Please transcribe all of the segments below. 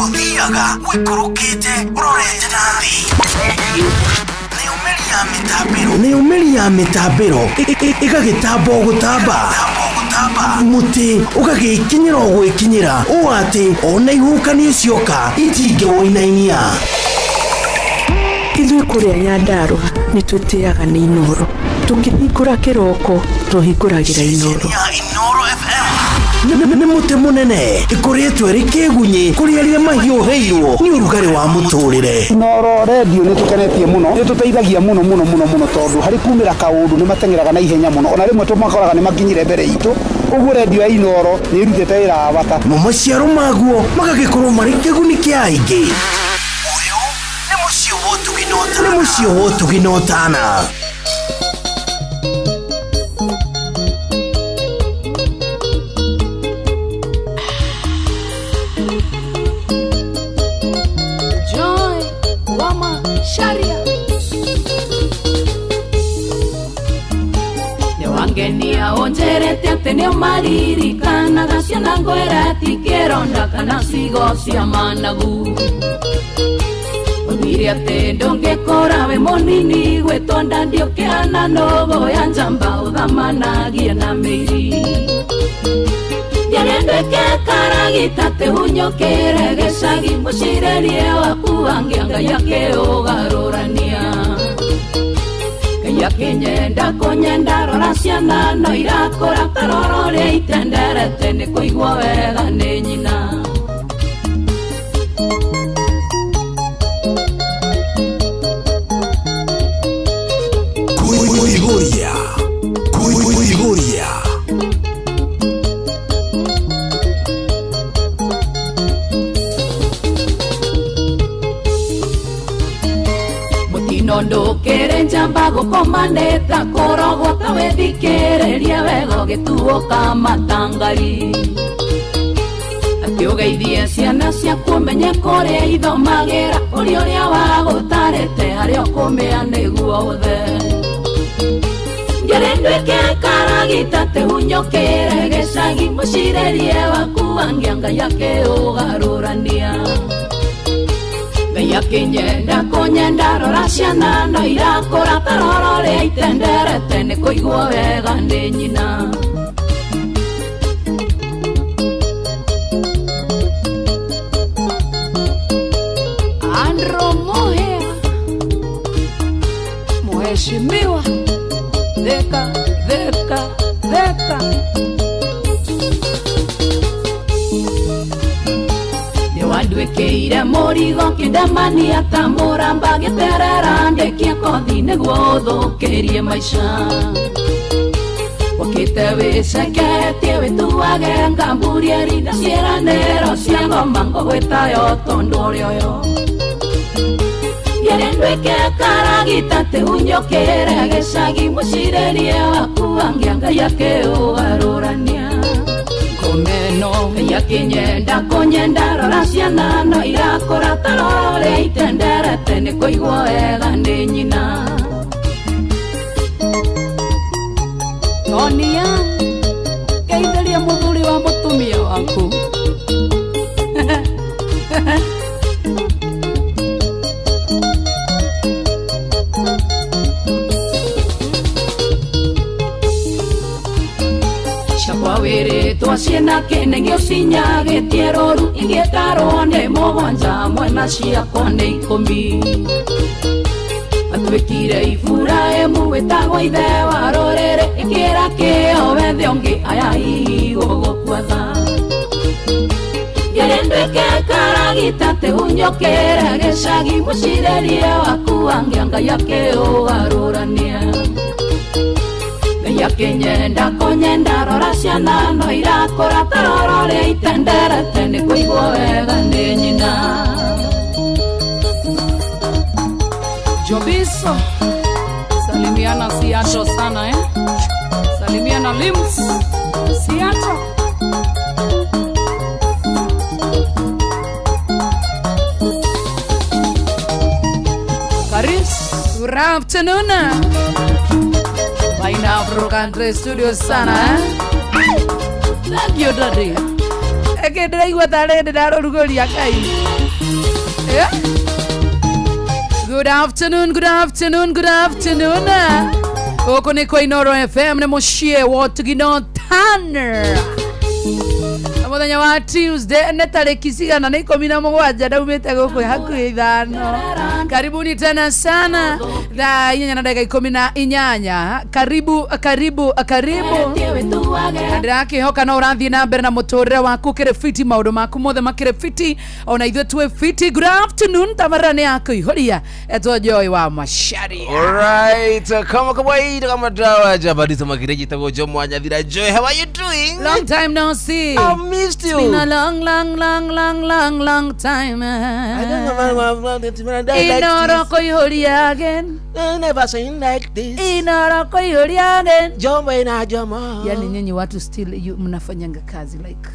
Ũthiaga ũikũrũkĩte ũrorete na thĩ. Nayo mĩri ya mĩtambĩro ĩgagĩtamba o gũtamba, mũtĩ ũgagĩkinyĩra o gwĩkinyĩra ũũ atĩ ona ihuhũkanio cioka itingĩwũinainia. Ithuĩ kũrĩa Nyandarũa nĩ tũtĩaga nĩ Inooro. Tũkĩhingũra kĩroko tũhingũragĩra Inooro. Ceceni ya Inooro FM nĩ mũtĩ mũnene ĩkoretwo ĩrĩ kĩgunyĩ kũrĩ arĩa mahiũhĩirwo nĩ ũrugarĩ wa mũtũrĩre. Inooro redio nĩ tũkenetie mũno, nĩ tũteithagia mũno mũno mũno mũno tondũ harĩ kumĩra kaũndũ nĩ mateng'eraga na ihenya mũno, ona rĩmwe tũmakoraga nĩ makinyire mbere itũ, ũguo redio ya Inooro nĩ ĩrutĩte wĩra wa bata. Mo maciaro maguo magagĩkorwo marĩ kĩguni kĩa aingĩ. Ũyũ nĩ mũciĩ wa ũtugi na ũtana. Nĩ mũciĩ wa ũtugi na ũtana. Joy Wama Sharia nĩwangenia ũnjĩrĩte atĩ nĩũmaririkanaga ciana ngwĩra tikĩronda kana cigo cia managu. Oigire atĩ ndũngĩkũra wĩ mũnini gwĩtwo nda ndiũkĩhana nũgũ ya njamba ũthamanagie na mĩiri. Ndiarendwĩke karagita tĩhunyũkĩre gĩcagi mũcirĩrie waku angĩa Ngai akĩũgarũrania. Ngai akĩnyenda kũnyenda rora ciana no irakũra tarora ũrĩa itenderete nĩ kũigwo wega nĩ nyina. Kuihuria. Kuihuria. Mũtino ndũkĩrĩ njamba gũkomanĩta kũrogwo ta wĩthikĩrĩrie wega ũgĩtuũka matangari. Atĩ ũgeithie ciana ciaku ũmenye kũrĩa ithomagĩra ũrĩa ũrĩa wagũtarĩte harĩa ũkũmĩa nĩguo ũthe. Ngĩrĩ nduĩke karagita tĩhunyũkĩre gĩcagi mũcirĩrie waku angĩa Ngai akĩũgarũrania. Ngai akĩnyenda kũnyenda rora ciana no irakũra tarora ũrĩa itenderete nĩ kũigwo wega nĩ nyina. Andro Mohe, mheshimiwa Theka, Theka, Theka. Nĩwanduĩkĩire mũrigo kĩndemania ta mũramba gĩterera ndĩkie kothi nĩguo ũthũkĩrie maica. Ũkĩte wĩceketie wĩtuage ngamburieri na ciĩranĩro cia ngoma ngũgwĩtayo tondũ ũrĩ ũyũ. Ngĩrĩ nduĩke karagita tĩhunyũkĩre gĩcagi mũcirĩrie waku angĩa Ngai akĩũgarũrania. Ngomeno Ngai akĩnyenda kũnyenda rora ciana no irakũra tarora ũrĩa itenderete nĩ kũigwo wega nĩ nyina. Tonia, geithĩria mũthuri wa mũtumia waku. Ciakwa wĩrĩtwo ciĩna kĩnegio cinyagĩtie rũru ingĩtarwo nĩ mũgwanja mwena ciakwa nĩ ikũmi. Atuĩkire Iburahĩmu wĩtagwo ithe wa rũrĩrĩ ĩkĩra kĩo wethe ũngĩ aya hihi gũgũkua tha. Ngĩrĩ nduĩke karagita tĩhunyũkĩre gĩcagi mũcirĩrie waku angĩa Ngai akĩũgarũrania. Ngai akĩnyenda kũnyenda rora ciana no irakũra tarora ũrĩa itenderete nĩ kũigwo wega nĩ nyina. Jobiso, salimiana Seattle sana eh? Salimiana Lims, Seattle. Karis, Good afternoon. Baina Afro Country Studio sana eh? Thank you daddy. Eke ndĩraigua tarĩ ndĩrarũrugũria Ngai. Eh? Good afternoon, good afternoon, good afternoon. Gũkũ nĩ kwa Inoro FM nĩ mũciĩ wa Tugino Tanner. Na mũthenya wa Tuesday nĩ tarĩki cigana nĩ 17 ndaumĩte gũkũ hakuhĩ 5. Karibuni tena sana thaa 8 na ndagĩka 18. Karibu, karibu, karibu. Na ndĩrakĩhoka no ũrathiĩ na mbere na mũtũrĩre waku ũkĩrĩ fiti, maũndũ maku mothe makĩrĩ fiti, ona ithuĩ twĩ fiti. Good afternoon, tabarĩra nĩ ya kũihũria etwo Joy wa Macharia. Alright, kama kawaida kama dawa jabadi sema tagwo Joe Mwanyathira. Joy, how are you doing? Long time no see. I missed you. It's been a long, long, long, long, long, long time. I don't know why I Inoro kũihũria again. I never seen like this. Inoro kũihũria again. Jomo na Jomo. Yani nyinyi watu still you, mnafanyanga kazi like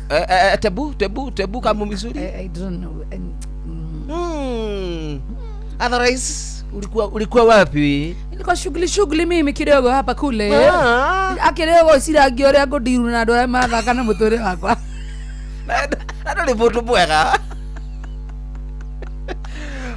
Tebu tebu tebu kama mizuri. I don't know. Otherwise ulikuwa wapi? Nilikuwa shughuli mimi kidogo hapa kule. Akirego cirangi uria ngũndiru na andũ arĩa marathaka na mũtũrĩre wakwa. Na ndũrĩ mũndũ mwega.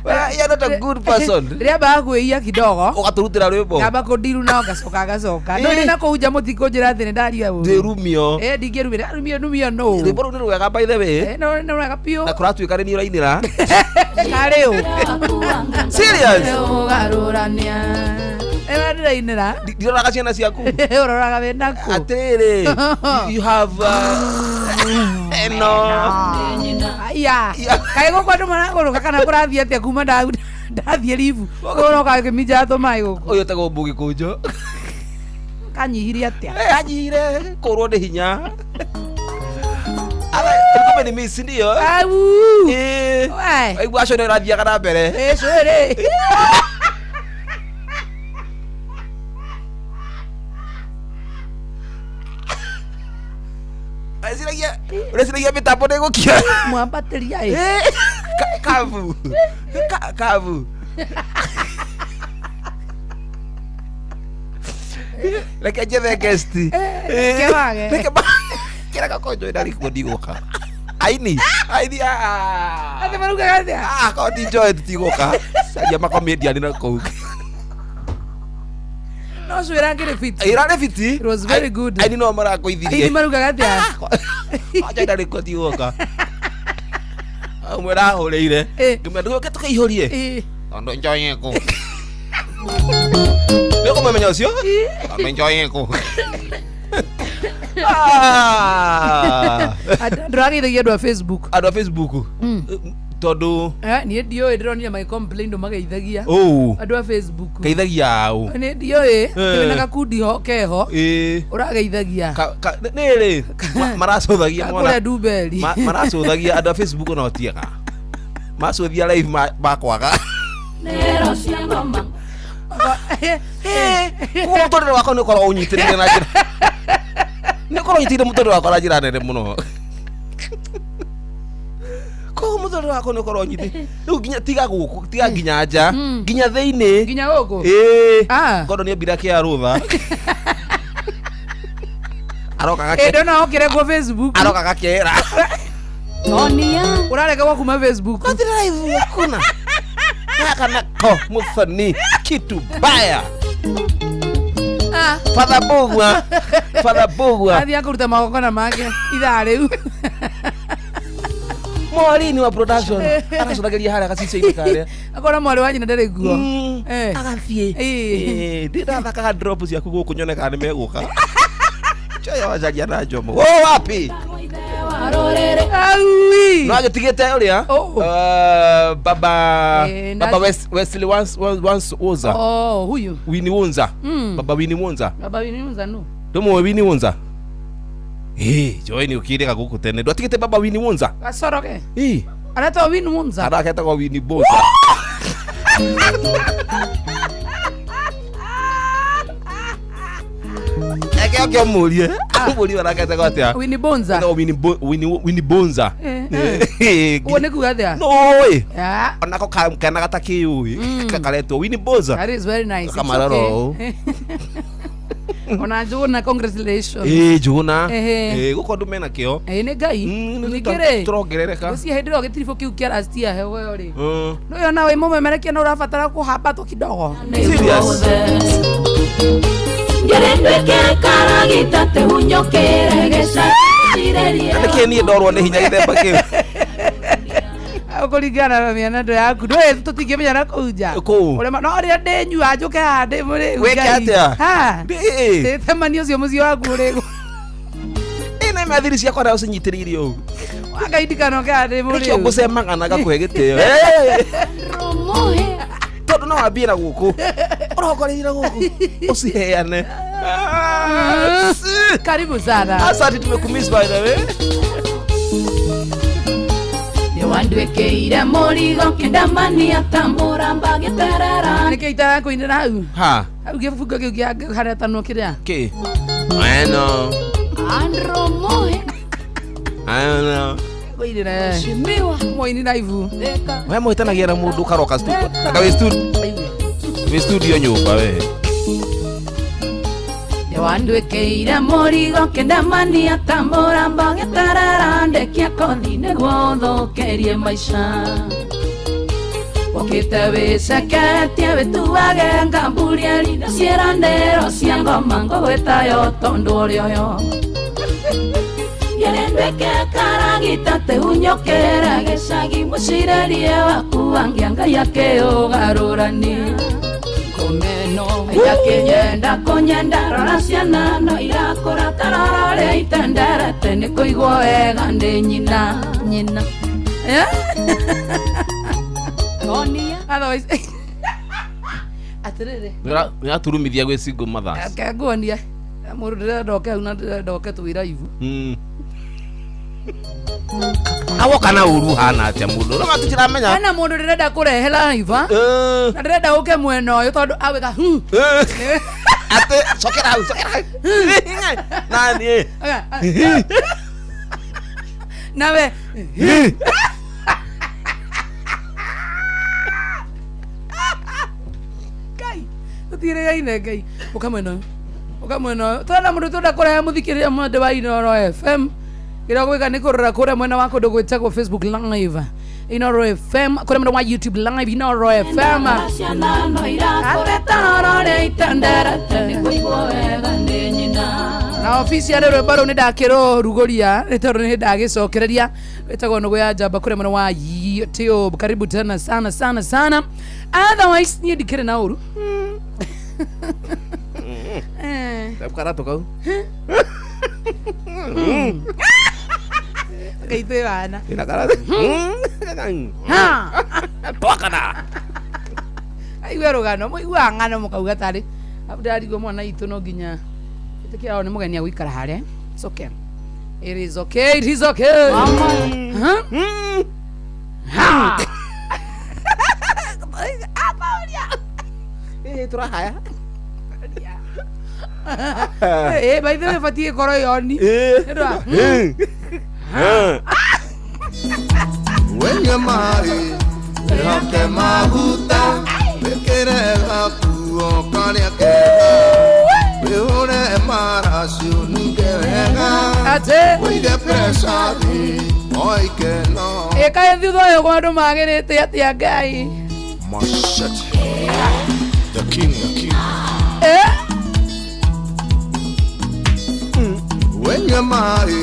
Well, you're not a good person. Rĩambaga kwĩia kidogo. Ũgatũrutĩra rwĩmbo. Ngamba kũndiru nao ngacoka ngacoka. Ndũrĩ na kũu nja mũtikũnjĩra atĩ nĩndaria ũru. Ndĩrumio. Ndingĩrumĩra. Rumio numio nũ. Rwĩmbo rũu nĩ rwega by the way. No nĩ rwega biũ. Na kũratuĩka nĩ niĩ ũrainĩra. Karĩ ũ. Serious? Ũgarũrania. Ĩyo ndĩrainĩra. Ndiroraga ciana ciaku. Ũroraga wĩna kũ? Atĩrĩrĩ, you have eno. Aya. Kaĩ gũkũ andũ maragũrũka kana kũrathiĩ atĩa kuma ndathiĩ ribu. Ũroka gĩminja tũmaĩ gũkũ. Ũyũ etagwo Mũgĩkũnjũ. Kanyihirie atĩa? Anyihire kũrwo nĩ hinya. Kumbe ni miss ndio. Au. Aigua acio nĩ ũrathiaga na mbere. Cwĩrĩ. Ũreciragia mĩtambo nĩ ĩgũkia. Mwambatĩria ĩ. Kavu. Kavu. Reke njethe guest. Kewage. Reke kĩra gakonjo ĩna rĩkuo ndigũka. Aini. Aini. Atĩ marugaga atĩa? Korwo ti Joy tũtigũka. Caria makomedian na kũu. No cwĩra ngĩrĩ fiti. Ĩrarĩ fiti. It was very good. Aini no marakũithirie. Aini marugaga atĩa? Acha ĩna rĩkuo ndigũka. Ũmwe ndahũrĩire. Ngĩmwĩra ndũgũke tũkĩihũrie. Tondũ Joy ĩkũ. Nĩ ũkũmũmenya ũcio? Tondũ Joy ĩkũ. Ndũrageithagia andũ a Facebook. Andũ a Facebook. Tondũ niĩ ndiũĩ ndĩronire magĩcomplain ndũ mageithagia. Andũ a Facebook. Geithagia ũ? Niĩ ndiũĩ kwĩna gakundi ho keho. Ũrageithagia. Nĩ rĩ maracũthagia mwana. Kũrĩa Ndumberi. Maracũthagia andũ a Facebook ona tiega. Macũthia live makwaga. Koguo mũtũrĩre wakwa nĩ ũkoragwo ũnyitĩrĩire na njĩra. Nĩ ũkoragwo ũnyitĩrĩire mũtũrĩre wakwa na njĩra nene mũno. Koguo mũtũrĩre wakwa nĩ ũkoragwo ũnyitĩrĩire. Rĩu nginya tiga gũkũ, tiga nginya nja, nginya thĩinĩ. Nginya gũkũ? Ĩĩ. Kondo nĩ ambire akĩoya rũtha. Aroka gake. Ndona okire kwa Facebook. Aroka gakera. Ũrarega gwa kuma Facebook. Gũtirĩ live hakuna. Gaka nako mũthoni kitu baya. Father Bugwa. Father Bugwa. Athiĩ akũruta magongona make ithaa rĩu. Mwarini wa production aracũthagĩria harĩa gacicio-inĩ karĩa. Akona mwarĩ wa nyina ndarĩ kuo. Agathiĩ. Ndĩrathakaga drop ciaku gũkũ nyone kana nĩ megũka. Joy wa Macharia na Jomo. Wo wapi? Aui. No agĩtigĩte ũrĩa? Baba Baba Wesley once Woza. Oh, huyu. Winnie Wonza. Baba Winnie Wonza. Baba Winnie Wonza no. Ndũmũĩ Winnie Wonza? Joy nĩ ũkĩrĩga gũkũ tene. Ndwatigĩte Baba Winnie Wonza? Gacoroge. Aretwo Winnie Wonza. Araketagwo Winnie Wonza. Eke oke ũmũrie. Ũmũrie araketagwo atĩa? Winnie Bonza. No Winnie Bonza. Ũguo nĩ kuga atĩa? No ĩ. Onako kana gatakĩũĩ. Kakaretwo Winnie Bonza. That is very nice. Kamarora ũũ. Ona Njũgũna, congratulations. Ĩ Njũgũna. Ehe. Ĩ gũkũ andũ mena kĩo. Ĩ nĩ Ngai. Ningĩ rĩ, Tũrongerereka. ngwĩciria hĩndĩ ĩrĩa gĩtiribũ kĩu kĩa last year hewe rĩ, nĩwe ona wĩ mũmemerekia no ũrabatara kũhambatwo kidogo. Serious? Ngĩrĩ nduĩke karagita tehunyũkĩre gĩcagi. Nĩkĩ niĩ ndorwo nĩ hinya gĩthemba kĩu? Kũringana na mĩenendo yaku ndũĩ tũtingĩmenya na kũu nja. Kũu. Ũrĩa no rĩrĩa ndĩnyua njũke haha ndĩ mũrĩu. Wĩke atĩa? Ha. Ĩ. Tĩtemania ũcio mũciĩ waku ũrĩ. Ĩ na mathiri ciakwa nayo cinyitĩrĩire ũũ. Wakaindikana ũke haha ndĩ Nĩkĩo mũrĩu. ngũcemaga na ngakũhe gĩtĩo. Tondũ no wambie na gũkũ. Ũrongoreirie na gũkũ. Ũciheane. Karibu sana. Asante, tumekumiss by the way. Nĩwanduĩkĩire mũrigo kĩndamania ta mũramba gĩterera. Nĩkĩo itarakũinĩra hau. Ha. Hau gĩbungo kĩu kĩa haretanwo kĩrĩa. Kĩ? I know. Andro Mohe. I know. Kũinĩra. Mũini live. We mũhĩtanagia na mũndũ ũkaroka studio. Anga wĩ studio. Wĩ studio nyũmba we. Nĩwanduĩkĩire mũrigo kĩndamania ta mũramba gĩterera ndekia kothi nĩguo ũthũkĩrie maica. Ũkĩte wĩceketie wĩtuage ngamburieri na ciĩranĩro cia ngoma ngũgwĩtayo tondũ ũrĩ ũyũ. Ngĩrĩ nduĩke karagita tehunyũkĩre gĩcagi mũcirĩrie waku wangia Ngai akĩũgarũrania. Yakinyenda kunyenda rora ciana no irakũra tarora ũrĩa itenderete nĩ kũigwo wega nĩ nyina. Nyina. Otherwise atĩrĩrĩ. Nĩraturumithia gwĩ single mothers. Reke nguonie. Mũndũ ndĩrenda oke hau na ndĩrenda oke twĩ live. Awoka na ũru hana atĩa mũndũ? No tũtiramenya. Hena mũndũ ndĩrenda kũrehe live. Na ndĩrenda ũke mwena ũyũ tondũ awĩka. Atĩ cokera hau, cokera hau. Nani? Nawe. Ngai. Tũtirĩgaine Ngai. Ũka mwena ũyũ. Ũka mwena ũyũ. Twena mũndũ twenda kũrehe mũthikĩrĩria mwende wa Inooro FM. Kĩrĩa gwĩka nĩ kũrora kũrĩa mwena wa kũndũ gwĩtagwo Facebook Live Inooro FM, kũrĩa mwena wa YouTube Live Inooro FM. Na ofici ya rwĩmbo rũu nĩ ndakĩrũrugũria nĩ tondũ nĩ ndagĩcokereria wĩtagwo Nũgũ ya Njamba kũrĩa mwena wa YouTube. Karibu tena sana sana sana. Otherwise niĩ ndikĩrĩ na ũru. Karatũ kau. Ngai twĩ wana. Ĩna karatũ. Twakana. Aigua rũgano, mũiguaga ng'ano mũkauga tarĩ. Ndarigwo mwana itũ no nginya ĩtĩkĩra nĩ mũgeni agũikara harĩa. It's okay. It is okay. It is okay. Huh? Ha. Ĩ tũrahaya. Eh, by the way batiĩ ĩkorwo yoni. Wenyue maĩ wĩhoke maguta wĩkĩre gakuo karĩa kega wĩhũre maraci ũnunge wega wĩige pressure thĩ o ikeno. Ĩkaĩ thutha ũyũ kwa andũ magĩrĩte atĩa Ngai. Machete. The king, the king. Wenyue maĩ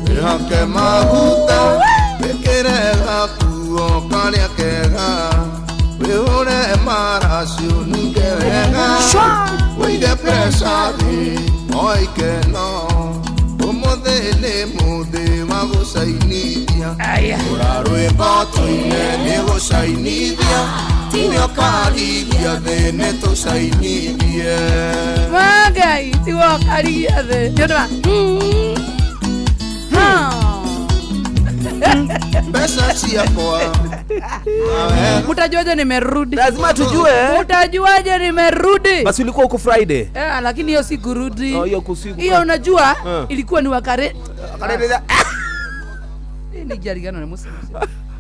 wĩhoke maguta wĩkĩre gakuo karĩa kega wĩhũre maraci ũnunge wega wĩige pressure thĩ o ikeno ũmũthĩ nĩ mũthĩ wa gũcainithia ũra rwĩmbo tũine nĩ gũcainithia tiwe ũkarigia thĩ nĩ tũcainithie. Ngai tiwe ũkarigia thĩ nĩ ũndũ wa Pesa ciakwa. Mtajuaje nimerudi? Lazima tujue. Mtajuaje nimerudi? Basi ulikuwa huko Friday. Lakini hiyo si kurudi. Oh, hiyo kusiku. Hiyo unajua ilikuwa ni wakare. Wakare. Ni jarigano ni musi.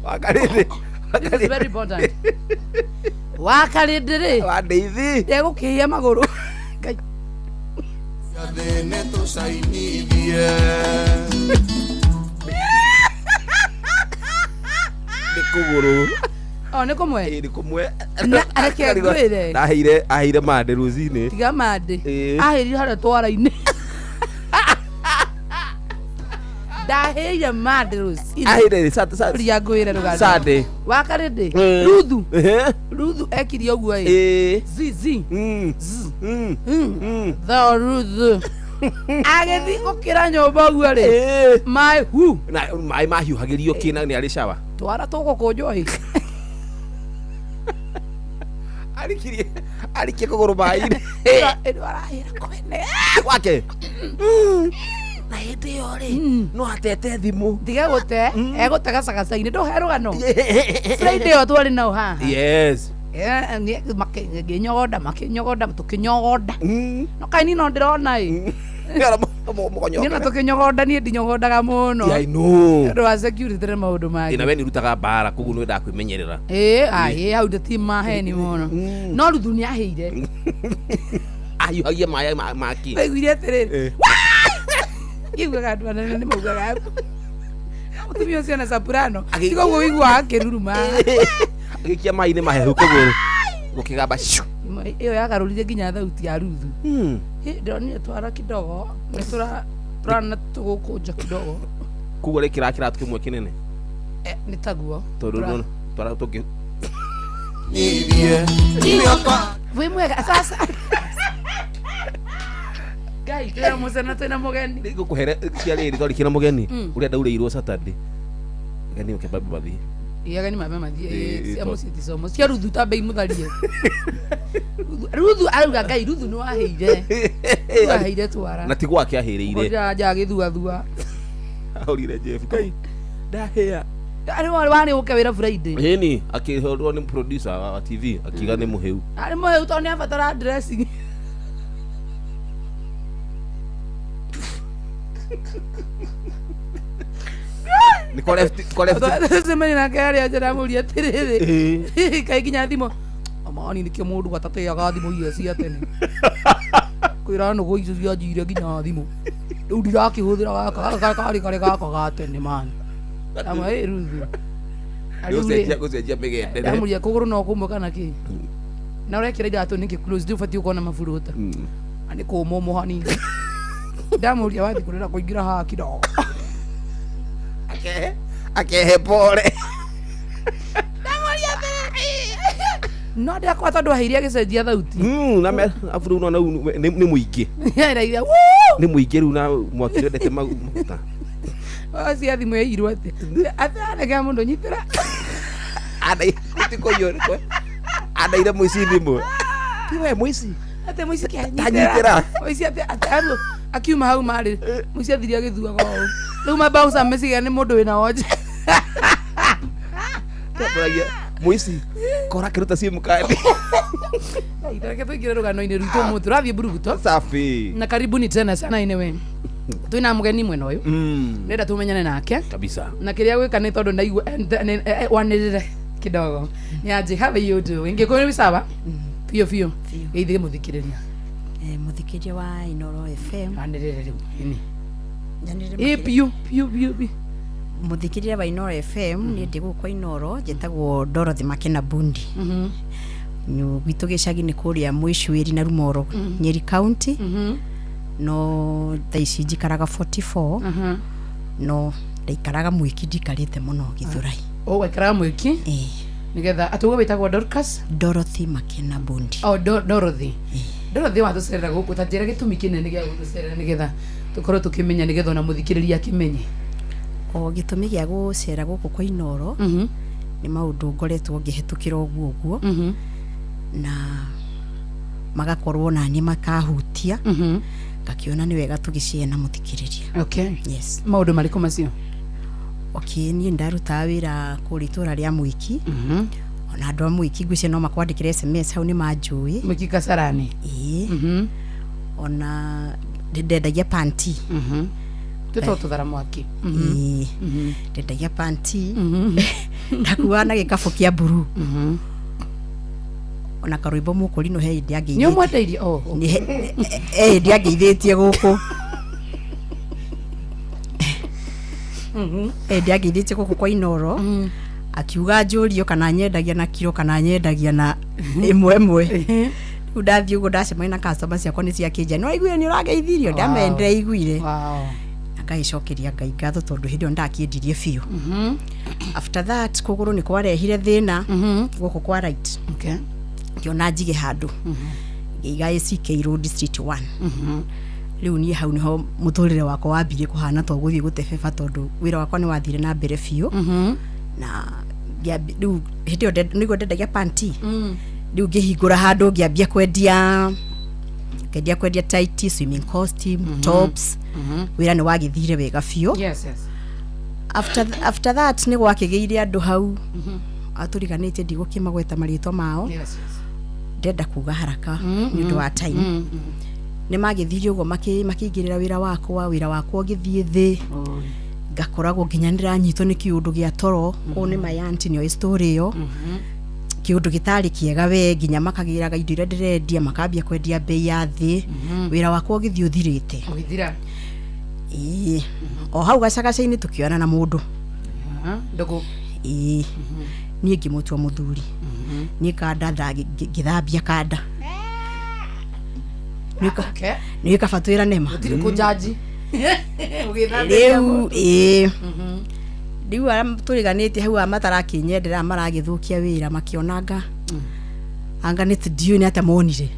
Wakare. This is very important. Wakarĩndĩrĩ. Wandeithi. Ndegũkĩhia magũrũ. Ngai. Gathĩ nĩ tũcainithie. Nĩ kũgũrũ. O nĩ kũmwe. Ĩĩ, nĩ kũmwe. Na reke ngwĩre. Ndaheire aheire mande rũcinĩ. Tiga mande. Ĩĩ. Ahĩrire harĩa twara-inĩ. Ndahĩire mande rũcinĩ. Aheire Ria ngwĩre rũgano. Sunday. Wakarĩndĩ. Ĩĩ. Ruthu. Ehe. Ruthu ekire ũguo ĩ. Ĩĩ. Zi zi. Z. Mm. Tho Ruthu. Agĩthiĩ gũkĩra nyũmba ũguo rĩ. Maĩ hu. Na maĩ mahiũhagĩrio kĩna nĩ arĩ shawa. Twara tũgũkũnjwo ĩ. Arikirie arikie kũgũrũ maĩ-inĩ. Ĩndũ arahĩra kwene. Wake. Na hĩndĩ ĩyo rĩ no atete thimũ. Tiga gũte. Egũte gacagaca-inĩ ndũhe rũgano. Friday ĩyo twarĩ nao haha. Yes. Ngĩnyogonda makĩnyogonda tũkĩnyogonda. No kaini no ndĩrona ĩ. Niĩ na tũkĩnyogonda niĩ ndinyogondaga mũno. Yeah, I know. Nĩ ũndũ wa security na maũndũ Ĩ, na mangĩ. we nĩ ũrutaga mbara koguo nĩ wendaga kwĩmenyerera. Ĩ, ĩ, hau ndĩti maheni mũno. No Ruthu nĩ ahĩire. Ahiũhagia maĩ maki. Waiguire atĩrĩrĩ. Iguaga andũ anene nĩ maugaga. Mũtumia ũcio na soprano. Tiga ũguo ũiguaga akĩruruma. Agĩikia maĩ-inĩ mahehu kũgũrũ. Gũkĩgamba ciu. Ĩyo yagarũrire nginya thauti ya Ruthu. Ĩ, ndĩronire twara kidogo. Nĩ tũrana tũgũkũnja kidogo. Koguo rĩkĩra kĩratũ kĩmwe kĩnene. Nĩ taguo. Tondũ nĩ twara tũngĩ. Wĩ mwega sasa. Ngai twĩna mũcena twĩna mũgeni. Ngũkũhere cia rĩrĩ twarĩkia na mũgeni ũrĩa ndaurĩirwo Saturday. Gani ũke babu mathiĩ. Ĩ, ageni mambe mathiĩ. Ĩ, Cia mũciĩ ti somo. Cia Ruthu ta mbei mũtharie. Ruthu arauga Ngai Ruthu nĩ waheire. Ruthu aheire twara. Na ti gwake ahĩrĩire. Ũkorire nja agĩthuathua. Ahũrire Jeff. Ngai ndahĩa. Arĩ warĩ ũke wĩra Friday. Ĩni akĩhũrwo nĩ producer wa TV akiuga nĩ mũhĩu. Arĩ mũhĩu tondũ nĩ abatara dressing. Nĩ kwa left kwa left. Cemania nake harĩa nja ndamũria atĩrĩrĩ. Kaĩ nginya thimũ. Amani nĩkĩo mũndũ atateaga thimũ iria cia tene. Kwĩra nũgũ icio cianjire nginya thimũ. Rĩu ndirakĩhũthĩra gaka gaka karĩ karĩ gaka ga tene mani. Ndamwĩra ĩ Ruthu. Gũcenjia gũcenjia mĩgendere. Ndamũria kũgũrũ no kũmwe kana kĩ. Na ũrekĩra iratũ nĩkĩ close ndĩ ũbatiĩ gũkorwo na maburuta. Na nĩ kũũma ũmũ hanini. Ndamũria wathiĩ kũrĩra kũingĩra haha kidogo. Akehe pole. No ndakwa tondũ aheire agĩcenjia thauti. Na me abu rĩu nona nĩ mũingĩ. Eraire Nĩ mũingĩ rĩu na mwaki wendete maguta. cia thimũ yairwo atĩ. Atĩ anegea mũndũ nyitĩra. Andaire mũici thimũ. Ti we mũici. Atĩ mũici Tanyitĩra. Mũici atĩ atĩ akiuma hau marĩ. Mũici athire agĩthuaga ũũ. Rĩu mabouncer meciria nĩ mũndũ wĩna wonje. Twambũragia mũici kora akĩruta simu kandi. Reke tũingĩre rũgano-inĩ rwitũ ũmũthĩ tũrathiĩ mburuguto. Safi. Na karibuni tena sana anyway. Twĩna mũgeni mwena ũyũ. Ndĩrenda tũmenyane nake. Kabisa. Na kĩrĩa gwĩka nĩ tondũ ndaigua wanĩrĩre kidogo. Nĩ aje how are you doing? Ngĩkũyũ nĩ sawa? Biũ biũ. Geithie mũthikĩrĩria. Mũthikĩria wa Inooro FM. Wanĩrĩre rĩu. Ĩni. Nyanĩrĩre Ĩ biũ biũ biũ biũ. Mũthikĩria wa Inooro FM niĩ ndĩ gũkũ Inooro njĩtagwo Dorothy Makena Bundi. Gwitũ gĩcagi nĩ kũrĩa Mwĩcuĩri na Rumoro, Nyeri County. No thaa ici njikaraga 44. No ndaikaraga Mwĩki ndikarĩte mũno Gĩthũrai. Ũgaikaraga Mwĩki? Ĩĩ. Nĩgetha atĩ ũguo wĩtagwo Dorcas? Dorothy Makena Bundi. Oh, Dorothy. Dorothy watũcerera gũkũ ta njĩra gĩtũmi kĩnene gĩa gũtũcerera nĩgetha tũkorwo tũkĩmenya nĩgetha ona mũthikĩrĩria akĩmenye. O gĩtũmi gĩa gũcera gũkũ kwa Inooro nĩ maũndũ ngoretwo ngĩhetũkĩra ũguo ũguo na magakorwo naniĩ makahutia ngakĩona nĩ wega tũgĩshare na mũthikĩrĩria. Okay. Yes. Maũndũ marĩkũ macio? Okay, niĩ ndarutaga wĩra kũrĩa itũra rĩa Mwĩki. Ona andũ a Mwĩki ngwĩciria no makwandĩkĩre SMS hau nĩ manjũĩ. Mwĩki Kasarani. Ĩĩ. Ona ndendagia panti. Twĩtagwo tũthara mwaki. Ĩĩ. Ndendagia panti. Ndakuaga na gĩkabũ kĩa mburuu. Ona karwĩmbo mũkũrinũ he hĩndĩ Nĩ angeithĩtie. ũmwendeirie? Oh, oh. Nĩ he hĩndĩ angeithĩtie gũkũ. He hĩndĩ angeithĩtie gũkũ kwa Inoro, akiuga njũrio kana nyendagia na kiro kana nyendagia na ĩmwe ĩmwe. Rĩu ndathiĩ ũguo ndacemania na customer ciakwa nĩ ciakĩnjia, nĩ waiguire nĩ ũrageithirio? Ndamenya ndĩraiguire. Na ngagĩcokeria Ngai ngatho tondũ hĩndĩ ĩyo ndakĩendirie biũ. After that kũgũrũ nĩ kwarehire thĩna gũkũ kwa right. Okay. Ngĩona njige handũ, ngĩiga ACK Road Street 1. Rĩu niĩ hau nĩho mũtũrĩre wakwa wambirie kũhana to gũthiĩ gũtebeba, tondũ wĩra wakwa nĩ wathire na mbere biũ. Na rĩu hĩndĩ ĩyo nĩguo ndendagia panty. Rĩu ngĩhingũra handũ, ngĩambia kwendia, ngĩambia kwendia tight, swimming costume, tops. Wĩra nĩ wagĩthire wega biũ. Yes. After that nĩ gwakĩgĩire andũ hau atũriganĩtie, ndigũkĩmagweta marĩtwa mao. Yes. Ndenda kuga haraka nĩ ũndũ wa time. Nĩ magĩthire ũguo makĩingĩrĩra wĩra wakwa, wĩra wakwa ũgĩthiĩ thĩ, ngakoragwo nginya ndĩranyitwo nĩ kĩũndũ gĩa toro. Ũũ nĩ my auntie nĩoĩ story ĩyo, kĩũndũ gĩtarĩ kĩega we, nginya makagĩraga indo iria ndĩrendia, makambia kwendia bei ya thĩ. Wĩra wakwa ũgĩthiĩ ũthirĩte. Ũgĩthira. Ĩĩ, o hau gacagaca-inĩ tũkĩonana na mũndũ. Ndũgũ. Ĩĩ, niĩ ngĩmũtua mũthuri. Niĩ kanda ngĩthambia kanda. Okay. Nĩ kaba twĩra nema. Gũtirĩ kũnjanji. Ũgĩthambia. Rĩu ĩĩ, rĩu arĩa tũriganĩtie hau, arĩa matarakĩnyendera, maragĩthũkia wĩra, makĩonanga anga nĩ ndiũĩ nĩ atĩa monire.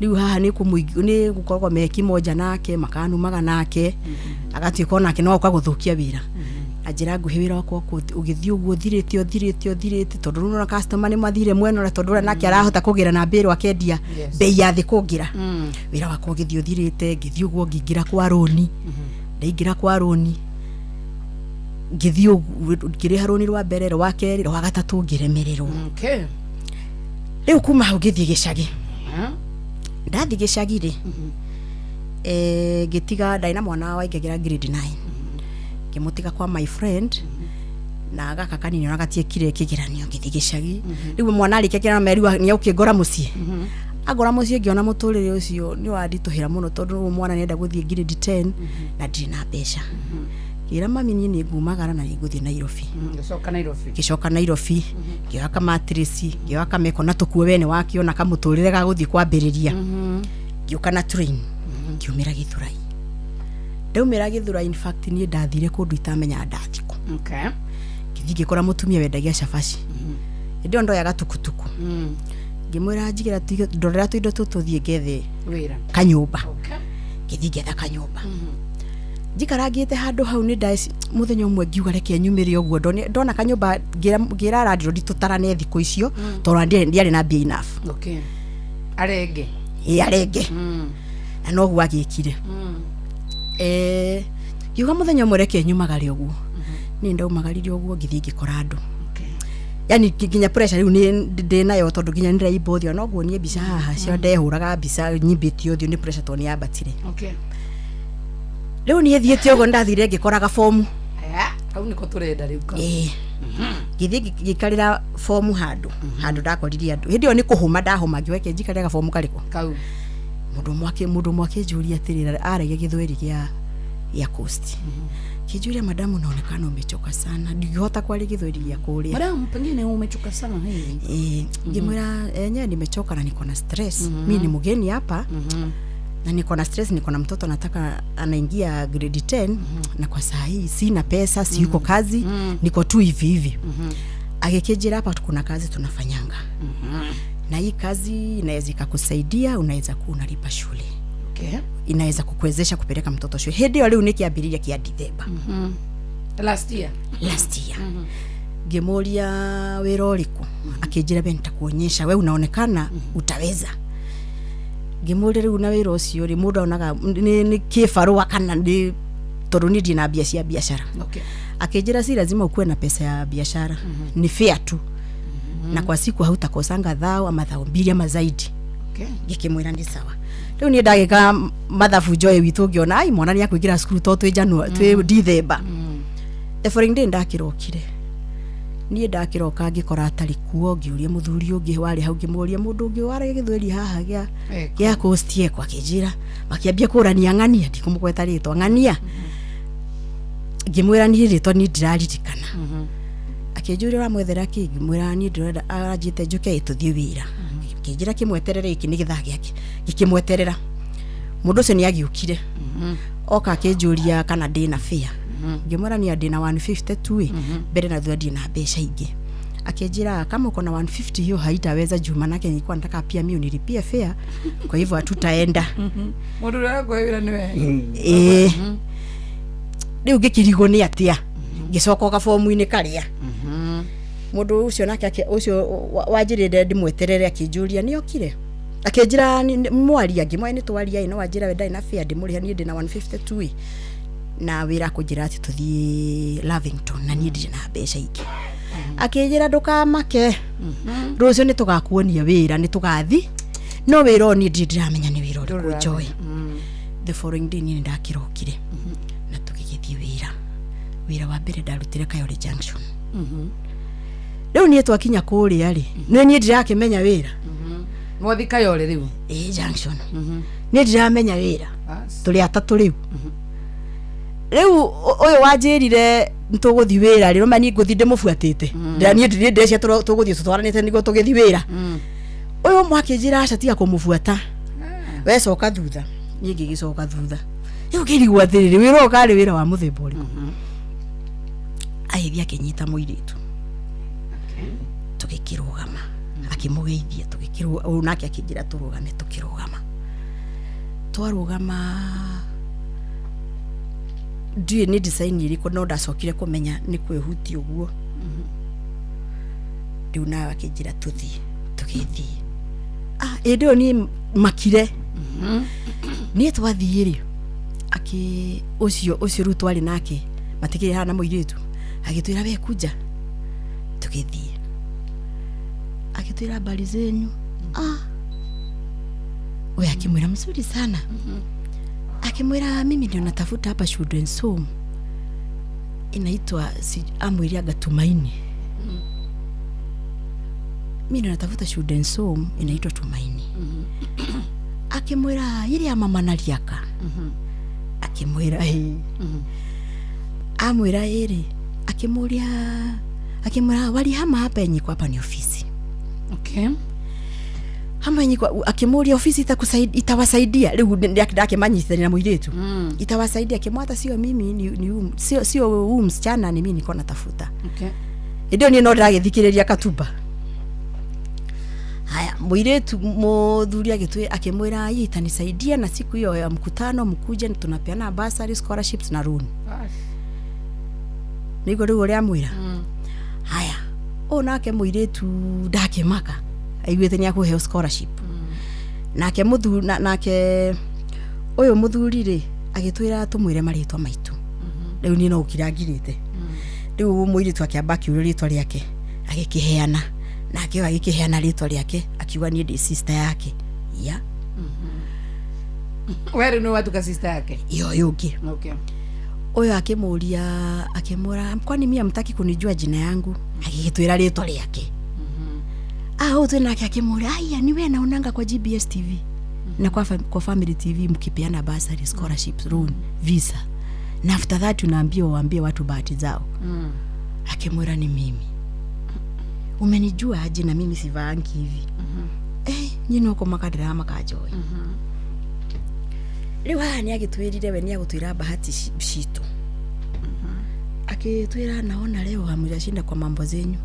Rĩu haha nĩ nĩ gũkoragwo me kimoja nake, makanumaga nake, agatuĩka onake no oka gũthũkia wĩra. Na njĩra nguhĩ, wĩra wakwa ũgĩthiĩ ũguo ũthirĩte, ũthirĩte, ũthirĩte, tondũ rĩu nona customer nĩ mathire mwena ũrĩa, tondũ ũrĩa nake arahota kũgĩra na mbĩrũ akendia bei ya thĩ kũngĩra. Wĩra wakwa ũgĩthiĩ ũthirĩte. Ngĩthiĩ ũguo ngĩingĩra kwa rũni. Ndaingĩra kwa rũni, ngĩthiĩ ũguo ngĩrĩha rũni rwa mbere, rwa kerĩ, rwa gatatũ, ngĩremererwo. Rĩu kuma hau ngĩthiĩ gĩcagi. Ndathiĩ gĩcagi rĩ, ngĩtiga ndarĩ na mwana waingagĩra grade 9, ngĩmũtiga kwa my friend na gaka kanini ona gatiekire kĩgeranio. Ngĩthiĩ gĩcagi. Rĩu mwana arĩkia kĩgeranio meriwa nĩ ũkĩngora mũciĩ, angora mũciĩ, ngĩona mũtũrĩre ũcio nĩ wanditũhĩra mũno, tondũ mwana nĩenda gũthiĩ grade 10 na ndirĩ na mbeca. Ngĩra mami niĩ nĩ ngumagara na nĩ ngũthiĩ Nairobi. Gĩcoka Nairobi. Ngĩcoka Nairobi, ngĩoya kamatirĩci, ngĩoya kameko na tũkuo, we nĩ wakĩona kamũtũrĩre ga gũthiĩ kwambĩrĩria. Ngĩũka na train, ngiumĩra Gĩthũrai. Ndaumĩra Gĩthũrai, in fact niĩ ndathire kũndũ itamenya ndathikũ. Ngĩthiĩ ngĩkora mũtumia wendagia cabaci. Hĩndĩ ĩyo ndoyaga tukutuku. Ngĩmwĩra njigĩra ndorera tũindo tũtũ thiĩ ngethe Wĩra. kanyũmba. Okay. Ngĩthiĩ ngetha kanyũmba, njikarangĩte handũ hau. Nĩ ndaci mũthenya ũmwe ngiuga reke nyumĩre ũguo, ndona kanyũmba, ngĩra landlord tũtarane thikũ icio, tondũ ndiarĩ na mbia enough. Okay. Arenge. Ĩ, arenge. Na noguo agĩkire. Ngiuga mũthenya ũmwe reke nyumagare ũguo. Niĩ ndaumagarire ũguo, ngĩthiĩ ngĩkora andũ. Yani nginya pressure rĩu nĩ ndĩ nayo, tondũ nginya nĩndĩraimba ũthiũ, no nguonie mbica haha cio ndehũraga mbica nyimbĩtie ũthiũ nĩ pressure, tondũ nĩ yambatire. Rĩu niĩ thiĩte ũguo, nĩndathire ngĩkoraga fomu. Hau nĩko tũrenda rĩu. Ĩĩ, ngĩthiĩ ngĩikarĩra fomu handũ handũ ndakorire andũ. Hĩndĩ ĩyo nĩ kũhũma ndahũma, ngiuga reke njikarĩre gabomu karĩkũ. Kau. Mũndũ ũmwe akĩnjũria atĩrĩrĩ, aragia gĩthweri gĩa coast, kĩnjũria, "Madamu, unaonekana umechoka sana." Ndingĩhota kwaria gĩthweri gĩa kũrĩa. Madam, pengine umechoka sana hivi. Ngĩmwĩra enyewe nimechoka na niko na stress. Mi ni mgeni hapa na niko na stress, niko na mtoto nataka anaingia grade 10, na kwa saa hii sina pesa, siyuko kazi, niko tu hivi hivi. Agĩkĩnjĩra hapa kuna kazi tunafanyanga, na hii kazi inaweza ikakusaidia, unaweza kuwa unalipa shule, inaweza kukuwezesha kupeleka mtoto shule. Hĩndĩ ĩyo rĩu nĩ kĩambĩrĩria kĩa Dithemba. Last year. Last year. Ngĩmũria wĩra ũrĩkũ, akĩnjĩra, "We nitakuonyesha, we unaonekana utaweza." Ngĩmũria rĩu na wĩra ũcio rĩ, mũndũ onaga nĩ kĩbarũa kana nĩ tondũ niĩ ndirĩ na mbia cia biashara? Akĩnjĩra si lazima ukuwe na pesa ya biashara, ni fair tu, na kwa siku hautakosanga thao ama 2000 ama zaidi. Ngĩkĩmwĩra nĩ sawa. Rĩu niĩ ndagĩka mathabu njoe witũ, ngĩona ai mwana nĩ akũingĩra cukuru to twĩ January, twĩ Dithemba. The following day ndakĩrokire Niĩ ndakĩroka ngĩkora atarĩ kuo, ngĩũria mũthuri ũngĩ warĩ hau, ngĩmũria mũndũ ũngĩ warĩ gĩthweri haha gĩa Eko. gĩa coast eko, akĩnjĩra makĩambia kũrania ng'ania, ndikũmũgweta rĩtwa ng'ania, ngĩmwĩra niĩ rĩtwa niĩ ndiraririkana. Akĩnjũria ũramwethera kĩ, ngĩmwĩra niĩ ndĩrenda aranjĩte njũke tũthiĩ wĩra. Akĩnjĩra kĩmweterere, gĩkĩ nĩ gĩthaa gĩake. Ngĩkĩmweterera, mũndũ ũcio nĩ agĩũkire, oka akĩnjũria kana ndĩna fare. Ngĩmwĩra niĩ ndĩna 150 tu ĩ, mbere na thutha ndirĩ na mbeca ingĩ. Akĩnjĩra kama uko na 150 hiyo haitaweza, juu manake nilikuwa nataka pia mimi unilipie fare, kwa hivyo hatutaenda. Mũndũ ũrĩa arakũhe wĩra nĩwe. Ĩĩ, rĩu ngĩkĩrigwo nĩ atĩa, ngĩcoka o gabomu-inĩ karĩa mũndũ ũcio nake ũcio wanjĩrĩre ndĩmweterere, akĩnjũria nĩ okire, akĩnjĩra mwaria, ngĩmwĩra nĩ twaria ĩ, no wanjĩra we ndarĩ na fare ndĩmũrĩha, niĩ ndĩna 150 tu ĩ, na wĩra akũnjĩra atĩ tũthiĩ Lavington na niĩ ndirĩ na mbeca ingĩ. Akĩnjĩra ndũkamake, rũciũ nĩ tũgakuonia wĩra, nĩ tũgathi, no wĩra ũyũ niĩ ndirĩ ndĩramenya nĩ wĩra ũrĩkũ njoe. The following day niĩ nĩ ndakĩrokire na tũgĩgĩthiĩ wĩra. Wĩra wa mbere ndarutire Kayole Junction. Rĩu niĩ twakinya kũrĩa rĩ, nĩ niĩ ndirakĩmenya wĩra. Mwathi Kayole rĩu. Ĩ, junction, niĩ ndiramenya wĩra. Bas. Tũrĩ atatũ rĩu. Rĩu ũyũ wanjĩrire tũgũthiĩ wĩra rĩ, rũma niĩ ngũthiĩ ndĩmũbuatĩte. Niĩ niĩ ndĩrecia tũgũthiĩ tũtwaranĩte nĩguo tũgĩthiĩ wĩra. Ũyũ ũmwe akĩnjĩra aca, tiga kũmũbuata, we coka thutha. Niĩ ngĩgĩcoka thutha. Rĩu ngĩrigwo atĩrĩrĩ, wĩra ũyũ karĩ wĩra wa mũthemba ũrĩkũ? Agĩthiĩ akĩnyita mũirĩtu, tũgĩkĩrũgama, akĩmũgeithia, tũgĩkĩrũgama, ũyũ nake akĩnjĩra tũrũgame, tũkĩrũgama. Twarũgama, ndiũĩ nĩ design ĩrĩkũ, no ndacokire kũmenya nĩ kwĩhutia ũguo. Rĩu nawe akĩnjĩra tũthiĩ, tũgĩthiĩ. Ah, ĩndĩ ĩyo niĩ makire. Niĩ twathiĩ rĩ, akĩ ũcio ũcio rĩu twarĩ nake matikĩrĩ haha na mũirĩtu, agĩtwĩra we kunja, tũgĩthiĩ, akĩtwĩra habari zenyu. Ah, we akimwĩra mzuri sana. Akimwĩra mimi ndio natafuta hapa children's home inaitwa amwĩre anga Tumaini. Mimi ndio natafuta children's home inaitwa Tumaini. Akimwĩra ile ya mama Naliaka. Akimwĩra ĩ, amwĩra ĩrĩ, akĩmũria, akimwĩra walihama hapa yenye iko hapa ni ofisi. Hama yenye akĩmũria ofisi itawasaidia. Rĩu ndakĩmanyitithania na mũirĩtu, itawasaidia? Akĩmwata sio mimi, ni sio huyu msichana, ni mimi niko natafuta. Hĩndĩ ĩyo niĩ no ndĩragĩthikĩrĩria katuba. Haya, mũirĩtu mũthuri agĩtwĩ akĩmwĩra hii itanisaidia, na siku hiyo ya mkutano mkuje, tunapeana bursary, scholarships na loan. Bas. Nĩguo rĩu ũrĩa amwĩra. Haya, ũyũ nake mũirĩtu ndakĩmaka, aiguĩte nĩ akũheo scholarship. Nake mũthuri nake ũyũ mũthuri rĩ, agĩtwĩra tũmwĩre marĩtwa maitũ. Rĩu niĩ no gũkira ngirĩte. Rĩu mũirĩtu akĩamba akiuria rĩtwa rĩake, agĩkĩheana, nake ũyũ agĩkĩheana rĩtwa rĩake, akiuga niĩ ndĩ sister yake ya. We rĩu nĩ watuka sister yake? Iyo ũyũ ũngĩ. Ũyũ akĩmũria, akĩmwĩra kwani mimi hamtaki kunijua jina yangu? Agĩgĩtwĩra rĩtwa rĩake. Ah, huyu tena nake akĩmũria, aya ni wewe naonanga kwa GBS TV na kwa Family TV mkipeana bursary, scholarships, loan, visa, na after that unaambia waambie watu bahati zao. Akimwira ni mimi. Umenijua aje na mimi sivaangi hivi? Eh, nyina uko makadira makanjoe. Rĩu haha nĩ agĩtwĩrire we nĩ agũtwĩra bahati citũ. Akĩtwĩra naona leo hamjashinda kwa mambo zenyu,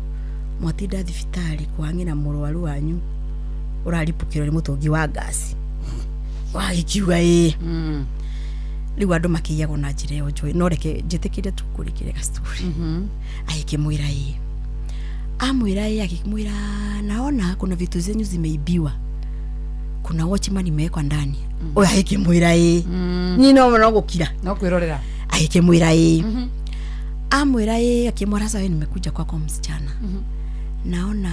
mwatinda thibitarĩ kwang'ĩra mũrwaru wanyu ũraripũkĩrwo nĩ mũtũngi wa ngasi, wagĩkiuga ĩĩ. Rĩu andũ makĩiyagwo na njĩra ĩyo njũĩ, no reke njĩtĩkĩre tu kũrĩkĩre gastori. Agĩkĩmwĩra ĩĩ, amwĩra ĩĩ, akĩmwĩra naona kuna vitu zenyu zimeibiwa, kuna watchman imewekwa ndani. Ũyũ agĩkĩmwĩra ĩĩ. Niĩ no gũkira. No kwĩrorera. Akimwira ĩĩ, amwĩra ĩĩ, akimwĩra sasa wewe nimekuja kwako msichana, naona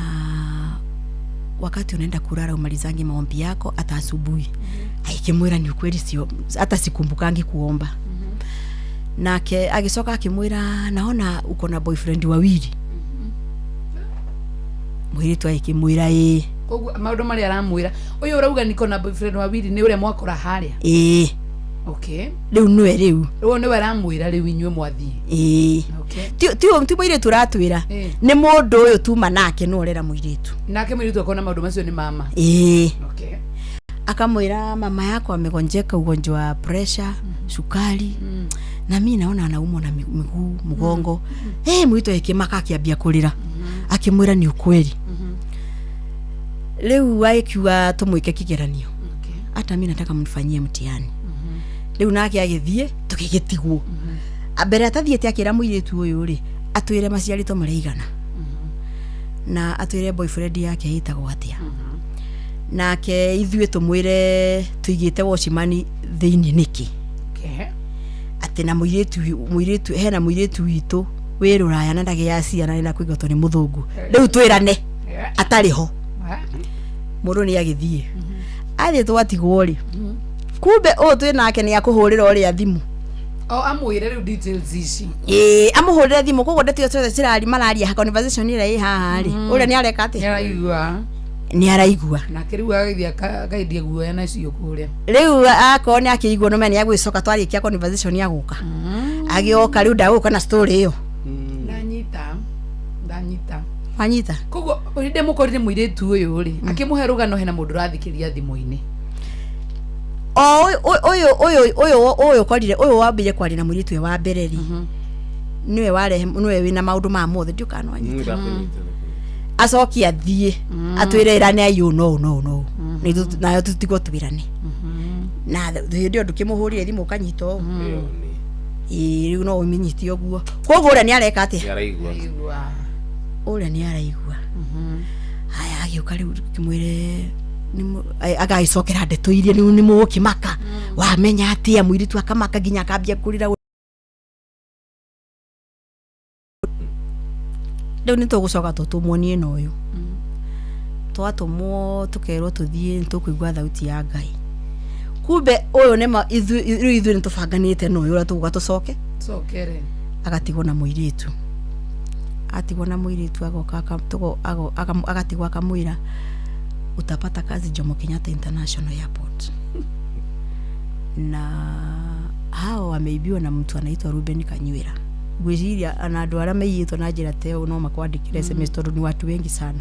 wakati unaenda kulala umalizangi maombi yako hata asubuhi. Akimwĩra ni ukweli, sio hata sikumbukangi kuomba. Nake agicoka akimwĩra naona uko na boyfriend wawili. Mũirĩtu agĩkĩmwĩra ĩĩ. Koguo maũndũ marĩa aramwĩra ũyũ ũrauga niko na boyfriend wa Willy nĩ ũrĩa mwakora harĩa. Ĩĩ. Okay. Rĩu nĩwe rĩu. Rĩu nĩwe aramwĩra rĩu inyuĩ mwathiĩ. Ĩĩ. Okay. Ti mũirĩtu ũratwĩra. Ĩĩ. Nĩ mũndũ ũyũ tuma nake nĩ ũrera mũirĩtu. Nake mũirĩtu akona maũndũ macio nĩ mama. Ĩĩ. Okay. Akamwĩra mama yako amegonjeka ugonjwa wa pressure, sukari. Na mi naona anaumwa na miguu, mgongo. Mũirĩtu agĩkĩmaka akĩambia kũrĩra. Akĩmwĩra ni ukweli. Rĩu agĩkiuga tũmwĩke kĩgeranio. Hata mi nataka mnifanyie mtihani. Rĩu nake agĩthiĩ tũgĩgĩtigwo. Mbere atathiĩte akĩra mũirĩtu ũyũ rĩ atwĩre maciarĩtwo marĩ igana. Na atwĩre boyfriend yake ĩtagwo atĩa. Nake ithuĩ tũmwĩre tũigĩte watchman thĩinĩ nĩkĩ. Okay. Atĩ na mũirĩtu hena mũirĩtu witũ wĩ rũraya na ndagĩaga ciana na kũingatwo nĩ mũthũngũ. Rĩu twĩrane atarĩ ho. Mũndũ nĩ agĩthiĩ. Athiĩ twatigwo rĩ. Kumbe ũyũ twĩ nake nĩ akũhũrĩra ũrĩa thimũ. O amwĩre rĩu details ici. Ĩĩ amũhũrĩre thimũ koguo ndeto icio ciothe cirari mararia conversation ĩrĩa ĩ haha rĩ. Ũrĩa nĩ areka atĩa? Nĩaraigua. Nĩ araigua. Nake rĩu agĩthiĩ akaendia guoya nacio kũrĩa. Rĩu akorwo nĩ akĩigua no menya nĩ agwĩcoka twarĩkia conversation ya gũka. Agĩoka rĩu ndagũka na story ĩyo. Ndanyita. Wanyita? Koguo hĩndĩ mũkorire mũirĩtu ũyũ rĩ akĩmũhe rũgano hena mũndũ ũrathikĩria thimũ-inĩ. O ũyũ korire ũyũ wambire kwaria na mũirĩtu ũyũ wa mbere rĩ. Nĩwe warehe nĩwe wĩna maũndũ ma mothe ndiũ kana wanyita. Acoki athiĩ atwĩre ĩrane aiyũ no no no. Nayo tũtigwo twĩrane. Na hĩndĩ ĩyo ndũkĩmũhũrire thimũ ũkanyita ũũ. Ĩĩ rĩu no ũmĩnyite ũguo. Koguo ũrĩa nĩ areka atĩa? Nĩaraigua. Ũrĩa nĩ araigua. Haya agĩũka rĩu kĩmwĩre agagĩcokera ndeto iria nĩ mũgũkĩmaka. Wamenya atĩa mũirĩtu akamaka nginya akambia kũrĩra. Rĩu nĩ tũgũcoka tũtũmwo niĩ na ũyũ. Twatũmwo tũkerwo tũthiĩ nĩ tũkũigua thauti ya Ngai. Kumbe ũyũ nĩ rĩu ithuĩ nĩ tũbanganĩte na ũyũ ũrĩa tũgũka tũcoke. Cokere. Agatigwo na mũirĩtu. Atigwo na mũirĩtu agoka agatigwo akamwĩra utapata kazi Jomo Kenyatta International Airport. Na hao wameibiwa na mtu anaitwa Ruben Kanywira. Ngwĩciria ona andũ arĩa maiyĩtwo na njĩra ta ĩyo no makwandĩkĩre SMS tondũ ni watu wengi sana.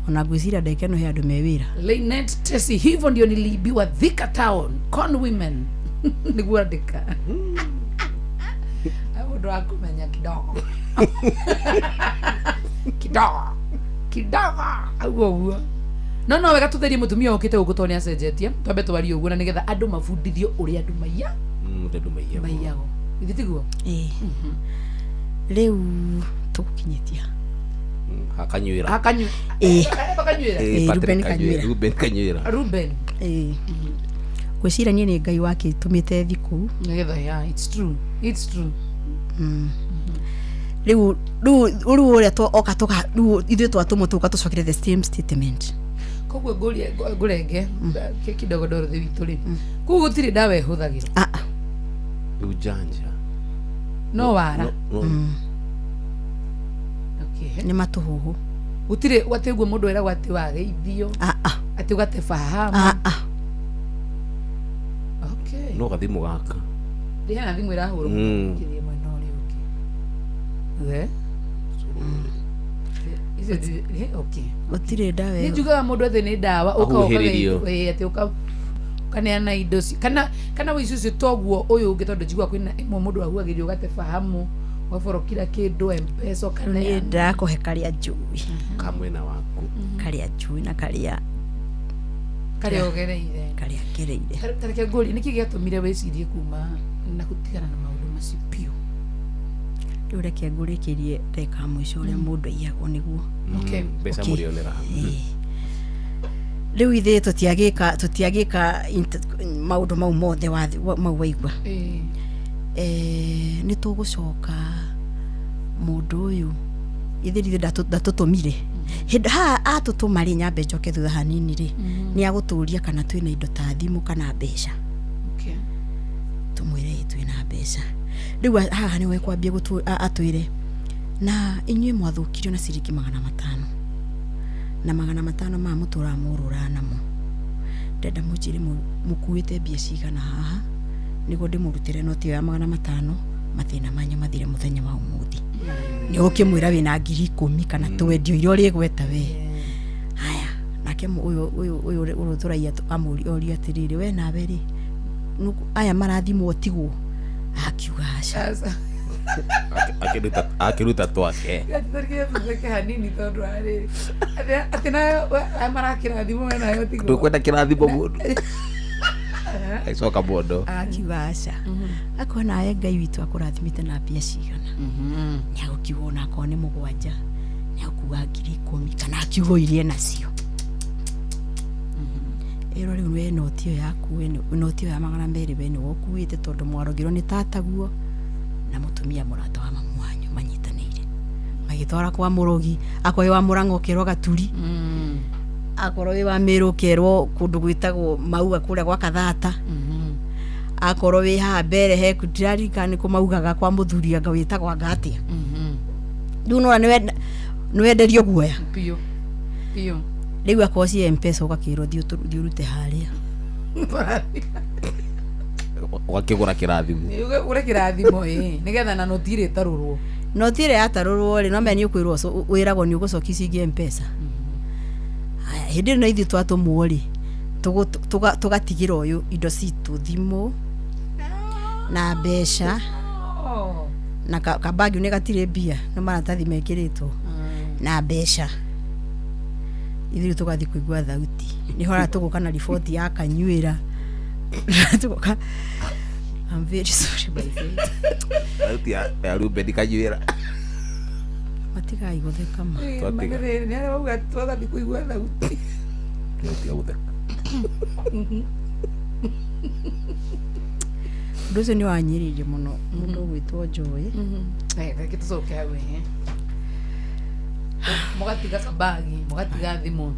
Ona ngwĩciria ndagĩka ĩno he andũ me wĩra. Lynette Tesi, hivyo ndio niliibiwa Thika Town, con women. Nĩguo andĩka. Mũndũ wa kũmenya kidogo. Kidogo. Kidogo. Ũguo ũguo. No wega tũtherie mũtumia ũkĩte gũkũ tondũ nĩ acenjetie. Twambe twarie ũguo na nĩgetha andũ mabundithio ũrĩa andũ maiya. Andũ maiyagwo. Githĩ tiguo? Ĩĩ. Rĩu tũgũkinyĩtia. Hakanyuĩra. Hakanyuĩra. Ĩĩ. Hakanyuĩra. Ruben Kanyuĩra. Ruben Kanyuĩra. Ruben. Ĩĩ. Ngwĩciria niĩ nĩ Ngai wakĩtũmĩte thikũ. Nĩgetha yeah, it's true. It's true. Rĩu rĩu ũrĩa oka tũka rĩu ithuĩ twatũmwo tũka tũcokere the same statement. Koguo ngũrie ngũrenge kidogo Dorothy witũ rĩ. Koguo gũtirĩ ndawa ĩhũthagĩrwo. Ah ah. Rĩu janja. No wara. Okay. Nĩ matũhũhũ. Gũtirĩ atĩ ũguo mũndũ eragwo atĩ wageithio. Ah ah. Atĩ ũgate fahamu. Ah ah. Okay. No gathimũ gaka. Ndĩ hena thimũ ĩrahũrwo. Kĩrĩa mwena ũrĩa ũngĩ. We. Okay. Gũtirĩ ndawa Nĩ njugaga mũndũ atĩ nĩ ndawa Ahuhĩrĩrio. Atĩ ũkaneana indo kana wĩici ũcio toguo ũyũ ũngĩ tondũ njiguaga kwĩna ĩmwe mũndũ ahuhagĩrio ũgate fahamu ũgaborokira kĩndũ M-Pesa Niĩ ũkaneana. ndĩrakũhe karĩa njũĩ. Ka mwena waku. Karĩa njũĩ na karĩa Karĩa ũgereire. Karĩa ngereire. Ta reke ngũrie nĩkĩ gĩatũmire wĩcirie kuma na gũtigana na maũndũ macio biũ? Rĩu reke ngũrĩkĩrie ndagĩka ya mũico ũrĩa mũndũ aiyagwo nĩguo. Okay. Mbeca Okay. mũrĩonera hau. Rĩu ithuĩ tũtiagĩka maũndũ mau mothe mau waigua. Nĩ tũgũcoka mũndũ ũyũ ithuĩ ithuĩ ndatũtũmire. Hĩndĩ haha atũtũma rĩ nyambe njoke thutha hanini rĩ nĩ agũtũria kana twĩna indo ta thimũ kana mbeca. Okay. Tũmwĩre ĩ twĩna mbeca. Rĩu haha nĩwe kwambia atwĩre na inyuĩ mwathũkirio na ciringi 500. Na 500 ma mũtũraga mũrũraga namo. Ndenda mũnjĩre mũkuĩte mbia cigana haha nĩguo ndĩmũrutĩre noti ĩyo ya 500 mathĩna manyu mathire mũthenya wa ũmũthĩ. Nĩ ũkĩmwĩra wĩna 10,000 kana twendio iria ũrĩgweta we. Haya, nake ũyũ ũyũ ũyũ ũrũtũraia amũria atĩrĩrĩ, we nawe rĩ, aya marathimwo tigwo? Akiuga aca. Akĩruta twake. Tũtheke hanini tondũ arĩ atĩ nayo aya marakĩrathimwo we nayo tigwo. Ndũkwenda kĩrathimo mũndũ. Agĩcoka mũndũ. Akiuga aca. Akona nawe Ngai witũ akũrathimĩte na mbia cigana. Nĩ agũkiuga ona akorwo nĩ 7, nĩ agũkuga 10,000 kana akiuga irie nacio. Ĩro rĩu we noti ĩyo yaku, we noti ĩyo ya 200 we nĩwe ũkuĩte tondũ mwarogirwo nĩ tataguo na mũtumia mũrata wa mamu wanyu manyitanĩire. Magĩtwara kwa mũrogi, akorwo wĩ wa Mũrang'a ũkerwo Gaturi, akorwo wĩ wa Mĩrũ ũkerwo kũndũ gwĩtagwo Maua kũrĩa gwa Kathata, akorwo wĩ haha mbere he ndiraririkana nĩ kũ maugaga kwa mũthuri anga wĩtagwo anga atĩa. Rĩu nĩwona nĩwenderio guoya. Biũ. Biũ. Rĩu akorwo ci M-Pesa ũgakĩrwo thiĩ ũrute harĩa. Ũgakĩgũra kĩrathimo. Ũgũre kĩrathimo ĩĩ, nĩgetha na noti ĩrĩa ĩtarũrwo. Noti ĩrĩa yatarũrwo rĩ, no menya nĩ ũkwĩrwo wĩragwo nĩ ũgũcokia icio ingĩ M-Pesa. Haya, hĩndĩ ĩno ithuĩ twatũmwo rĩ, tũgatigĩra ũyũ indo citũ, thimũ na mbeca na kabagi nĩ gatirĩ mbia, no maratathi mekĩrĩtwo na mbeca. Ithuĩ tũgathiĩ kũigua thauti. Nĩ hora tũgũka na riboti ya kanyuĩra. Tũgoka. I'm very sorry by the way. Thauti ya Ruben kanyuĩra. Matigai gũtheka ma. Twatiga. Nĩ arĩa mauga twagathiĩ kũigua thauti. Twatiga gũtheka. Ũndũ ũcio nĩ wanyĩrĩirie mũno mũndũ ũgwĩtwo Joy. Reke tũcoke hau ĩĩ. Mũgatiga kabagi, mũgatiga thimũ.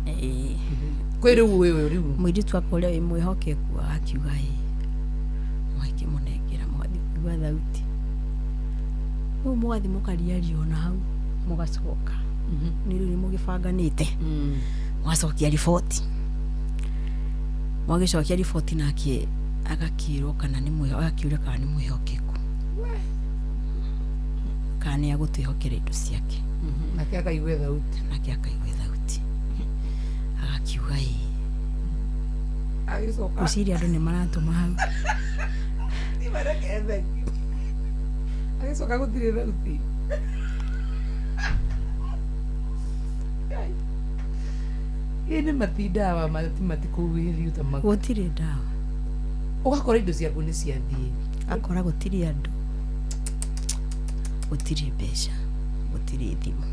Kwĩ rĩu ũyũ rĩu. Mũirĩtu akwa ũrĩa wĩ mwĩhokeku agakiuga ĩĩ. Mũgakĩmũnengera mũgathiĩ kũigua thauti. Rĩu mũgathiĩ mũkariaria ona hau mũgacoka. Nĩ rĩu nĩ mũgĩbanganĩte. Mũgacokia riboti. Mwagĩcokia riboti nake agakĩrwo kana nĩ agakĩũria kana nĩ mwĩhokeku. Kana nĩ agũtwĩhokera indo ciake. Nake akaigua thauti. Nake akaigua thauti. Agakiuga ĩĩ. Agĩcoka. Ngwĩciria andũ nĩ maratũma hau. Agĩcoka gũtirĩ thauti. Ĩ nĩ mati ndawa matikũhuhĩrio ta maguta. Gũtirĩ ndawa. Ũgakora indo ciaku nĩ ciathiĩ. Akora gũtirĩ andũ. Gũtirĩ mbeca. Gũtirĩ thimũ.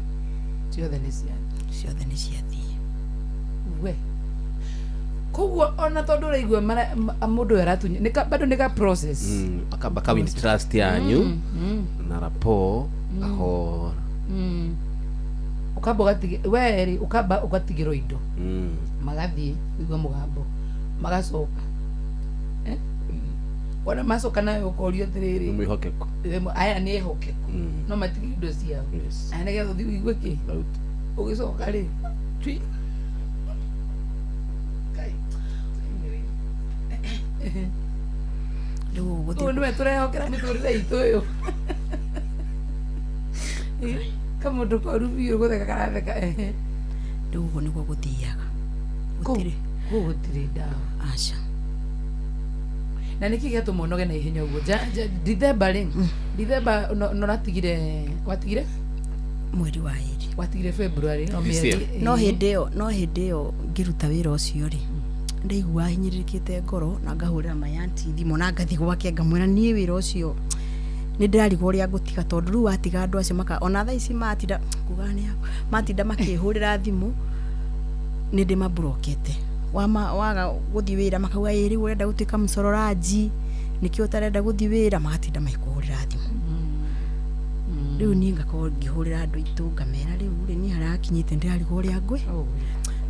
Ciothe nĩ ciathiĩ. Ciothe nĩ ciathiĩ. We. Koguo ona tondũ ũraigua mũndũ ũyũ aratunya nĩ bado nĩ ka process. Akamba ka win trust yanyu na rapport kahora. Ũkamba ũgatigĩ we rĩ ũkamba ũgatigĩrwo indo. Magathiĩ kũigua mũgambo. Magacoka. Wona macoka nayo ũkorio atĩrĩrĩ. Nĩ mwĩhokeku. Aya nĩ ehokeku. No matigĩ indo ciao. Aya nĩgetha ũthiĩ ũigue kĩ? Ũgĩcoka rĩ. Twi. Rĩu ũgũthiĩ. Ũyũ nĩwe tũrehokera mĩtũrĩre itũ ũyũ. Kamũndũ koru biũ gũtheka karatheka. Rĩu ũguo nĩguo gũthiaga. Gũtirĩ. Kũu gũtirĩ ndawa. Aca. Na nĩkĩ gĩatũma ũnoge na ihenya ũguo? Dithemba rĩ, Dithemba noratigire, watigire? Mweri wa 2. Watigire February. No mĩeri. No hĩndĩ ĩyo ngĩruta wĩra ũcio rĩ, ndaigua hinyĩrĩrĩkĩte ngoro na ngahũrĩra my auntie thimũ na ngathiĩ gwake ngamwĩra niĩ wĩra ũcio nĩ ndĩrarigwo ũrĩa ngũtiga tondũ rĩu watiga andũ acio maka ona thaa ici matinda kuga nĩ matinda makĩhũrĩra thimũ nĩ ndĩmaburokete. Waga gũthiĩ wĩra makauga ĩ rĩu ũrenda gũtuĩka mũcororanji nĩkĩo ũtarenda gũthiĩ wĩra magatinda makĩhũrĩra thimũ. Rĩu niĩ ngakorwo ngĩhũrĩra andũ aitũ ngamera rĩu rĩ niĩ harĩa hakinyĩte ndĩrarigwo ũrĩa ngwĩ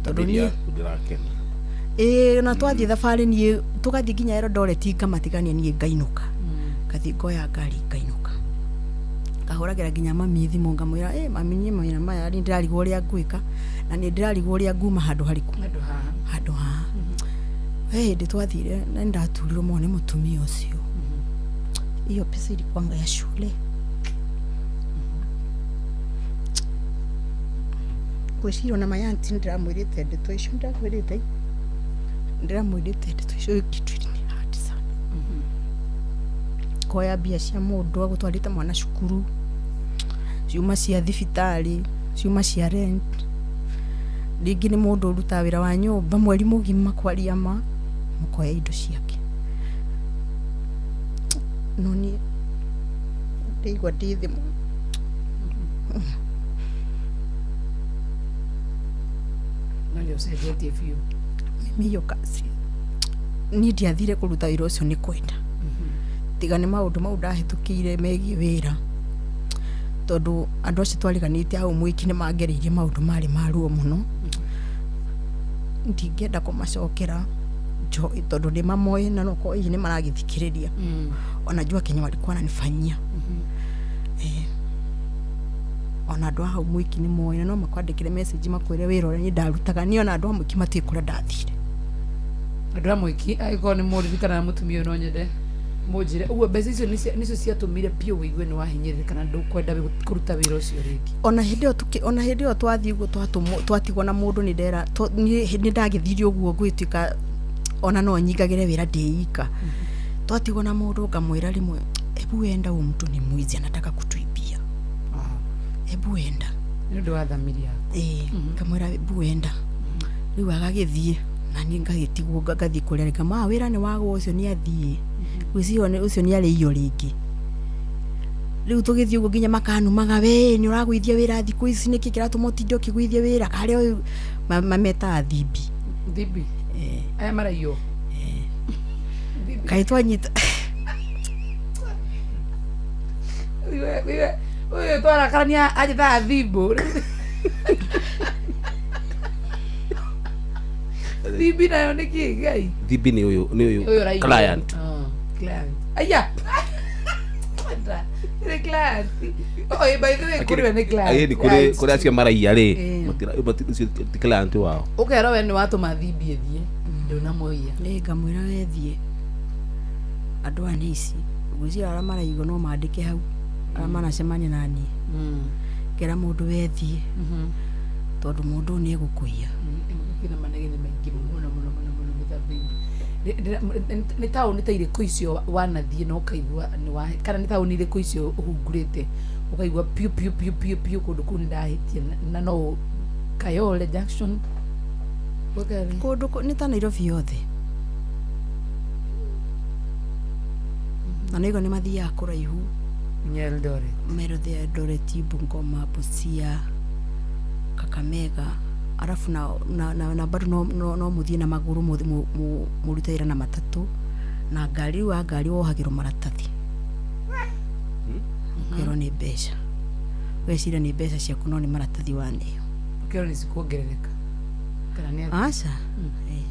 tondũ niĩ ndĩrakena. Ĩĩ na twathiĩ thabarĩ niĩ tũgathiĩ nginya Eldoret ngamatigania niĩ ngainũka. Ngathiĩ ngoya ngari ngainũka. Ngahũragĩra nginya mami thimũ ngamwĩra, "Eh, mami, niĩ mawĩra maya nĩ ndĩrarigwo ũrĩa ngwĩka na nĩ ndĩrarigwo ũrĩa nguma handũ harĩkũ." Handũ haha. Handũ haha. He hĩndĩ twathire na nĩ ndaturirwo mũno nĩ mũtumia ũcio. Hiyo pesa ilikuwanga ya shule. Ngwĩciria ona mayanti ndĩramwĩrĩte ndeto icio, ndĩramwĩrĩte ndeto icio, kitu ni hard sana. Koya mbia cia mũndũ agũtwarĩte mwana cukuru, ciuma cia thibitarĩ, ciuma cia rent, rĩngĩ nĩ mũndũ ũrutaga wĩra wa nyũmba mweri mũgima, kwaria ma, mũkoya indo ciake. No niĩ ndĩigua ndĩ thĩ mũno. No nĩ ũcenjetie biũ. Mimi hiyo kazi niĩ ndiathire kũruta wĩra ũcio nĩ kwenda, tiga nĩ maũndũ mau ndahĩtũkĩire megiĩ wĩra, tondũ andũ acio twariganĩte hau mwĩki nĩ mangereirie maũndũ marĩ ma ruo mũno. Ndingĩenda kũmacokera tondũ nĩ mamoĩ na nokorwo hihi nĩ maragĩthikĩrĩria. Wanajua kenye walikuwa wananifanyia. Ona andũ a hau mwĩki nĩ moĩ na no makwandĩkĩre message makwĩre wĩra ũrĩa niĩ ndarutaga. Niĩ ona andũ a mwĩki matiũĩ kũrĩa ndathire. Andũ a mwĩki, angĩkorwo nĩ mũririkana na mũtumia ũyũ, no nyende mũnjĩre ũguo mbeca icio nĩcio ciatũmire biũ wĩigue nĩ wahinyĩrĩrĩka kana ndũkwenda kũruta wĩra ũcio rĩngĩ? Ona hĩndĩ ĩyo ona hĩndĩ ĩyo twathiĩ ũguo twatũmwo twatigwo na mũndũ, nĩ ndera niĩ nĩ ndagĩthire ũguo ngwĩtuĩka ona no nyingagĩre wĩra ndĩika. Twatigwo na mũndũ ngamwĩra rĩmwe, "Hebu enda, huyu mtu ni mwizi, anataka kutuibia, hebu enda." Nĩ ũndũ wa thamiri yaku. Ĩĩ, ngamwĩra, "Hebu enda." Rĩu agagĩthiĩ na niĩ ngagĩtigwo, ngathiĩ kũrĩa ngama wĩra nĩ wagwo, ũcio nĩ athiĩ, gwĩciria ũcio nĩ arĩiywo rĩngĩ. Rĩu tũgĩthiĩ ũguo nginya makanumaga, "We nĩ ũragũithia wĩra thikũ ici, nĩkĩ kĩratũma ũtinde ũkĩgũithia wĩra?" Karĩa ũyũ mametaga thimbi. Thimbi aya maraiywo. Kaĩ twanyita. Ũyũ twarakarania anjĩtaga thimbo. Thimbi nayo nĩ kĩ, Ngai? Thimbi nĩ ũyũ, nĩ ũyũ ũyũ ũraiywo. Client. Ah, client. Aya, nĩ client. Oh, by the way, kũrĩ we nĩ client. Ĩĩ, kũrĩ kũrĩ acio maraiya rĩ, Ĩĩ. ũcio ti client wao. Ũkerwo we nĩ watũma thimbi ĩthiĩ, ndũnamũiya. Nĩ ngamwĩra, "Wethiĩ, andũ aya nĩ ici." Ngwĩciria arĩa maraigua no mandĩke hau, arĩa manacemania na niĩ, ngera mũndũ, "Wethiĩ, tondũ mũndũ ũyũ nĩ egũkũiya." Kwĩna manegene maingĩ mũno mũno mũno mũno mĩtambo-inĩ. Nĩ taũni ta irĩkũ icio wanathiĩ na ũkaigua nĩ wa, kana nĩ taũni irĩkũ icio ũhungurĩte ũkaigua piũ piũ piũ piũ piũ kũndũ kũu nĩ ndahĩtia na no Kayole Junction? Kũndũ nĩ ta Nairobi yothe, na nĩguo nĩ mathiaga kũraihu. Nginya Eldoret? Merothe, Eldoret, Bungoma, Busia, Kakamega, arabu na bado no mũthiĩ na magũrũ, mũrute wĩra na matatũ na ngari. Rĩu wa ngari wohagĩrwo maratathi, ũkerwo nĩ mbeca, weciria nĩ mbeca ciaku, no nĩ maratathi waneo. Ũkerwo nĩ cikuongerereka kana nĩ atĩa? Aca. Eh.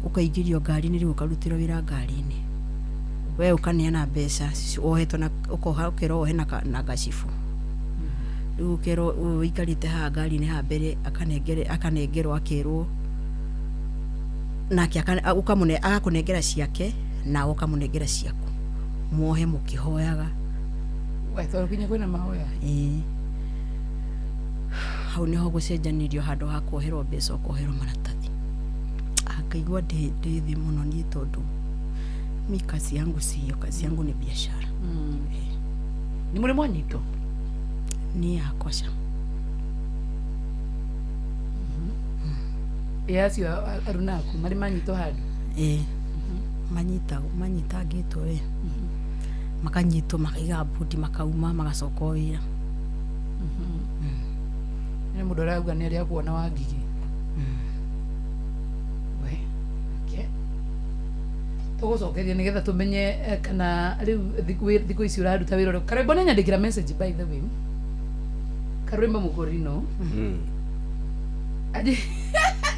Ũkaingĩrio ngari-inĩ, rĩu ũkarutĩrwo wĩra ngari-inĩ, we ũkaneana mbeca wohetwo na ũkoha, ũkerwo wohe na gacibũ. Rĩu ũkerwo ũyũ ũikarĩte haha ngari-inĩ haha mbere akanengere, akanengerwo, akerwo nake ũkamũne, agakũnengera ciake nawe ũkamũnengera ciaku, muohe mũkĩhoyaga. We, tondũ kinya kwĩna mahoya. Ĩĩ, hau niho gũcenjanĩrio, handũ ha kuoherwo mbeca ũkoherwo maratathi. Akaigua ndĩ thĩ mũno niĩ, tondũ mi kazi yangu siyo kazi yangu, ni biashara. Nĩ mũrĩ mwanyitwo? Niĩ yakwa ca. Ĩ acio aruna aku marĩ manyitwo handũ? Ĩĩ, manyitangĩtwo we, makanyitwo, makaiga mbũndi, makauma, magacoka o wĩra. Nĩ mũndũ arauga nĩ arĩa akuona wa ngigĩ. We, okay. Tũgũcokeria nĩgetha tũmenye kana rĩu thikũ ici ũraruta wĩra ũrĩkũ. Karwĩmbo nĩ nyandĩkĩra message, by the way, karwĩmbo mũkũrino. Aji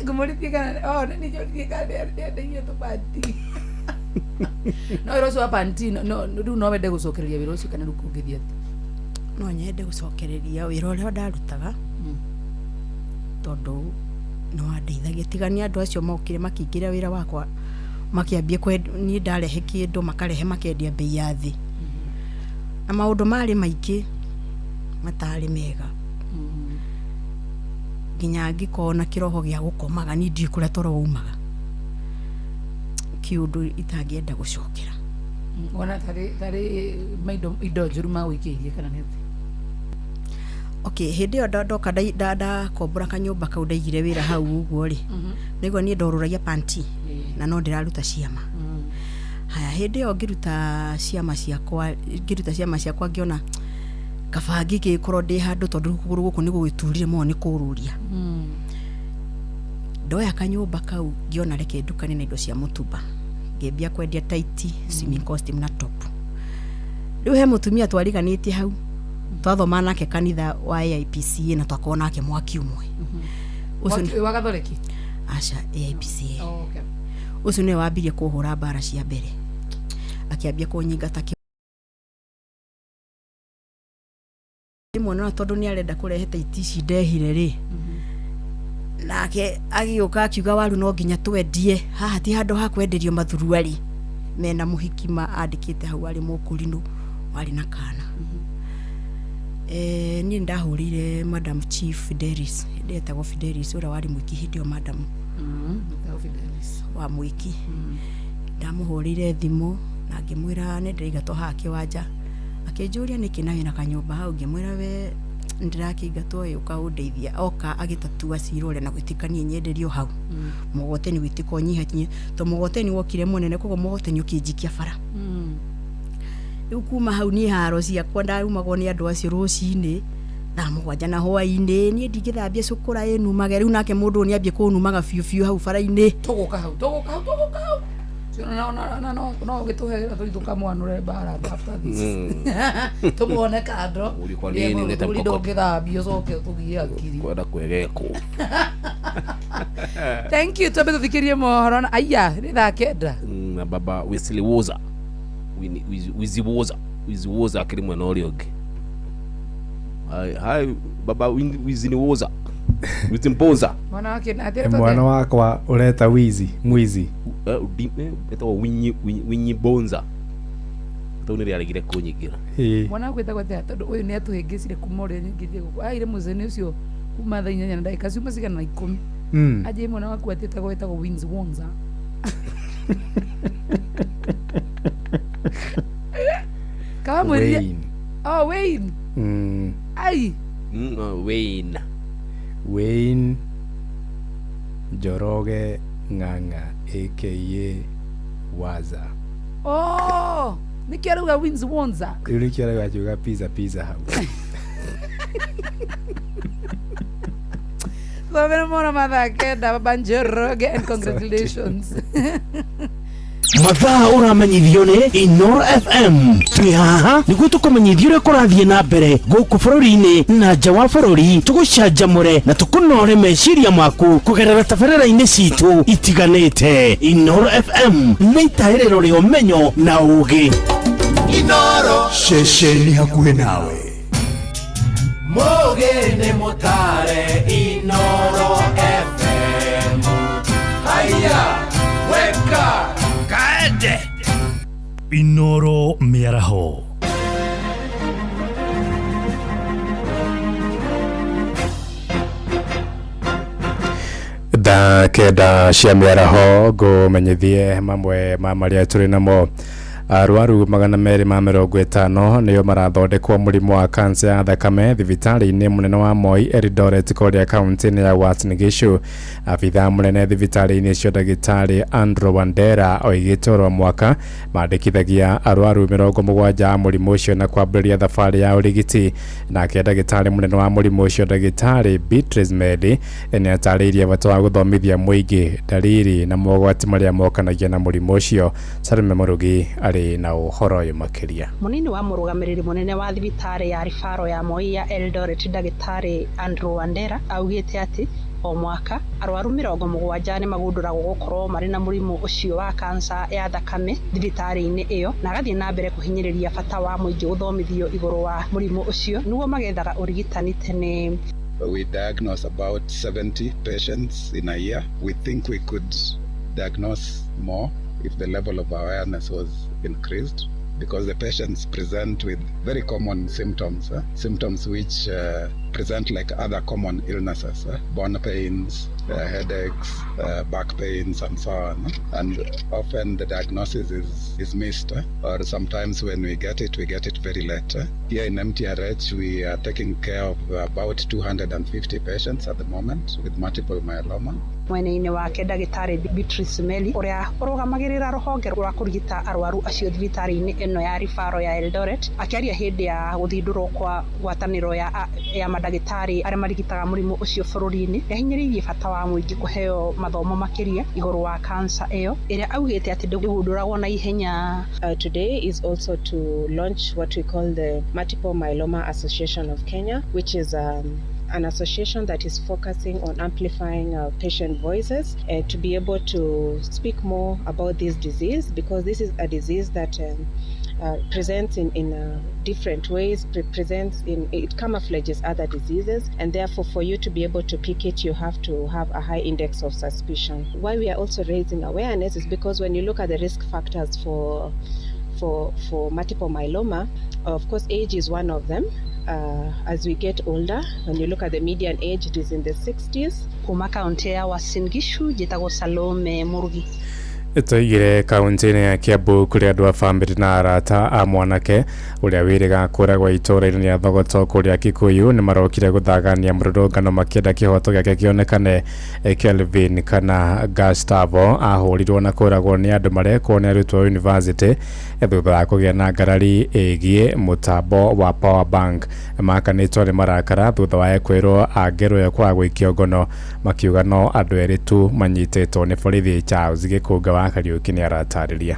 ngũmũrithie kana oh nĩ njũrie kana nĩendagia tũbati. No wĩra ũcio wa panti no rĩu no wende gũcokereria wĩra ũcio kana rĩu kũngĩthiĩ atĩa? No nyende gũcokereria wĩra ũrĩa ndarutaga, tondũ nĩ wandeithagia. Tiga nĩ andũ acio mokire makĩingĩra wĩra wakwa, makĩambia niĩ ndarehe kĩndũ makarehe makendia bei ya thĩ, na maũndũ marĩ maingĩ matarĩ mega, nginya ngĩkorwo na kĩroho gĩa gũkomaga. Niĩ ndiũĩ kũrĩa toro waumaga, kĩũndũ itangĩenda gũcokera. Wona tarĩ maindo indo njũru magũikĩirie kana nĩ atĩa? Okay, hĩndĩ ĩyo ndoka ndakombora kanyũmba kau ndaigire wĩra hau ũguo rĩ, nĩguo niĩ ndorũragia panti na no ndĩraruta ciama. Haya, hĩndĩ ĩyo ngĩruta ciama ciakwa ngĩona kaba ngĩgĩkorwo ndĩ handũ, tondũ kũgũrũ gũkũ nĩ gũgĩturire mũno nĩ kũrũria. Ndoya kanyũmba kau ngĩona reke ndukane na indo cia mũtumba, ngĩambia kwendia taiti, swimming costume na top. Rĩu he mũtumia twariganĩtie hau, twathoma nake kanitha wa AIPCA na twakorwo nake mwaki ũmwe. Ũcio wa Gathoreki? Aca, AIPCA. Ũcio nĩwe wambirie kũhũra mbara cia mbere, akĩambia kũnyingata rĩmwe, na tondũ nĩ arenda kũrehe taiti ici ndehire rĩ, nake agĩũka akiuga waru no nginya twendie haha, ti handũ ha kwenderio mathuruari mena mũhiki andĩkĩte hau arĩ mũkũrinũ warĩ na kana. Niĩ ndahũrĩire Madam Chief Fidelis, hĩndĩ etagwo Fidelis, ũrĩa warĩ mwĩki hĩndĩ ĩyo, madam wa mwĩki. Ndamũhũrĩire thimũ na ngĩmwĩra nĩ ndĩraingatwo haha kĩwanja. Akĩnjũria nĩkĩ na wĩna kanyũmba hau, ngĩmwĩra we ndĩrakĩingatwo ĩ, ũka ũndeithia. Oka agĩtatua cira ũrĩa na gwĩtĩka niĩ nyenderio hau mũgoteni gwĩtĩka ũnyiha, to mũgoteni wokire mũnene, koguo mũgoteni ũkĩnjikia bara. Rĩu kuma hau niĩ haro ciakwa ndarumagwo nĩ andũ acio rũcinĩ thaa 7 na hwaĩ-inĩ, niĩ ndingĩthambia cukura ĩnumage. Rĩu nake mũndũ ũyũ nĩambie kũnumaga biũ biũ hau bara-inĩ. Tũgũka hau no gĩtũhe tũkamwanũre mbara after this tũmuone kando mũthuri ndũngĩthambia ũcoke ũtũgie akiri kwenda kwegekwo. Thank you, twambe tũthikĩrie mohoro na aya nĩ thaa 9 na baba Wesley Woza Wiziwoza akĩrĩ mwena ũrĩa ũngĩ. Hi baba Wiziniwoza Wizimboza. Mwana wake na atĩra mwana wakwa ureta wizi mwizi etagwo Winyi Bonza tau nĩ rĩaregire kũnyingĩra. Mwana wakwa etagwo atĩa? Tondũ ũyũ nĩ atũhĩngĩcire kuma ũrĩa nyingĩrie gũkũ aire mũcene ũcio kuma thaa 8 na ndagĩka ciuma cigana na 10. Anjĩ mwana waku atĩtagwo etagwo Wins Wonza. Kama oh Wayne. Ai. Wayne. Wayne Njoroge Ng'ang'a aka Waza. Oh, nĩkĩo arauga Wins Wonza. Rĩu nĩkĩo arauga akiuga pizza pizza hau. Thomera mwana mathaa 9 baba Njoroge, and congratulations. Mathaa ũramenyithio nĩ Inooro FM. Twĩ haha nĩguo tũkũmenyithie ũrĩa kũrathiĩ na mbere gũkũ bũrũri-inĩ na nja wa bũrũri, tũgũcanjamũre na tũkũnore meciria maku kũgerera tabarĩra-inĩ citũ itiganĩte. Inooro FM nĩ itaĩrĩro rĩa ũmenyo na ũũgĩ. Inooro ceceni hakuhĩ nawe. Mũgĩ nĩ mũtare Inooro FM. Haiya weka kaende Inooro mĩaraho. Thaa 9 cia mĩaraho ngũmenyithie mamwe ma marĩa tũrĩ namo. Arwaru 250 nĩo marathondekwo mũrimũ wa kansa ya thakame thibitarĩ-inĩ mũnene wa Moi Eldoret kũrĩa kaunti-inĩ ya Uasin Gishu. Abithaa mũnene thibitarĩ-inĩ ũcio ndagĩtarĩ Andrew Wandera oigĩte oro mwaka mandĩkithagia arwaru 70 a mũrimũ ũcio na kwambĩrĩria thabarĩ ya ũrigiti. Nake ndagĩtarĩ mũnene wa mũrimũ ũcio ndagĩtarĩ Beatrice Medi nĩ atarĩirie bata wa gũthomithia mũingĩ ndariri na mogwati marĩa mokanagia na mũrimũ ũcio. Salome Mũrugi arĩ na ũhoro ũyũ makĩria. Mũnini wa mũrũgamĩrĩri mũnene wa thibitarĩ ya ribaro ya Moi ya Eldoret ndagĩtarĩ Andrew Wandera augĩte atĩ O mwaka arwaru 70 nĩ magundũragwo gũkorwo marĩ na mũrimũ ũcio wa kansa ya thakame thibitarĩ-inĩ ĩyo, na agathiĩ na mbere kũhinyĩrĩria bata wa mũingĩ gũthomithio igũrũ wa mũrimũ ũcio nĩguo magethaga ũrigitani tene. We diagnose about 70 patients in a year. We think we could diagnose more if the level of awareness was increased, because the patients present with very common symptoms, symptoms which present like other common illnesses, bone pains, headaches, back pains, and so on. And often the diagnosis is missed, or sometimes when we get it very late. Here in MTRH, we are taking care of about 250 patients at the moment with multiple myeloma. Mwena-inĩ wake ndagĩtarĩ Beatrice Meli ũrĩa ũrũgamagĩrĩra rũhonge rwa kũrigita arwaru acio thibitarĩ-inĩ ĩno ya Rifaro ya Eldoret akĩaria hĩndĩ ya gũthindũrwo kwa ngwatanĩro ya mandagĩtarĩ arĩa marigitaga mũrimũ ũcio bũrũri-inĩ, nĩahinyĩrĩirie bata wa mũingĩ kũheo mathomo makĩria igũrũ wa kansa ĩyo ĩrĩa augĩte atĩ ndĩgundũragwo na ihenya. Today is also to launch what we call the Multiple Myeloma Association of Kenya, which is an association that is focusing on amplifying patient voices to be able to speak more about this disease, because this is a disease that presents in different ways, presents in, it camouflages other diseases, and therefore for you to be able to pick it, you have to have a high index of suspicion. Why we are also raising awareness is because when you look at the risk factors for multiple myeloma, of course age is one of them. As we get older, when you look at the median age, it is in the 60s. Kuma kaunti ya Uasin Gishu, njĩtagwo Salome Murugi. Tũigire kaunti-inĩ ya Kiambu kũrĩa andũ a bamĩrĩ na arata a mwanake ũrĩa wĩrĩga kũragwo itũũra-inĩ rĩa Thogoto kũrĩa Kikuyu nĩ marokire gũthagania mũrũrũngano makĩenda kĩhoto gĩake kĩonekane. Kelvin kana Gustavo ahũrirwo na kũragwo nĩ andũ marekwo nĩ arutwo university thutha wa kũgĩa na ngarari ĩgiĩ mũtambo wa power bank. Makanĩtwo nĩ marakara thutha wa kwĩrwo angerwo ĩyo kwaga gũikio ngono, makiuga no andũ erĩ tu manyitĩtwo nĩ borithi. Charles Gĩkũnga wa Kariuki nĩ aratarĩria.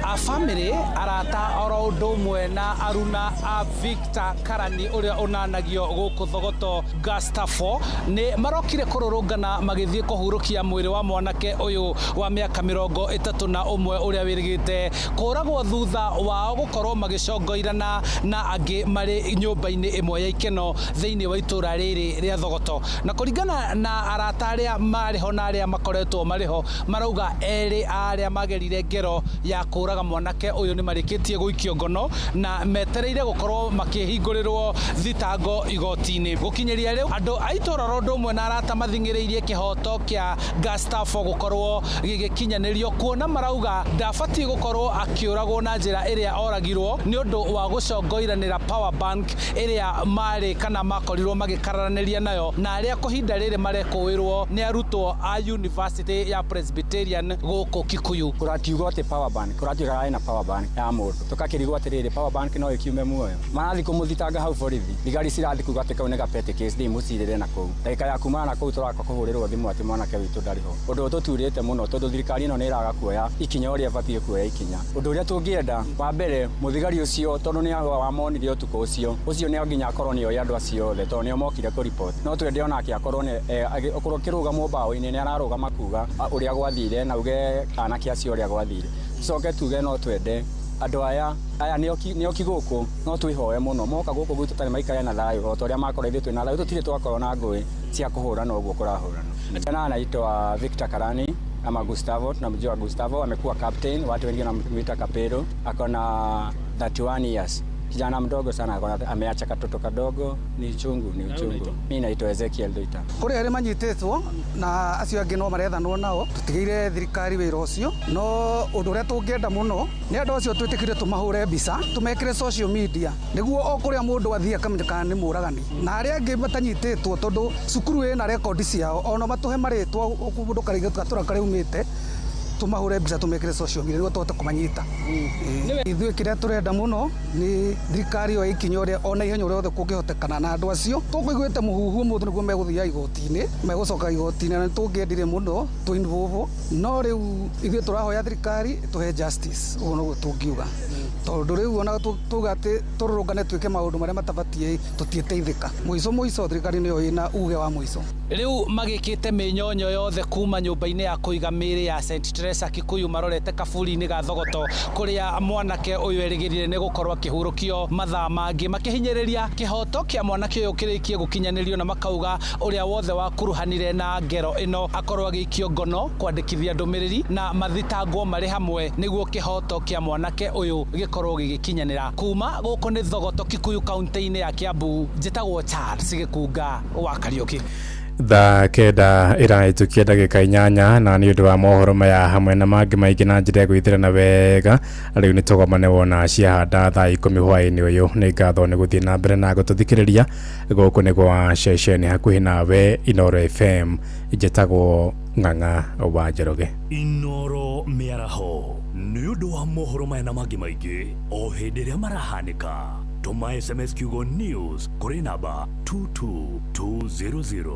A family arata oro ũndũ ũmwe na aruna a Victor Karani ũrĩa ũnanagio gũkũ Thogoto Gustavo nĩ marokire kũrũrũngana magĩthiĩ kũhurũkia mwĩrĩ wa mwanake ũyũ wa mĩaka 31 ũrĩa wĩrĩgĩte kũragwo thutha wao gũkorwo magĩcongoirana na angĩ marĩ nyũmba-inĩ ĩmwe ya ikeno thĩinĩ wa itũũra rĩrĩ rĩa Thogoto. Na kũringana na arata arĩa marĩ ho na arĩa makoretwo marĩ ho, marauga erĩ arĩa magerire ngero ya kũraga mwanake ũyũ nĩ marĩkĩtie gũikio ngono na metereire gũkorwo makĩhingũrĩrwo thitango igoti-inĩ. Gũkinyĩria rĩu andũ a itũũra ro ũndũ ũmwe na arata mathing'ĩrĩirie kĩhoto kĩa Gustavo gũkorwo gĩgĩkinyanĩrio, kuona marauga ndabatiĩ gũkorwo akĩũragwo na njĩra ĩrĩa oragirwo nĩ ũndũ wa gũcongoiranĩra power bank ĩrĩa marĩ kana makorirwo magĩkararanĩria nayo, na arĩa kũhinda rĩrĩ marekũĩrwo nĩ arutwo a University ya Presbyterian gũkũ Kikuyu. Kũrakiugwo atĩ power bank kũratuĩka na power bank ya mũndũ tũkakĩrigwo atĩrĩrĩ power bank no ĩkiume muoyo marathi kũmũthitanga hau borithi thigari cirathi kuga atĩ kau nĩ ga petty case thiĩ mũcirĩre na kũu ndagĩka ya kumana na kũu tũraka kũhũrĩrwo thimũ atĩ mwanake witũ ndarĩ ho. Ũndũ ũtũturĩte mũno tondũ thirikari ĩno nĩ ĩraga kuoya ikinya ũrĩa ĩbatiĩ kuoya ikinya. Ũndũ ũrĩa tũngĩenda wa mbere mũthigari ũcio tondũ nĩ wamonire ũtukũ ũcio ũcio nĩ nginya akorwo nĩ oĩ andũ acio othe tondũ nĩo mokire kũripoti. No twende onake akorwo nĩ okorwo kĩrũgamo mbaũ-inĩ nĩ ararũgama kuga ũrĩa gwathire na uge anake acio ũrĩa gwathire. Tucoke tuge no twende andũ aya nĩoki gũkũ no twĩhoe mũno moka gũkũ gwitũ tarĩ maikare na thayũ o ta ũrĩa makorwo ithuĩ twĩna thayũ tũtirĩ twakorwo na ngũĩ cia kũhũrana ũguo kũrahũrana. Jana anaitwa Victor Karani ama Gustavo, tunamjua Gustavo, amekuwa captain, watu wengi wanamuita Kapero, ako na 31 years. Kijana mdogo sana, ameacha katoto kadogo, ni uchungu, ni uchungu. Mimi naitwa Ezekiel Doita. Kuri arĩa manyitĩtwo na acio angĩ no marethanwo nao, tũtigĩire thirikari wĩra ũcio, no ũndũ ũrĩa tũngĩenda mũno nĩ andũ acio twĩtĩkire tũmahũre mbica, tũmekĩre social media nĩguo o kũrĩa mũndũ athiĩ akamenya kana nĩ mũragani. Na arĩa angĩ matanyitĩtwo tondũ cukuru ĩna rekondi ciao, ona matũhe marĩtwa mũndũ karĩngĩ gatũra karĩa umĩte, tũmahũre mbica tũmekĩre social media nĩguo tũhote kũmanyita. Ithuĩ kĩrĩa tũrenda mũno nĩ thirikari yoe ikinya ũrĩa ona ihenya ũrĩa othe kũngĩhotekana na andũ acio tũkũiguĩte mũhuhu ũmũthĩ nĩguo megũthiia igoti-inĩ, megũcoka igoti-inĩ na nĩtũngĩendire mũno tũ involve, no rĩu ithuĩ tũrahoya thirikari ĩtũhe justice, ũguo noguo tũngiuga. Tondũ rĩu ona tuga atĩ tũrũrũngane twĩke maũndũ marĩa matabatiĩ, tũtiĩteithĩka. Mũico mũico thirikari nĩyo ĩna uge wa mũico. Rĩu magĩkĩte mĩnyonyo yothe kuma nyũmba-inĩ ya kũiga mĩĩrĩ ya St Teresa Kikuyu marorete kaburi-inĩ ga Thogoto kũrĩa mwanake ũyũ erĩgĩrĩire nĩ gũkorwo akĩhurũkio mathaa mangĩ, makĩhinyĩrĩria kĩhoto kĩa mwanake ũyũ kĩrĩkie gũkinyanĩrio, na makauga ũrĩa wothe wakuruhanire na ngero ĩno akorwo agĩikio ngono, kwandĩkithia ndũmĩrĩri na mathitangwo marĩ hamwe nĩguo kĩhoto kĩa mwanake ũyũ gĩkorwo gĩgĩkinyanĩra. Kuma gũkũ nĩ Thogoto Kikuyu kaunti-inĩ ya Kiambu, njĩtagwo Charles Gĩkunga wa Kariũki. Thaa 9 ĩrahĩtũkia ndagĩka 8, na nĩ ũndũ wa mohoro maya hamwe na mangĩ maingĩ na njĩra ya gwĩthĩrana wega, rĩu nĩ tũgomane wona ciahanda thaa 10 hwaĩ-inĩ ũyũ. Nĩ ngatho nĩ gũthiĩ na mbere na gũtũthikĩrĩria. Gũkũ nĩ gwa ceceni hakuhĩ nawe Inooro FM. Njĩtagwo Ng'ang'a wa Njoroge. Inooro Mĩaraho, nĩ ũndũ wa mohoro maya na mangĩ maingĩ o hĩndĩ ĩrĩa marahanĩka, tũma SMS kiugo news kũrĩ namba 22200.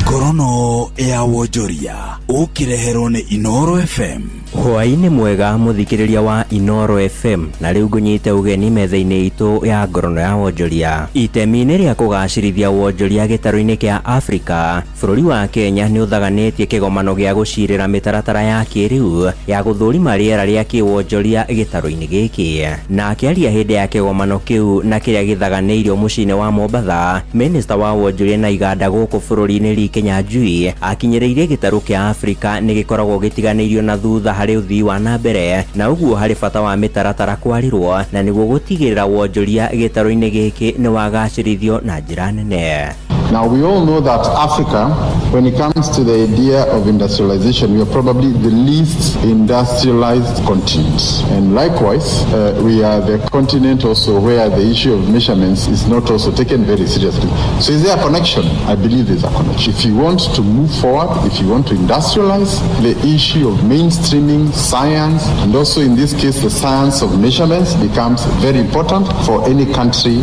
Ngorono ya wonjoria ũkĩreherwo nĩ Inooro FM. Hwaĩ-inĩ mwega mũthikĩrĩria wa Inooro FM, na rĩu ngũnyite ũgeni metha-inĩ itũ ya ngorono ya wonjoria. Itemi-inĩ rĩa kũgacĩrithia wonjoria gĩtarũ-inĩ kĩa Afrika, bũrũri wa Kenya nĩ ũthaganĩtie kĩgomano gĩa gũcirĩra mĩtaratara ya kĩrĩu ya gũthũrima rĩera rĩa kĩwonjoria gĩtarũ-inĩ gĩkĩ. Na akĩaria hĩndĩ ya kĩgomano kĩu na kĩrĩa gĩthaganĩirio mũciĩ-inĩ wa Mombatha, Minista wa wonjoria na iganda gũkũ bũrũri-inĩ Lee Kinyanjui akinyĩrĩirie gĩtarũ kĩa Afrika nĩ gĩkoragwo gĩtiganĩirio na thutha harĩ ũthii wa na mbere, na ũguo harĩ bata wa mĩtaratara kwarĩrwo na nĩguo gũtigĩrĩra wonjoria gĩtarũ-inĩ gĩkĩ nĩ wagacĩrithio na njĩra nene. Now, we all know that Africa, when it comes to the idea of industrialization, we are probably the least industrialized continent. And likewise, we are the continent also where the issue of measurements is not also taken very seriously. So is there a connection? I believe there's a connection. If you want to move forward, if you want to industrialize, the issue of mainstreaming science, and also in this case, the science of measurements becomes very important for any country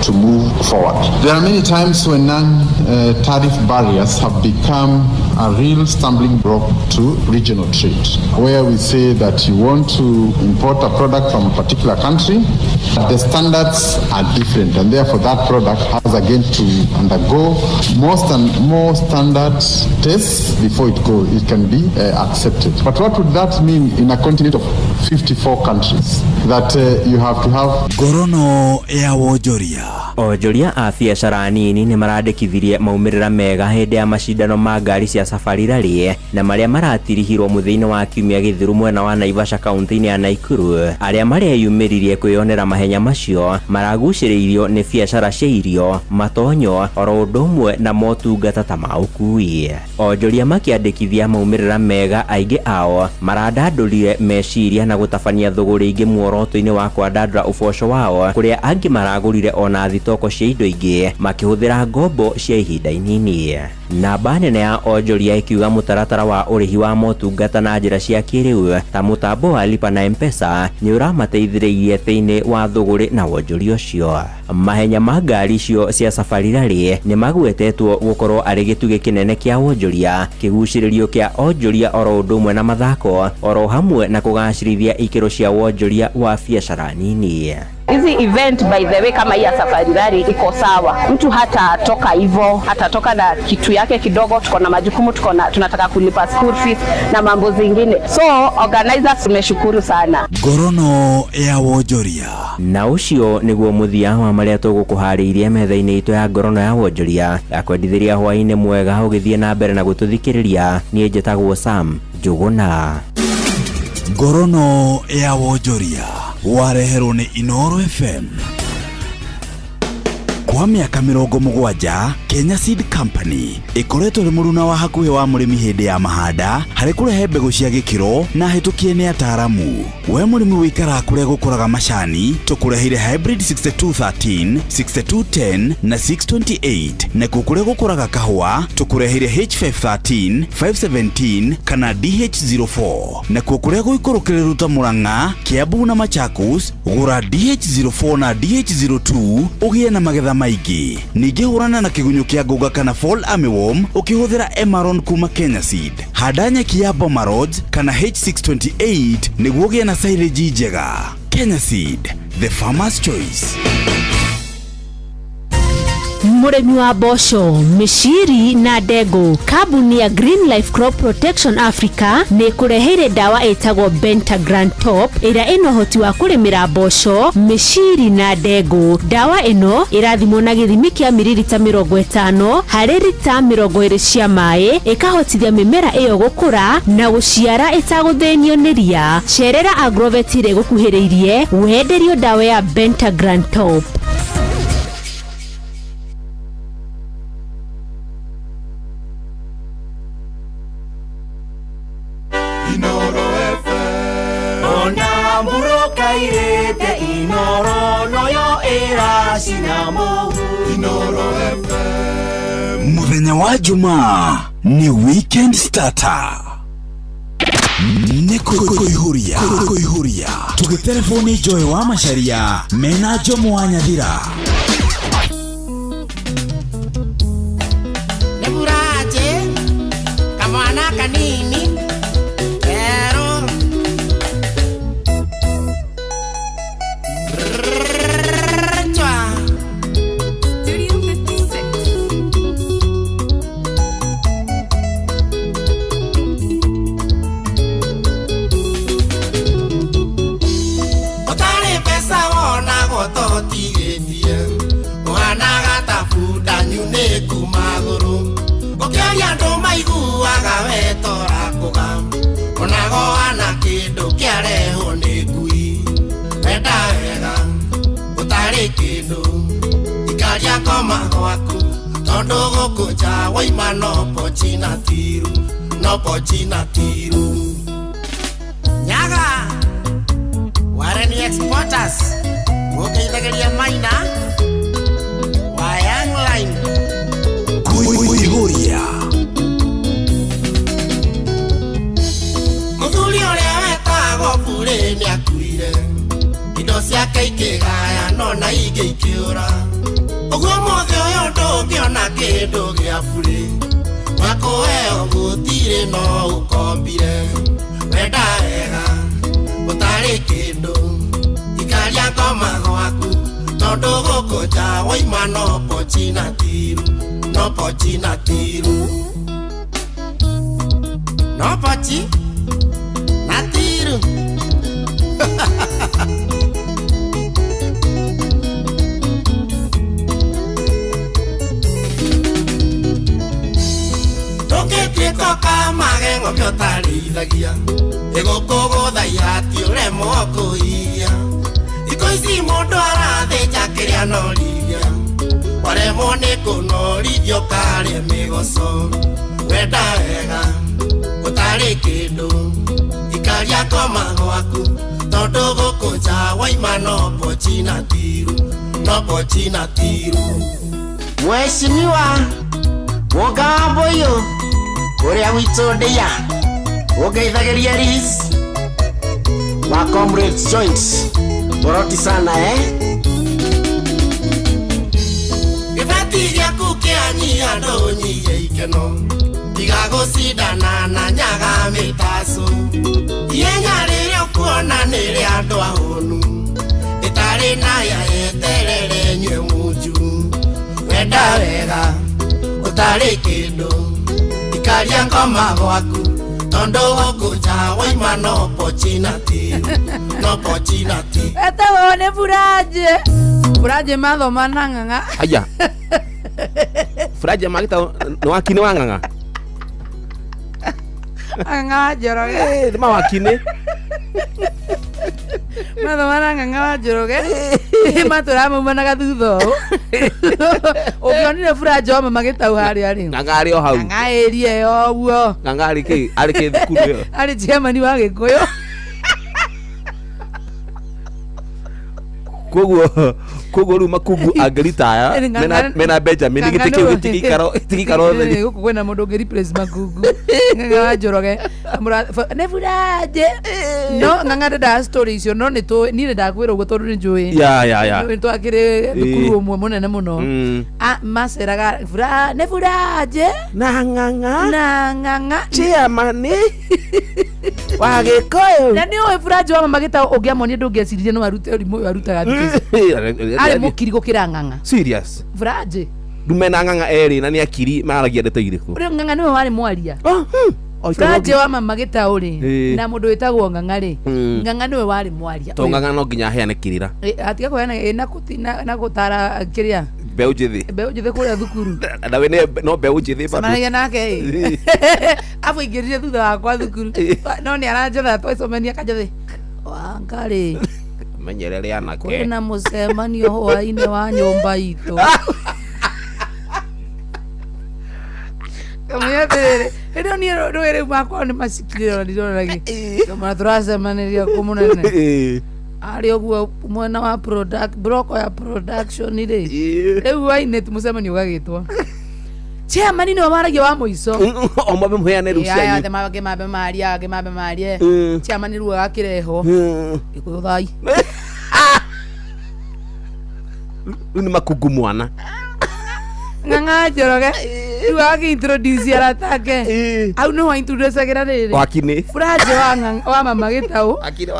to move forward. There are many times when non-tariff barriers have become a real stumbling block to regional trade, where we say that you want to import a product from a particular country, the standards are different, and therefore that product has again to undergo most and more standard tests before it can be accepted. But what would that mean in a continent of 54 countries? That you have to have Ngorono ya wonjoria. Onjoria a biacara nini nĩ marandĩkithirie maumĩrĩra mega hĩndĩ ya macindano ma ngari cia Safari Rally na marĩa maratirihirwo mũthia-inĩ wa kiumia gĩthiru mwena wa Naivasha kaunti-inĩ ya Nakuru. Arĩa mareyumĩririe kwĩyonera mahenya macio maragucĩrĩirio nĩ biacara cia irio, matonyo oro ũndũ ũmwe na motungata ta ma ũkui. Onjoria makĩandĩkithia maumĩrĩra mega, aingĩ ao marandandũrire meciria na gũtabania thũgũrĩ ingĩ muoroto-inĩ wa kwandandũra ũboco wao, kũrĩa angĩ maragũrire ona thitoko cia indo ingĩ makĩhũthĩra ngombo cia ihinda inini. Namba nene ya onjoria ĩkiuga mũtaratara wa ũrĩhi wa motungata na njĩra cia kĩrĩu ta mũtambo wa Lipa na M-Pesa nĩ ũramateithĩrĩirie thĩinĩ wa thũgũrĩ na wonjoria ũcio. Mahenya ma ngari icio cia Safari Rally nĩ magwetetwo gũkorwo arĩ gĩtugĩ kĩnene kĩa wonjoria, kĩgucĩrĩrio kĩa onjoria oro ũndũ ũmwe na mathako oro hamwe na kũgacĩrithia ikĩro cia wonjoria wa biacara nini. Hizi event by the way kama hii ya Safari Rally iko sawa. Mtu hata toka hivyo, atatoka na kitu yake kidogo. Tuko na majukumu, tunataka kulipa school fees na mambo zingine. So organizers tumeshukuru sana. Ngorono ya wonjoria. Na ũcio nĩguo mũthia wa marĩa tũgũkũharĩirie metha-inĩ itũ ya ngorono ya wonjoria. Akwendithĩria hwaĩ-inĩ mwega ũgĩthiĩ na mbere na gũtũthikĩrĩria. Niĩ njĩtagwo Sam Njũgũna. Ngorono ya wonjoria wareherwo nĩ Inooro FM. Kwa mĩaka 70 Kenya Seed Company ĩkoretwo ĩrĩ mũruna wa hakuhĩ wa mũrĩmi hĩndĩ ya mahanda harĩ kũrehe mbegũ cia gĩkĩro na hĩtũkie nĩ ataaramu. We mũrĩmi wĩikaraga kũrĩa gũkũraga macani, tũkũreheire hybrid 6213, 6210 na 628, nakuo kũrĩa gũkũraga kahũa tũkũreheire H513, 517 kana DH04, nakuo kũrĩa gũikũrũkĩrĩru ta Murang'a, Kiambu na Machakos, gũra DH04 na DH02 ũgĩe na magetha maingĩ. Ningĩ hũrana na kĩgunyũ kĩa ngũnga kana fall armyworm ũkĩhũthĩra Emaron kuma Kenya Seed. Handa nyeki ya Bomaroj kana H628 nĩguo ũgĩe na silage njega. Kenya Seed, the farmer's choice. Mũrĩmi wa mboco, mĩciri na ndengũ, kambuni ya Green Life Crop Protection Africa nĩ ĩkũreheire ndawa ĩtagwo Bentagram Top ĩrĩa ĩna ũhoti wa kũrĩmĩra mboco, mĩciri na ndengũ. Ndawa ĩno ĩrathimwo na gĩthimi kĩa miririta 50 harĩ rita 20 cia maĩ, ĩkahotithia mĩmera ĩyo gũkũra na gũciara ĩtagũthĩnio nĩ ria. Cerera agrovet ĩrĩa ĩgũkuhĩrĩirie wenderio ndawa ya Bentagram Top. Ona mburoka irĩte Inoro noyo ĩracina mũhu Inoro FM. Mũthenya wa Jumaa ni weekend starter. Nĩ kũihũria kũihũria tũgĩtereboni Joy wa Macharia mena Jomo wa Nyathira. Nĩ buraje kamwana kanini kero Chwa. Studio 56. Ũtarĩ mbeca wonagwo totigĩtie ũhanaga ta bunda nyunĩku magũrũ ũkĩaria andũ maiguaga we torakũga onago hana kĩndũ kĩarehwo nĩ ngui wenda wega ũtarĩ kĩndũ ikaria koma gwaku tondũ gũkũ nja waima no pochi na tiru no pochi na tiru nyaga Wareni Exporters gũkĩithagĩria maina wa Young Line. Kũihũria mũthuri ũrĩa wetagwo Burĩ nĩakuire indo ciake ikĩgaya no na ingĩ ikĩũra ũguo mũthĩ ũyũ ndũngĩona kĩndũ gĩa burĩ wakũheo gũtirĩ no ũkombire wenda wega ũtarĩ kĩndũ ikaria ngoma gwaku tondũ gũkũ nja waima no pochi na tiru no pochi na tiru no pochi na tiru. Ndũngĩtuĩka ũkamage ng'ombe ũtarĩithagia ĩgũkũgũtha ihati ũremwo kũiya thikũ ici mũndũ arathĩnja kĩrĩa norithia waremwo nĩ kũnorithio karĩe mĩgoco wenda wega ũtarĩ kĩndũ ikaria koma gwaku tondũ gũkũ nja waima no pochi na tiru no pochi na tiru. Mheshimiwa Wonga wa Mboyo ũrĩa witũ ndĩa ũngeithagĩria Liz wa Comrades Joint boroti sana Gĩbati gĩaku kĩanyia ndũnyie ikeno tiga gũcindana na nyaga mĩtacũ ihenya rĩrĩa ũkuona nĩ rĩa andũ ahũnu ĩtarĩ na ya yeterere nyue munju wenda wega ũtarĩ kĩndũ ikaria ngoma gwaku tondũ gũkũ nja waima no pochi na tiru no pochi na tiru. Etagwo nĩ Buraje. Buraje mathoma na ng'ang'a. Aya. Furaje magita nĩ wakini wa ng'ang'a. Ng'ang'a wa Njoroge. Nĩ mawakini. Mathoma na ng'ang'a wa Njoroge. Matũramaumanaga thutha ũũ. Ũngĩonire Furaje oma magĩtau harĩa rĩ. Ng'ang'a arĩ o hau. Ng'ang'a ĩrie ĩyo ũguo. Ng'ang'a arĩ kĩ arĩ kĩ thukuru ĩyo. Arĩ chairman wa Gĩkũyũ. Koguo Koguo rĩu Makungu angĩritaya mena Benjamin gĩtĩ kĩu gĩtigĩikara ũtheri. Gũkũ kwĩna mũndũ ũngĩ replace Makungu. Ng'ang'a wa Njoroge. Nĩ buranje. No Ng'ang'a ndendaga story icio, no nĩ tũĩ, niĩ nĩ ndakwĩra ũguo tondũ nĩ njũĩ. Ya, ya, ya. Nĩ twakĩrĩ thukuru ũmwe mũnene mũno. Maceraga nĩ buranje. Na Ng'ang'a. Na Ng'ang'a. Chairman wa Gĩkũyũ. Na nĩ ũĩ buranje wa mama Gĩtaũ ũngĩamuonia ndũngĩeciririe no arute ũrimũ ũyũ arutaga thikũ ici. Arĩ mũkiri gũkĩra Ng'ang'a. Serious. Buranje. Ndume na Ng'ang'a erĩ na nĩ akiri maragia ndeto irĩkũ? Rĩu Ng'ang'a nĩwe warĩ mwaria. Buranje wa mama Gĩtaũ rĩ na mũndũ wĩtagwo Ng'ang'a rĩ, Ng'ang'a nĩwe warĩ mwaria. To Ng'ang'a no nginya aheane kĩrĩra. Atiga kũheana na gũtara kĩrĩa. Mbeũ njĩthĩ. Mbeũ njĩthĩ kũrĩa thukuru. Na we no mbeũ njĩthĩ bado. Cemanagia nake ĩ. Abũingĩrire thutha wakwa thukuru. No nĩ aranjetha twacemania akanjetha. Wangarĩ. Menyerere anake. Kwĩna mũcemanio hwaĩ-inĩ wa nyũmba itũ. Kamũira atĩrĩrĩ, hĩndĩ ĩyo niĩ rũĩ rĩu makwa nĩ macikire ona ndirona gĩ. Kamũira tũracemanĩria kũ mũnene. Arĩ ũguo mwena wa product, broko ya production rĩ. Rĩu hwaĩ-inĩ mũcemanio ũgagĩtwo. Chairman nĩwe waragia wa mũico. O mwambe mũheane rĩu Aya cianyu. othe mangĩ mambe marie, angĩ mambe marie. Chairman rĩu agakĩrehwo. Gĩkũyũ thai. Rĩu nĩ Makungu mwana. Ng'ang'a Njoroge rĩu agakĩ-introduce arata ake. Hau nĩho introduce-agĩra rĩrĩ. Wakinĩ. Buranje wa Ng'ang'a wa mama Gĩtaũ.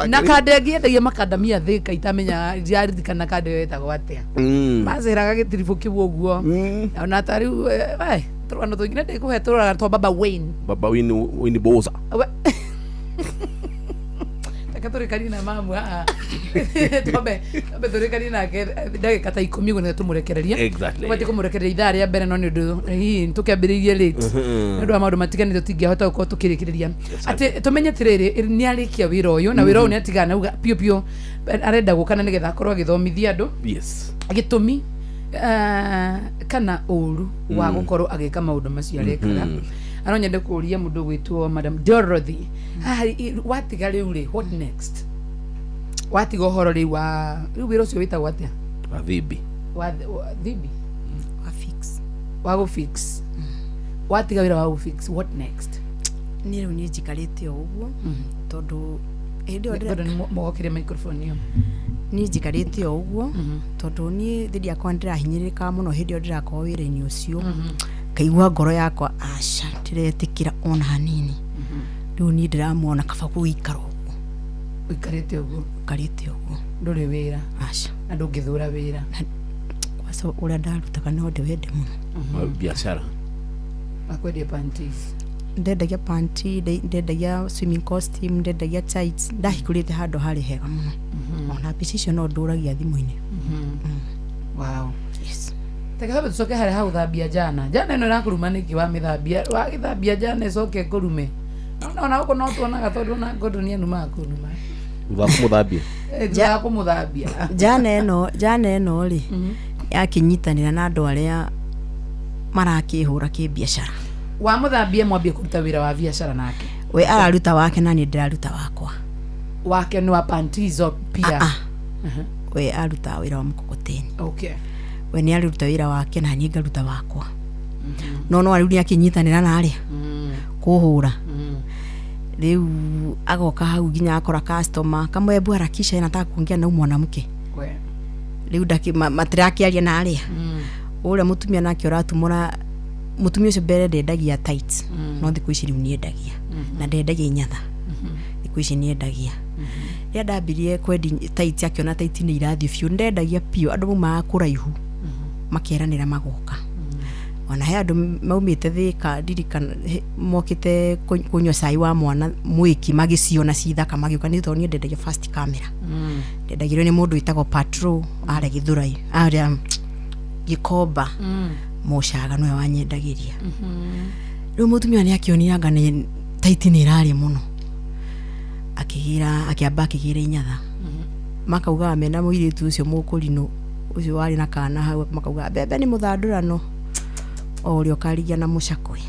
Na wakiri. kanda ĩngĩ yendagia makandamia Thĩka itamenyaga ndiaririkana kanda ĩyo yetagwo atĩa. Maceraga gĩtiribũ kĩu ũguo. Ona ta rĩu tũrũgano tũingĩ ndĩkũhe tũrũgano twa Baba Wayne. Baba Wayne Wayne Boza. Reke tũrĩkanie na mamu haha. Twambe tũrĩkanie nake ndagĩka ta 10 ũguo nĩgetha tũmũrekererie. Exactly. Tũbatiĩ kũmũrekereria ithaa rĩa mbere no nĩ ũndũ hihi tũkĩambĩrĩirie late. Nĩ ũndũ wa maũndũ matiganĩte tũtingĩahota gũkorwo tũkĩrĩkĩrĩria. Atĩ tũmenye atĩrĩrĩ, nĩ arĩkia wĩra ũyũ na wĩra ũyũ nĩ atigana nauga piũ piũ arenda gũka na nĩgetha akorwo agĩthomithia andũ. Yes. Gĩtũmi kana ũru wa gũkorwo agĩka maũndũ macio arekaga. Ano nyende kũria mũndũ gwĩtwo Madam Dorothy. Haha watiga rĩu rĩ, what next? Watiga ũhoro rĩu wa rĩu wĩra ũcio wĩtagwo atĩa? Wa thibi. Wa thibi? Wa fix. Wa gũ fix. Watiga wĩra wa gũ fix, what next? Niĩ rĩu niĩ njikarĩte o ũguo tondũ hĩndĩ ĩyo Tondũ nĩ mogokire microphone ĩyo. Niĩ njikarĩte o ũguo tondũ niĩ thĩinĩ yakwa nĩndĩrahinyĩrĩrĩkaga mũno hĩndĩ ĩyo ndĩrakorwo wĩra-inĩ ũcio. Ngaigua ngoro yakwa aca ndiretĩkĩra ona hanini. Rĩu niĩ ndĩramuona kaba gũikara ũguo. Ũikarĩte ũguo? Ũikarĩte ũguo. Ndũrĩ wĩra? Aca. Na ndũngĩthũra wĩra? Kwanza ũrĩa ndarutaga no ndĩwende mũno. Biacara. Akwendia panties. Ndendagia panty, ndendagia swimming costume, ndendagia tights. Ndahingũrĩte handũ harĩ hega mũno. Ona mbica icio no ndũragia thimũ-inĩ. Wow. Yes. Reke twambe tũcoke harĩa ha gũthambia njana. Njana ĩno ĩrakũruma nĩkĩ wamĩthambia? Wagĩthambia njana ĩcoke ĩkũrume. Ona gũkũ no tuonaga tondũ ona Gordon nĩ anumaga kũnuma. Thutha wa kũmũthambia. Thutha wa kũmũthambia. Njana ĩno rĩ, yakĩnyitanĩra na andũ arĩa marakĩhũra kĩbiacara. Wamũthambia mwambie kũruta wĩra wa biacara nake. We araruta wake na niĩ ndĩraruta wakwa. Wake nĩ wa panties o pia. We arutaga wĩra wa mkokoteni. Okay. We nĩ aruta wĩra wake na niĩ ngaruta wakwa. No no rĩu nĩ akĩnyitanĩra na arĩa kũhũra. Rĩu agoka hau nginya akora customer kamwe hebu harakisha nataka kuongea na huyu mwanamke. Rĩu matirakĩaria na arĩa. Ũrĩa mũtumia nake ũratumũra mũtumia ũcio mbere ndendagia tights. No thikũ ici rĩu nĩendagia. Na ndendagia inyatha. Thikũ ici nĩendagia. Rĩrĩa ndambirie kwendia tights akĩona tights nĩ irathiĩ biũ ndendagia biũ andũ maumaga kũraihu makeranĩra magoka. Ona he andũ maumĩte Thĩka ndirikana mokĩte kũnyua cai wa mwana mwĩki magĩciona ci thaka magĩũka nĩ tondũ niĩ ndendagia first camera. Ndendagĩrio nĩ mũndũ wĩtagwo Patro arĩa Gĩthũrai arĩa Gĩkomba Mũcaga nĩwe wanyendagĩria. Rĩu mũtumia nĩ akĩonire anga nĩ taiti nĩ ĩrarĩa mũno. Akĩgĩra akĩamba akĩgĩra inyatha. Makaugaga mena mũirĩtu ũcio mũkũrinũ ũcio warĩ na kana hau makaugaga mbembe nĩ mũthandũrano o ũrĩa ũkarigia na mũcakwe.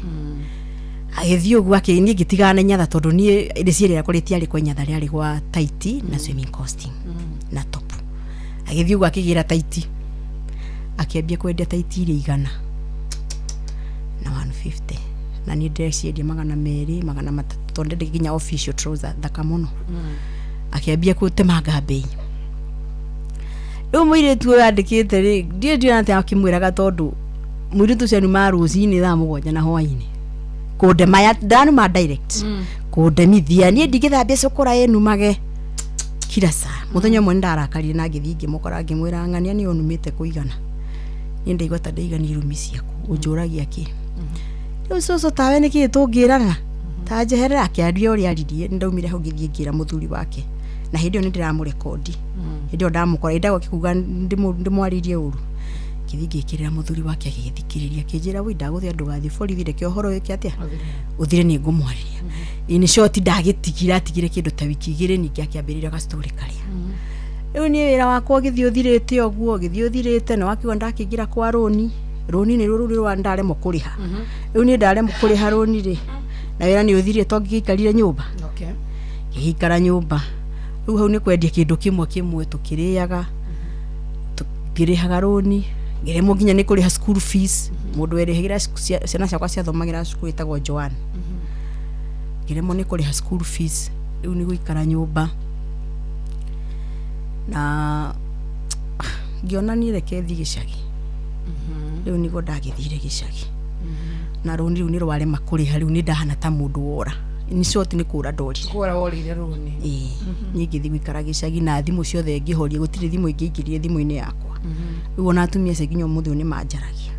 Agĩthiĩ ũguo niĩ ngĩtigana na inyatha tondũ niĩ rĩciria rĩakwa rĩtiarĩ kwa inyatha rĩarĩ gwa taiti na swimming costume na top. Agĩthiĩ ũguo akĩgĩra taiti. Akĩambia kwendia ta itiri 100 na 150, na niĩ ndĩreciendia 200, 300, tondũ ndĩ nginya official trouser thaka mũno. Akĩambia gũtemanga mbei. Rĩu mũirĩtu ũyũ andĩkĩte rĩ, ndiĩ ndiona atĩ akĩmwĩraga, tondũ mũirĩtu ũcio anuma rũcinĩ thaa 7 na hwainĩ kũndema ndanuma direct kũndemithia. Niĩ ndingĩthambia cukura ĩnumage kila saa. Mũthenya ũmwe nĩndarakarire na ngĩthiĩ ngĩmũkora, ngĩmwĩra, "Ng'ania nĩ ũnumĩte kũigana. Niĩ ndaigua ta ndaigania irumi ciaku, ũnjũragia kĩ rĩu? Cũcũ tawe nĩkĩĩ tũngĩrana ta njeherera?" Akĩaria ũrĩa aririe. Nĩndaumire hau, ngĩthiĩ ngĩra mũthuri wake, na hĩndĩ ĩyo nĩndĩramũrekondi. Hĩndĩ ĩyo ndamũkora ndagwa kuga ndĩmwarĩrie ũru, ngĩthiĩ ngĩkĩrĩra mũthuri wake, agĩgĩthikĩrĩria, akĩnjĩra, "Woi, ndagũthĩa ndũgathiĩ borithi, reke ũhoro wĩke atĩa, ũthire, nĩ ngũmwarĩria." In short, ndagĩtigire, atigire kĩndũ ta wiki 2, ningĩ akĩambĩrĩria gastori karĩa. Rĩu niĩ wĩra wakwa ũgĩthiĩ ũthirĩte ũguo, ũgĩthiĩ ũthirĩte, na wakiuga ndakĩingĩra kwa rũni. Rũni nĩ rũrũ rwa ndaremwo kũrĩha. Rĩu niĩ ndaremwo kũrĩha rũni rĩ, na wĩra nĩ ũthirire, to ngĩgĩikarire nyũmba. Ngĩgĩikara nyũmba. Rĩu hau nĩ kwendia kĩndũ kĩmwe kĩmwe tũkĩrĩaga, ngĩrĩhaga rũni, ngĩremwo nginya nĩ kũrĩha school fees. Mũndũ werĩhagĩra ciana ciakwa ciathomagĩra cukuru ĩtagwo Joan. Ngĩremwo nĩ kũrĩha school fees. Rĩu nĩ gũikara nyũmba, na ngĩona niĩ reke thiĩ gĩcagi. Rĩu nĩguo ndagĩthire gĩcagi, na rũni rĩu nĩ rwarema kũrĩha. Rĩu nĩ ndahana ta mũndũ wora. In short, nĩ kũra ndorire. Kũra worĩire rũni. Ĩĩ. Niĩ ngĩthiĩ gũikara gĩcagi na thimũ ciothe ngĩhoria, gũtirĩ thimũ ingĩingĩrire thimũ-inĩ yakwa. Rĩu ona atumia acio nginya ũmũthĩ ũyũ nĩ manjaragia.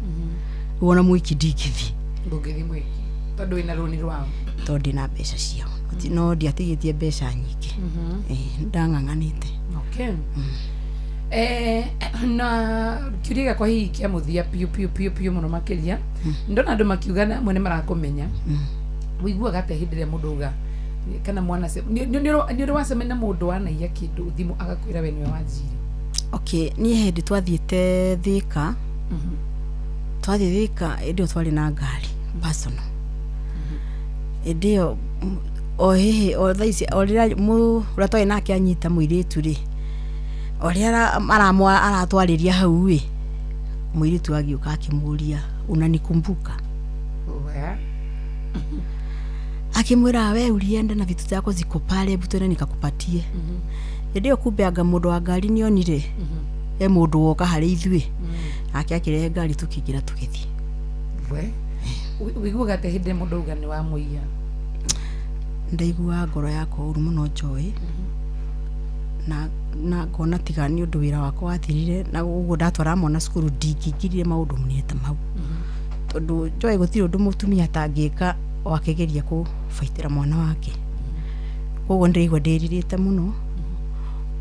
Rĩu ona mwĩki ndingĩthiĩ. Ndũngĩthiĩ mwĩki tondũ wĩna rũni rwao. Tondũ ndĩna mbeca ciao. No ndiatigĩtie mbeca nyingĩ. Ĩĩ, ndang'ang'anĩte. Okay. Na kiuria gĩakwa hihi kĩa mũthia piũ piũ piũ piũ mũno makĩria, ndona andũ makiuga na amwe nĩ marakũmenya, ũiguaga atĩa hĩndĩ ĩrĩa mũndũ auga kana mwana nĩ ũrĩ wacemania na mũndũ wanaiya kĩndũ thimũ agakwĩra we nĩwe wanjire? Okay, niĩ hĩndĩ twathiĩte Thĩka, twathiĩ Thĩka, hĩndĩ ĩyo twarĩ na ngari personal. Hĩndĩ ĩyo o hĩhĩ o thaa ici, o rĩrĩa ũrĩa twarĩ nake anyita mũirĩtu rĩ, o rĩrĩa aratwarĩria hau ĩ, mũirĩtu agĩũka akĩmũria, "Unanikumbuka?" Akimwĩra, "We ulienda na vitu zako ziko pale, hebu twende nikakupatie." Hĩndĩ ĩyo kumbe anga mũndũ wa ngari nĩonire he mũndũ woka harĩ ithuĩ, nake akĩrehe ngari, tũkĩingĩra, tũgĩthiĩ. We ũiguaga atĩa hĩndĩ ĩrĩa mũndũ auga nĩ wamũiya? Ndaiguaga ngoro yakwa ũru mũno, Joy, na ngona tiga nĩ ũndũ wĩra wakwa wathirire na ũguo ndatwara mwana cukuru, ndingĩingĩrire maũndũ manene ta mau, tondũ Joy, gũtirĩ ũndũ mũtumia atangĩka wakĩgeria kũbaitĩra mwana wake. Koguo ndĩraigua ndĩrirĩte mũno.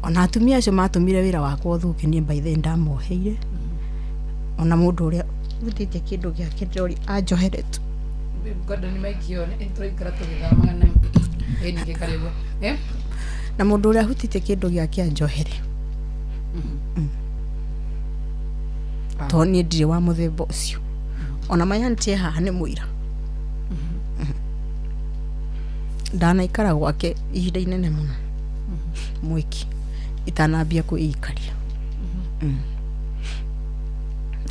Ona atumia acio matũmire wĩra wakwa ũthũke, niĩ by then ndamoheire. Ona mũndũ ũrĩa rutĩtie kĩndũ gĩake, ndĩroria anjohere tu. Ngwenda nĩ maikio nĩ tũraikara tũgĩthamaga na ĩ ningĩ karĩguo eh. Na mũndũ ũrĩa ahutĩtie kĩndũ gĩake anjohere, tondũ niĩ ndirĩ wa mũthemba ũcio. Ona mayantie haha nĩ mũira, ndanaikara gwake ihinda inene mũno mwĩki itanambia kwĩikaria.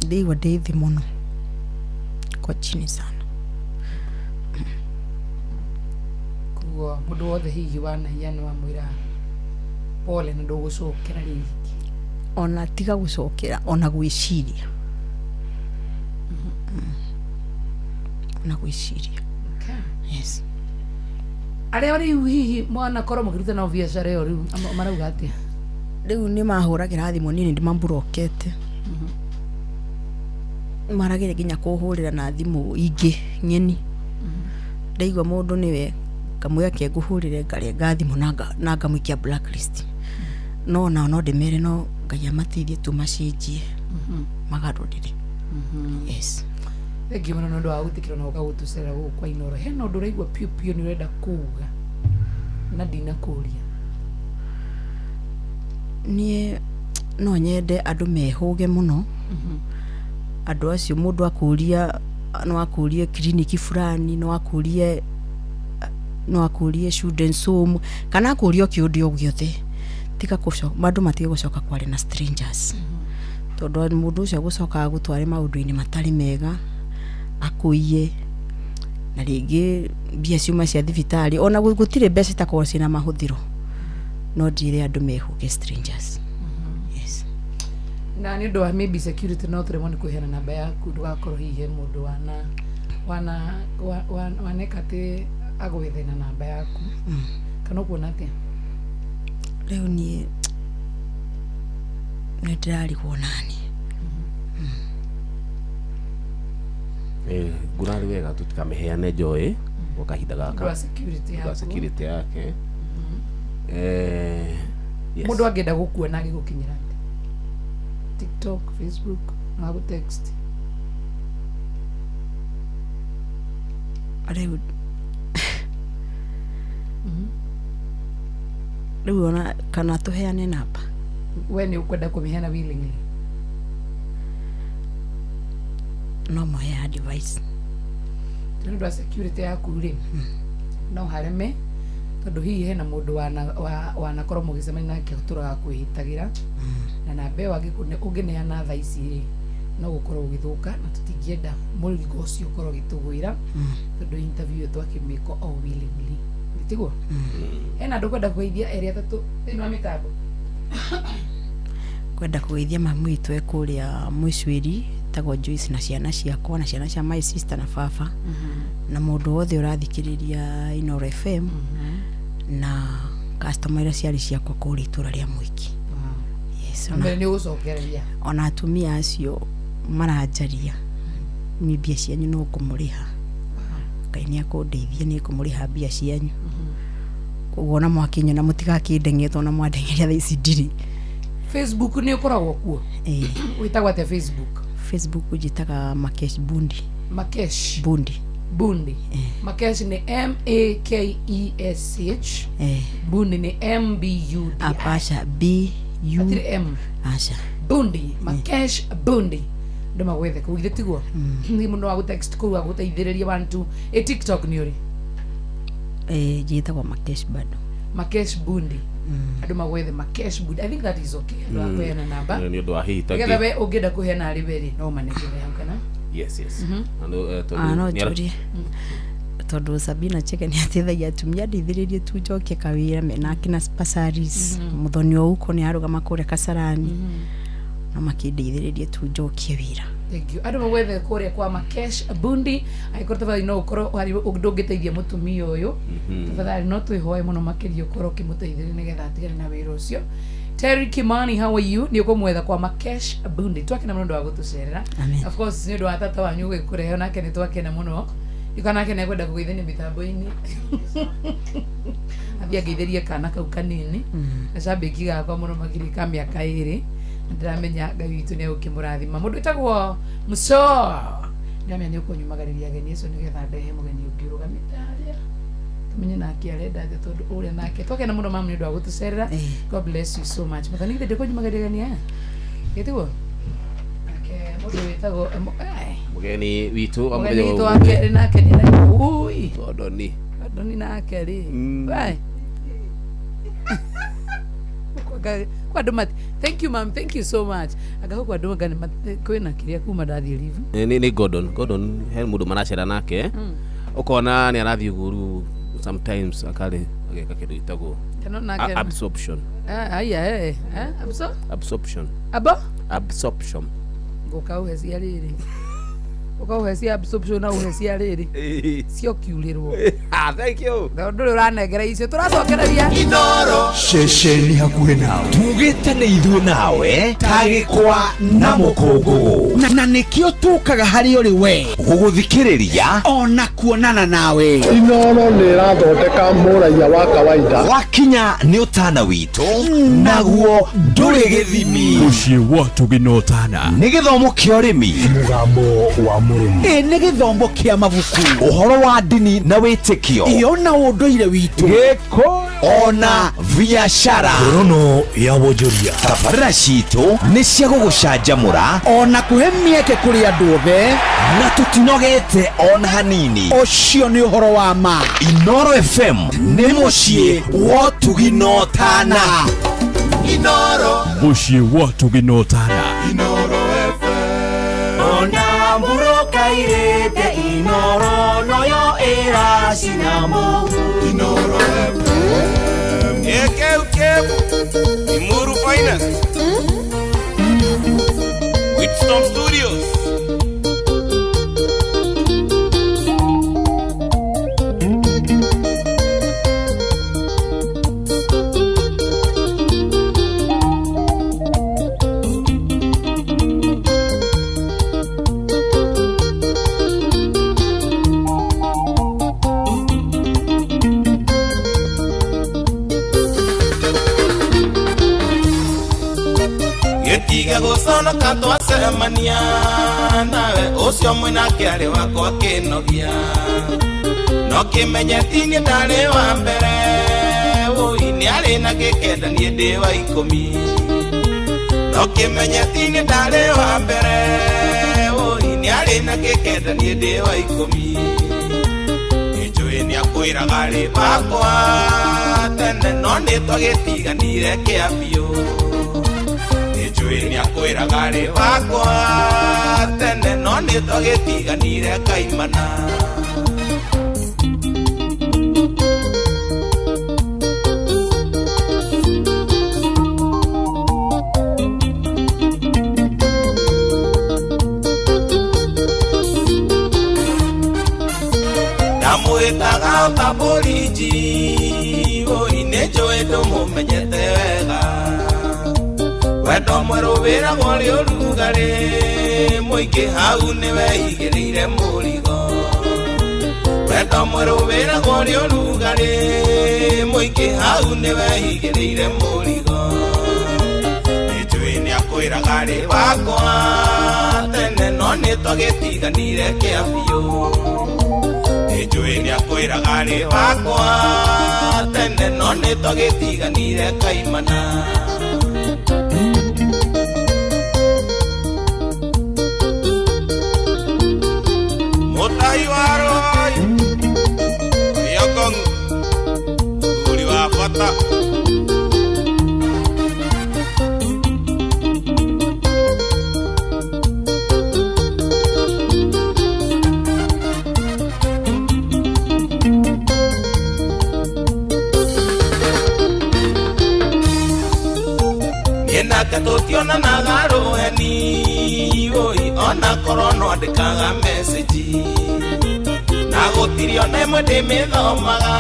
Ndĩigua ndĩ thĩ mũno kwa chini sana. Koguo mũndũ wothe hihi wanaiya nĩ wamwĩra pole na ndũgũcokera rĩngĩ? Ona tiga gũcokera, ona gwĩciria, ona gwĩciria. Yes. Arĩa rĩu hihi mwanakorwo mũkĩruta nao biacara ĩyo rĩu marauga atĩa? Rĩu nĩ mahũragĩra thimũ, niĩ nĩ ndĩmamburokete. Marageria nginya kũhũrĩra na thimũ ingĩ ng'eni. Ndaigua mũndũ nĩwe, ngamwĩra ke ngũhũrĩre, ngarenga thimũ na ngamũikia blacklist. No nao no ndĩmere no Ngai amateithie tu macenjie, magarũrĩre. Yes. Thengiũ mũno nĩ ũndũ wa gwĩtĩkĩra na ũka gũtũcerera gũkũ kwa Inoro. Hena ũndũ ũraigua piũ piũ nĩ ũrenda kuga na ndinakũria? Niĩ no nyende andũ mehũge mũno. Andũ acio mũndũ akũria, no akũrie kiriniki fulani, no akũrie children's home, kana akũrie o kĩũndũ o gĩothe. Tiga andũ matige gũcoka kwaria na strangers. Tondũ mũndũ ũcio agũcokaga gũtware maũndũ-inĩ matarĩ mega, akũiye, na rĩngĩ mbia ciuma cia thibitarĩ, ona gũtirĩ mbeca itakoragwo ciĩna mahũthĩro. No njĩre andũ mehũke strangers. Yes. Na nĩ ũndũ wa maybe security no tũremwo nĩ kũheana namba yaku, ndũgakorwo hihi he mũndũ wana wana waneka atĩ agwethe na namba yaku. Kana ũkuona atĩa? Rĩu niĩ nĩ ndĩrarigwo nani. Ngurari wega tũtikamĩheane njoĩ gwa kahinda gaka. Ũndũ wa security Ũndũ wa yaku. security yake. Yes. Mũndũ angĩenda gũkuona angĩgũkinyĩra atĩa? TikTok, Facebook, no agũ text? Rĩu rĩu ona kana tũheane namba? We nĩ ũkwenda kũmĩheana willingly? No mũhe advice. Nĩ ũndũ wa security yaku rĩ, no hareme tondũ hihi hena mũndũ wanakorwo mũgĩcemania nake ũtũraga kwĩhĩtagĩra na namba ĩyo ũngĩneana thaa ici rĩ, no gũkorwo ũgĩthũka, na tũtingĩenda mũrigo ũcio ũkorwo ũgĩtũgwĩra, tondũ interview ĩyo twakĩmĩka o willingly, tiguo? Hena andũ kwenda kũgeithia erĩ atatũ thĩinĩ wa mĩtambo? Kwenda kũgeithia mamu witũ e kũrĩa Mũicwĩri, tagwo Joyce, na ciana ciakwa na ciana cia my sister na baba, na mũndũ wothe ũrathikĩrĩria Inooro FM, na customer iria ciarĩ ciakwa kũrĩa itũra rĩa Mwiki. Yes, Na mbere nĩ ũgũcokereria. Ona atumia acio maranjaria, niĩ mbia cianyu no ngũmũrĩha. Ngai nĩ akũndeithia, nĩ ngũmũrĩha mbia cianyu. Koguo ona mwakinyona mũtigakĩndeng'erie, tondũ ona mwandeng'eria thaa ici ndirĩ. Facebook nĩ ũkoragwo kuo? Ĩĩ. Wĩtagwo atĩa Facebook? Facebook njĩtaga Makesh Bundi. Makesh Bundi. Bundi. Makesh nĩ M A K E S H. Bundi nĩ M B U D I. Apacha B U. Hatirĩ M. Aca. Bundi, Makesh Bundi. Andũ magwethe kũu, githĩ tiguo? Nĩ mũndũ wa gũtext kũu agũteithĩrĩria 1 2. Ĩ TikTok nĩ ũrĩ? Njĩtagwo Makesh bado. Makesh Bundi. Andũ magwethe Makesh Bundi. I think that is okay. Andũ a kũheana namba. Nĩ ũndũ wa hihi Nĩgetha we ũngĩenda kũheana harĩ we rĩ, no ũmanengere hau kana? Yes. Mhm. Andũ, tondũ No nĩ njũrie, tondũ Sabina Chege nĩ ateithagia atumia, ndeithĩrĩrie tu njokie kawĩra mena akina Spasaris. Mũthoni wa uko nĩ arũgama kũrĩa Kasarani, no makĩndeithĩrĩrie tu njokie wĩra. Thank you. Andũ magwethe kũrĩa kwa Makesh Bundi. Angĩkorwo tafadhali no ũkorwo harĩ ũndũ ũngĩteithia mũtumia ũyũ, tafadhali no twĩhoe mũno makĩria ũkorwo ũkĩmũteithĩrĩria nĩgetha atigane na wĩra ũcio. Terry Kimani, how are you? Nĩ ũkũmwetha kwa Makesh Bundi. Twakena mũno ũndũ wa gũtũcerera. Amen. Of course nĩ ũndũ wa tata wanyu gũgĩkũrehe nake nĩ twakena mũno. Ika nake nĩ ekwenda kũgeithania mĩtambo-inĩ. Athiĩ angeithĩrie kana kau kanini. Gacambĩki gakwa mũno makĩria ka mĩaka 2. Na ndĩramenya Ngai witũ nĩ egũkĩmũrathima. Mũndũ wĩtagwo Muso. Ndĩramenya nĩ ũkũnyumagarĩria ageni acio nĩgetha ndehe mũgeni ũngĩ ũrũgamĩte harĩa. Tumenye nake arenda atĩa, tondũ ũrĩa nake twakena mũno mamu nĩ ũndũ wa gũtũcerera. God bless you so much. Mũthoni, githĩ ndĩkũnyumagarĩria ageni aya? Gĩtiguo? Nake mũndũ wĩtagwo Mũgeni witũ wa mũgeni mũthenya witũ wa wa kerĩ nake nĩ araigua. Ui. Gordon. Gordon nake rĩ. We. Kwa andũ mati. Thank you ma'am, thank you so much. Anga gũkũ andũ anga nĩ kwĩna kĩrĩa kuma ndathiĩ leave. Nĩ Gordon. Gordon he mũndũ maracera nake. Ũkona nĩ arathiĩ ũguo rĩu sometimes akarĩ ageka kĩndũ gĩtagwo Kana nake absorption. Aya abso Absorption. Abo? Absorption. Ngũka ũhe cia rĩrĩ. Ũka ũhe cia absorption na ũhe cia rĩrĩ. Ciokiurĩrwo. Thank you. Tondũ ndũrĩ ũranengera icio tũracokereria. Inoro. Ceceni hakuhĩ nawe, tugĩte nĩ ithuĩ nawe ta gĩkwa na mũkũngũgũ, na nĩkĩo tũkaga harĩ ũrĩ we gũgũthikĩrĩria ona kuonana nawe. Inoro nĩ ĩrathondeka mũraiya wa kawaida. Wakinya nĩ ũtana witũ, naguo ndũrĩ gĩthimi. Mũciĩ wa Tũgĩ na Ũtana. Nĩ gĩthomo kĩa ũrĩmi, mũgambo wa mũrĩmi, ĩ nĩ gĩthomo kĩa mabuku, ũhoro wa ndini na wĩtĩkio, ĩyo na ũndũire witũ, gĩkũyũ ona biacara. Ngorono ya wonjoria. Tabarĩra citũ nĩ cia gũgũcanjamũra ona kũhe mĩeke kũrĩ andũ othe, na tũtinogete ona hanini. Ũcio nĩ ũhoro wa ma. Inoro FM nĩ mũciĩ wa ũtugi na ũtana. Inoro. Mũciĩ wa Tũgĩ na Ũtana. Inoro FM. Ona mburoka irĩte Inoro noyo ĩracina mũhu. Inoro FM. Ekeu Imuru Finest. Wheatstone Studios. Gĩtiga gũconoka twacemania nawe ũcio mwĩnake arĩ wakwa kĩnogia no kĩmenye ti niĩ ndarĩ wa mbere ũi nĩ arĩ na gĩkenda niĩ ndĩ wa ikũmi no kĩmenye ti niĩ ndarĩ wa mbere ũi nĩ arĩ na gĩkenda niĩ ndĩ wa ikũmi nĩnjũĩ nĩakwĩraga rĩ wakwa tene no nĩ twagĩtiganire kĩa biũ nĩnjũĩ nĩakwĩraga rĩ wakwa tene no nĩ twagĩtiganire kaimana. Ndamwĩtaga ta bũrinji ũi nĩnjũĩ ndũmũmenyete wega wendo mwerũ wĩragwo rĩ ũrugarĩ mũingĩ hau nĩweigĩrĩire mũrigo wendo mwerũ wĩragwo rĩ ũrugarĩ mũingĩ hau nĩweigĩrĩire mũrigo nĩnjũĩ nĩakwĩraga rĩ wakwa tene no nĩtwagĩtiganire kĩa biũ nĩnjũĩ nĩakwĩraga rĩ wakwa tene no nĩtwagĩtiganire kaimana. Mũtai wa Roy Yokong mũthuri wa bata. Niĩ nake tũtionanaga rũheni ũi ona korwo no andĩkaga message na gũtirĩ ona ĩmwe ndĩmĩthomaga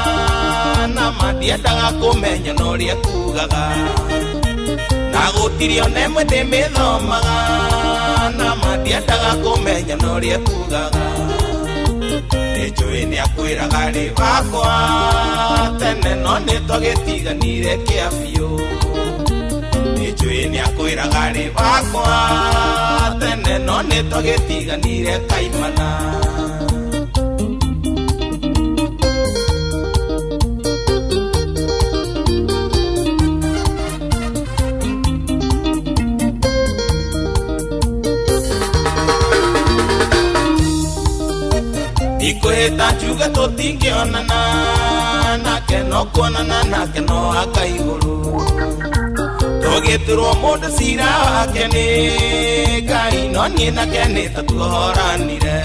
na ma ndiendaga kũmenya na ũrĩa kugaga na gũtirĩ ona ĩmwe ndĩmĩthomaga na ma ndiendaga kũmenya na ũrĩa kugaga nĩnjũĩ nĩakwĩraga rĩ wakwa tene no nĩtwagĩtiganire kĩa biũ nĩnjũĩ nĩakwĩraga rĩ wakwa tene no nĩtwagĩtiganire kaimana. Ikwĩhĩta njuge tũtingĩonana nake no kuonana nake no aka igũrũ tũgĩturwo mũndũ cira wake nĩ Ngai no niĩ nake nĩ ta tuohoranire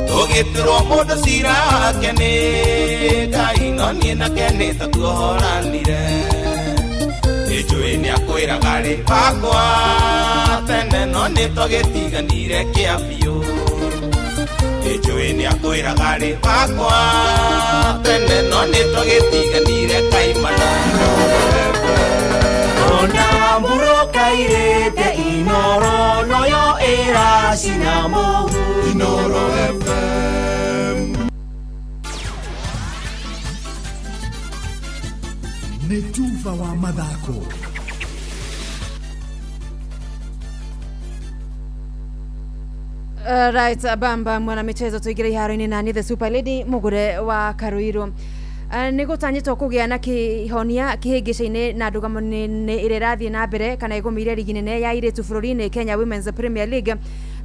tũgĩturwo mũndũ cira wake nĩ Ngai no niĩ nake nĩ ta tuohoranire nĩnjũĩ nĩakwĩraga rĩ wakwa tene no nĩtwagĩtiganire kĩa biũ nĩnjũĩ nĩakwĩraga rĩ wakwa tene no nĩtwagĩtiganire kaimana. Ona mburoka irĩte Inoro noyo ĩracina mũhu. Inoro FM. Nĩ tuva wa mathako. Right, bamba mwana michezo tuigire iharo-inĩ nani the super lady mugure wa Karuiru. Nĩ gũtanyĩtwo kũgĩa na kĩhonia kĩhĩngĩca-inĩ na ndũgamo-inĩ ĩrĩa ĩrathiĩ na mbere kana ĩgũmĩire rigi nene ya airĩtu bũrũri-inĩ Kenya Women's Premier League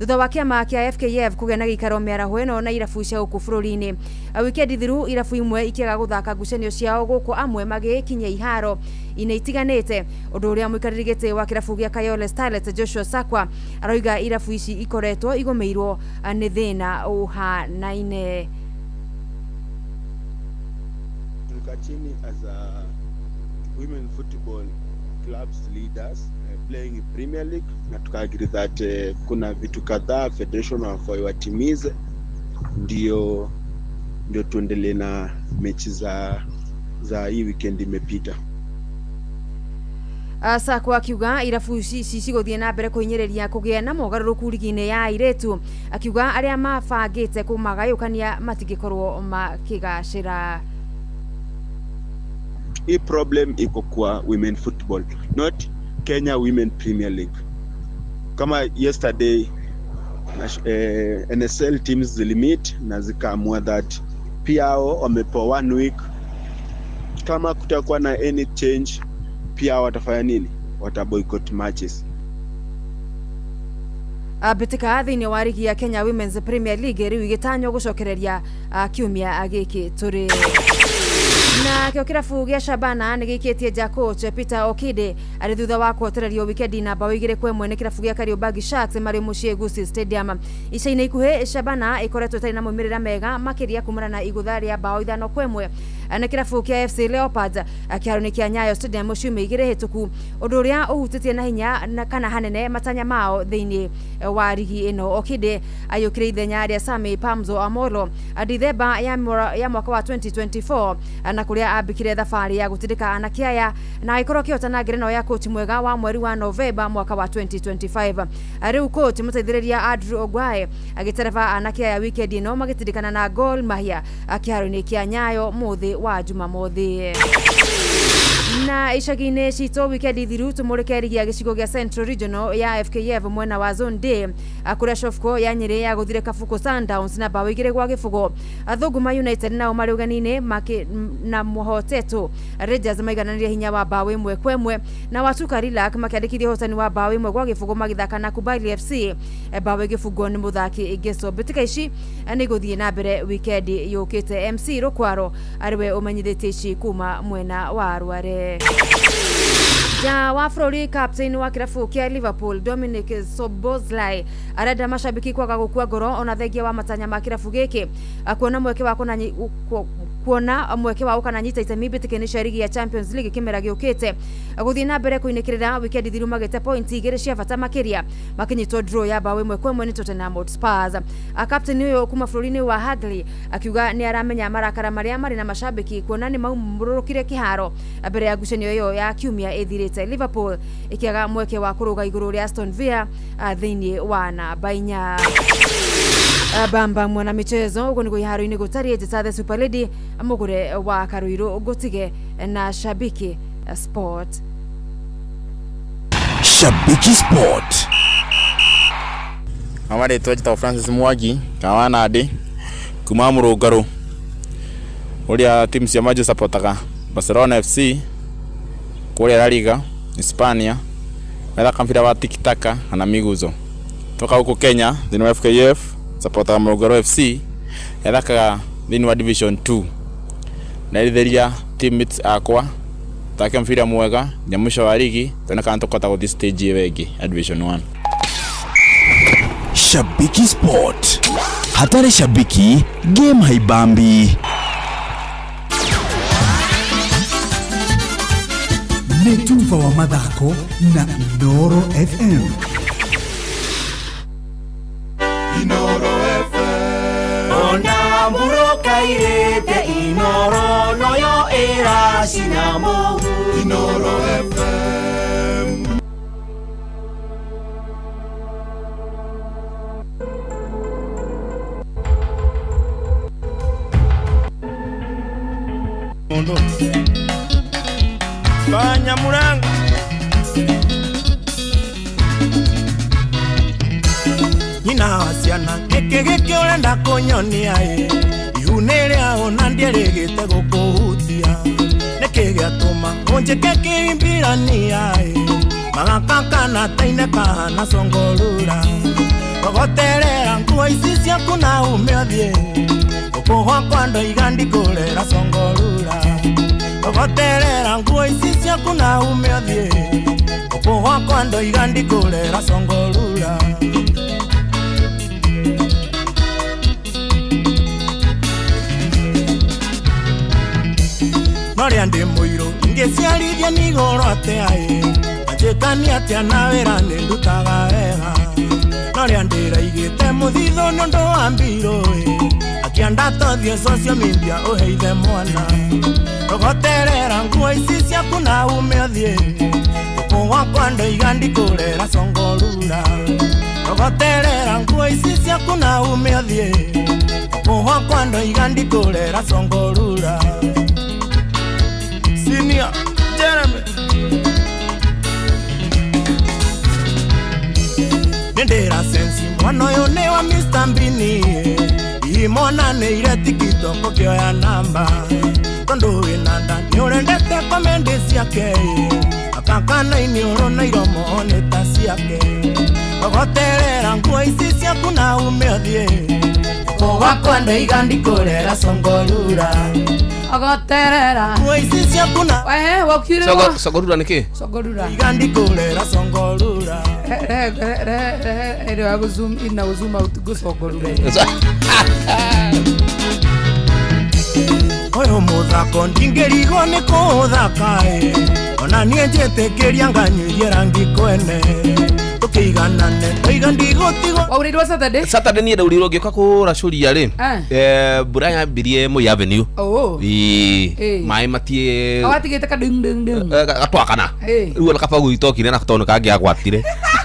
Thutha wa kĩama kĩa FKF kũgĩa na gĩikaro mĩaraho ĩno na irabu cia gũkũ bũrũri-inĩ. Wikendi thiru irabu imwe ikĩaga gũthaka ngucanio ciao gũkũ amwe magĩkinyia iharo inĩ itiganĩte, ũndũ ũrĩa mũikarĩri gĩtĩ wa kĩrabu gĩa Kayole Starlets Joshua Sakwa aroiga irabu ici ikoretwo igũmĩirwo nĩ thĩna ũhanaine. Tulikaa chini as a women football clubs leaders playing Premier League na tukaagree that kuna vitu kadhaa federation wafai watimize ndio tuendelee na mechi za hii weekend imepita. Sakwa akiuga irabu ici cigũthiĩ na mbere kũhinyĩrĩria kũgĩa na mogarũrũku rigi-inĩ ya airĩtu, akiuga arĩa mabangĩte kũmagayũkania matingĩkorwo makĩgacĩra. Hii problem iko kwa women football, not Kenya Women Premier League. Kama yesterday NSL teams zilimit na zikaamua that pia hao wamepewa 1 week, kama kutakuwa na any change pia watafanya nini? Wataboycott matches. Mbĩtĩka thĩinĩ wa rigi ya Kenya Women's Premier League rĩu igĩtanywo gũcokereria kiumia gĩkĩ tũrĩ. Na kĩo kĩrabu gĩa Shabana nĩ gĩikĩtie nja coach Peter Okide arĩ thutha wa kũhotererio wikendi na bao 2-1 nĩ kĩrabu gĩa Kariobangi Sharks marĩ mũciĩ Gusii Stadium. Ica-inĩ ikuhĩ Shabana ĩkoretwo ĩtarĩ na maumĩrĩra mega makĩria kumana na igũtha rĩa bao 5-1 na kĩrabu kĩa FC Leopards kĩharo-inĩ kĩa Nyayo Stadium ciumia 2 hĩtũku, ũndũ ũrĩa ũhutĩtie na hinya na kana hanene matanya mao thĩinĩ wa rigi ĩno. Okide ayũkire ithenya rĩa Sami Pamzo Amolo Dithemba ya mwaka wa 2024 na kũrĩa ambĩkire thabarĩ ya gũtindĩka anake aya na agĩkorwo akĩhotana ngerenwa ya coach mwega wa mweri wa Novemba mwaka wa 2025. Rĩu coach mũteithĩrĩria Andrew Ogwae agĩtereba anake aya wikendi ĩno magĩtindĩkana na Gor Mahia kĩharo-inĩ kĩa Nyayo mũthĩ wa Jumamothi. Na icagi-inĩ citũ wikendi thiru tũmũrĩke rigi ya gĩcigo gĩa Central Regional ya FKF mwena wa Zone D kũrĩa Shofco ya Nyĩrĩ yagũthire Kabuku Sundowns na bao 2-0. Thũnguma United nao marĩ ũgeni-inĩ na mũhotetwo Rangers maigananirie hinya wa bao 1-1 na Watuka Relax makĩandĩkithia ũhotani wa bao 1-0 magĩthaka na Kubali FC, bao ĩgĩbungwo nĩ mũthaki Ngeso. Mbĩtĩka ici nĩ igũthiĩ na mbere wikendi yũkĩte. MC Rũkwaro arĩwe ũmenyithĩtie ici kuma mwena wa Rware. Ja wa bũrũri captain wa kĩrabu kĩa Liverpool Dominic Szoboszlai arenda mashabiki kwaga gũkua ngoro ona thengia wa matanya ma kĩrabu gĩkĩ kuona mweke wa kuona mweke wa ũkananyita itemi mbĩtĩka-inĩ cia rigi ya Champions League kĩmera gĩũkĩte. Gũthiĩ na mbere kũinĩkĩrĩra wikendi thiru magĩte pointi 2 cia bata makĩria makinyitwo draw ya bao 1-1 nĩ Tottenham Hotspur. Captain ũyũ kuma bũrũri-inĩ wa Hungary akiuga nĩ aramenya marakara marĩa marĩ na mashabiki kuona nĩ maumũrũrũkire kĩharo mbere ya ngucanio ĩyo ya kiumia ĩthirĩte. Liverpool ĩkĩaga mweke wa kũrũga igũrũ rĩa Aston Villa thĩinĩ wa namba 4. Bamba mwana michezo ugo niguo iharo-inĩ gũtariĩ. Njĩta the Super Lady mũgũre wa Karuiru ngũtige na Shabiki Sport. Shabiki Sport. Amarĩtwa njĩtagwo Francis Mwangi kana wa Nandi kuma Mũrũngarũ, ũrĩa timu cia manju supportaga Barcelona FC kũrĩa La Liga Hispania, mathaka mpira wa tiki taka na miguzo. Toka huko Kenya thĩinĩ wa FKF supportaga Mũrũngarũ FC yathakaga thĩinĩ wa Division 2. Nerithĩria teammates akwa thake mpira mwega nginya mũico wa ligi tuone kana tũkũhota gũthiĩ stage ĩyo ĩngĩ ya Division 1. Shabiki Sport. Hatari shabiki, game haibambi. Nĩ tuba wa mathako na Inooro FM. Inooro FM. Ona murokairĩte Inooro noyo ĩracina mũhu. Inooro FM. Banyamulanga nyina wa ciana gĩkĩ gĩkĩ ũrenda kũnyonia ĩ ihu nĩ rĩao na ndĩrĩgĩte gũkũhutia nĩkĩ gĩatũma ũnjĩke kĩimbirania ĩ magakakana taine kahana congorura. Ogoterera nguo ici ciaku na ume ũthiĩ Gũkũ gwakwa ndoiga ndikũrera congorura Ogoterera nguo ici ciaku na ume ũthiĩ Gũkũ gwakwa ndoiga ndikũrera congorura Noria ndi mũirũ ingĩciarithia nigũrũ atĩa ĩ Anjĩkania atĩa na wĩra nĩndutaga wega Noria ndĩraigĩte mũthithũ nĩũndũ wa mbirũ ĩ Akĩenda tũthiĩ social media ũheithe mwana Rogoterera nguo ici ciaku na ume ũthiĩ Gũkũ gwakwa ndoiga ndikũrera congorura Rogoterera nguo ici ciaku na ume ũthiĩ Gũkũ gwakwa ndoiga ndikũrera congorura Senior Jeremy Nindira sensi mwana ũyũ nĩ wa Mr. Mbini Imonanĩire TikTok ũkĩoya namba Tondũ wĩna nda nĩũrendete komendi ciake Akakana iniũrũ na iromo nĩ ta ciake Ogoterera nguo ici ciaku na ume ũthiĩ Gũkũ gwakwa ndoiga ndikũrera congorura Ogoterera nguo ici ciaku na Wehe wakiurĩrwo Songorura nĩ kĩ? Songorura Ndoiga ndikũrera congorura Re re re re wa zoom in na zoom out gũcongorura Ũyũ mũthako ndingĩrigwo nĩ kũũthaka ĩ Ona niĩ njĩtĩkĩria nganyuithie rangi kwene Tũkĩiganane ndoiga ndigũtigwo Waurĩirwo Saturday? Saturday niĩ ndaurĩirwo ngĩũka kũracũria rĩ mbura yambirie Moi Avenue Oh. Ĩĩ Ĩĩ. maĩ matiĩ Watigĩte ka ding ding ding gatwakana Ĩĩ. rĩu ona kaba gwitũ okire na tondũ kangĩagwatire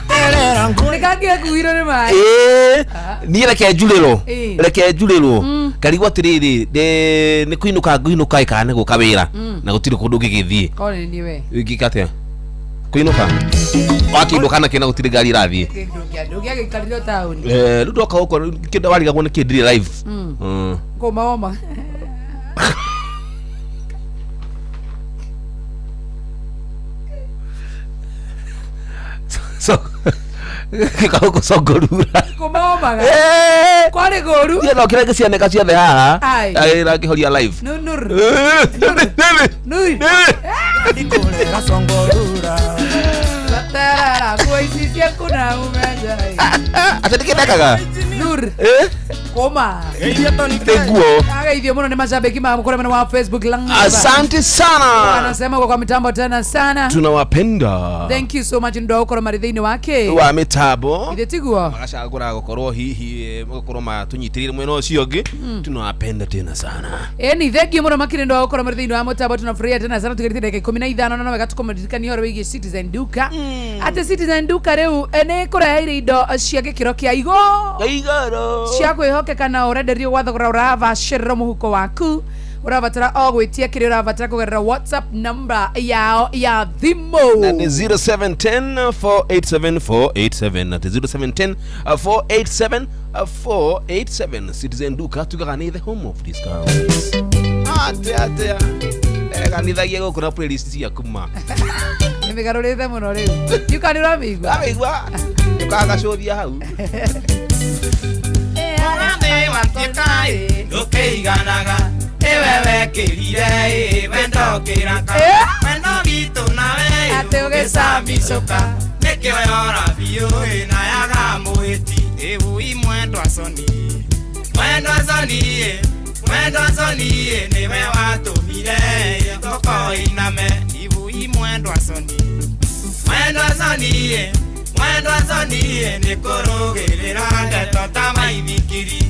Nĩ kangĩakuirwo nĩ maĩ Ĩĩ niĩ reke njurĩrwo Ĩĩ. reke njurĩrwo ngarigwo atĩrĩrĩ nĩ kũinũka ngũinũka ĩ kana nĩ gũka wĩra na gũtirĩ kũndũ ngĩgĩthiĩ Korwo nĩ niĩ we ingĩka atĩa kũinũka wakĩinũka nakĩ na gũtirĩ ngari ĩrathiĩ Ndũngĩagĩikarire taũni rĩu ndoka gũkũ kĩndũ warigagwo nĩ kĩ ndirĩ live Kũma woma So gĩka gũkũ congorura Kũma womaga Kwarĩ gũru niĩ nokire ngĩcianĩka ciothe haha Ai. Ai, na ngĩhoria live Nunur Nuri Ndikũrera congorura Goterera nguo ici ciaku na ume njai atĩ nĩkĩ ndekaga Nur Kũma nĩ nguo Ageithio mũno nĩ mashabiki ma kũrĩa mwena wa Facebook Live. Asante sana. Wanasema kwa mitambo tena sana. Tunawapenda Thank you so much ndo ũkorwo marĩ thĩinĩ wake. wa mĩtambo Ithe tiguo. magacagũra gũkorwo hihi magakorwo matũnyitĩrĩire mwena ũcio ũngĩ tunawapenda tena sana Eni thengiũ mũno makĩria ndo ũkorwo marĩ thĩinĩ wa mũtambo tunafurahia tena sana tugerĩte ndagĩka 15 na no wega tũkũmaririkania ũhoro wĩgiĩ Citizen Duka. Atĩ Citizen Duka rĩu nĩ ĩkũreheire indo cia gĩkĩro kĩa igũrũ igũrũ cia kwĩhokeka na ũrenderio gwa thogora ũravacĩrĩra mũhuko waku ũrabatara o gwĩtia kĩrĩa ũrabatara kũgerera WhatsApp number yao ya thimũ na nĩ 0710 487 487 atĩ 0710 487 487 Citizen Duka tugaga nĩ the home of discounts atĩa atĩa eganithagia gũkũ na playlist ciaku ma nĩ mĩgarũrĩte mũno rĩu ndiũka nĩ ũramĩigua Ũramĩigua ndũkagacũthia hau Mũgathĩ watuĩka ĩ ndũkĩiganaga ĩwe wekĩrire ĩ wendo kĩraka wendo witũ nawe ĩ Atĩ ũgĩcambicũka nĩkĩo yora biũ ĩ na yaga mũhĩti ĩwui mwendwa coni mwendwa coni ĩ mwendwa coni ĩ nĩwe watũmire ĩ thoko iname iwui mwendwa coni mwendwa coni ĩ mwendwa coni ĩ nĩ kũrũgĩrĩra ndeto ta maithikiri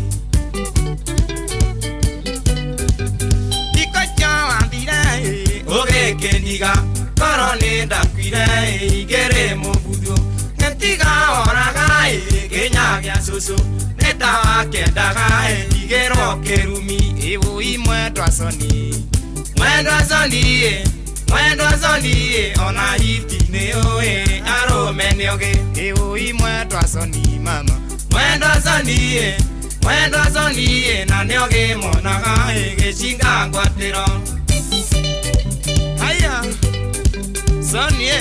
Ikocha wathire ĩ ũgĩkĩndiga ngoro nĩ ndakuire ĩ igĩrĩ mũbuthu nĩtiga woraga ĩ kĩnya gĩa cũcũ nĩ ta wakĩendaga ĩ ndigĩrwo kĩrumi ĩwũi mwendwa coni mwendwa coni ĩ mwendwa coni ĩ ona hiti nĩ ũĩ arũme nĩ ũgĩ ĩwũi mwendwa coni mama mwendwa coni ĩ mwendwa coni ĩ na nĩ ũgĩ monaga ĩ gĩcinga ngwatĩro haya coni ĩ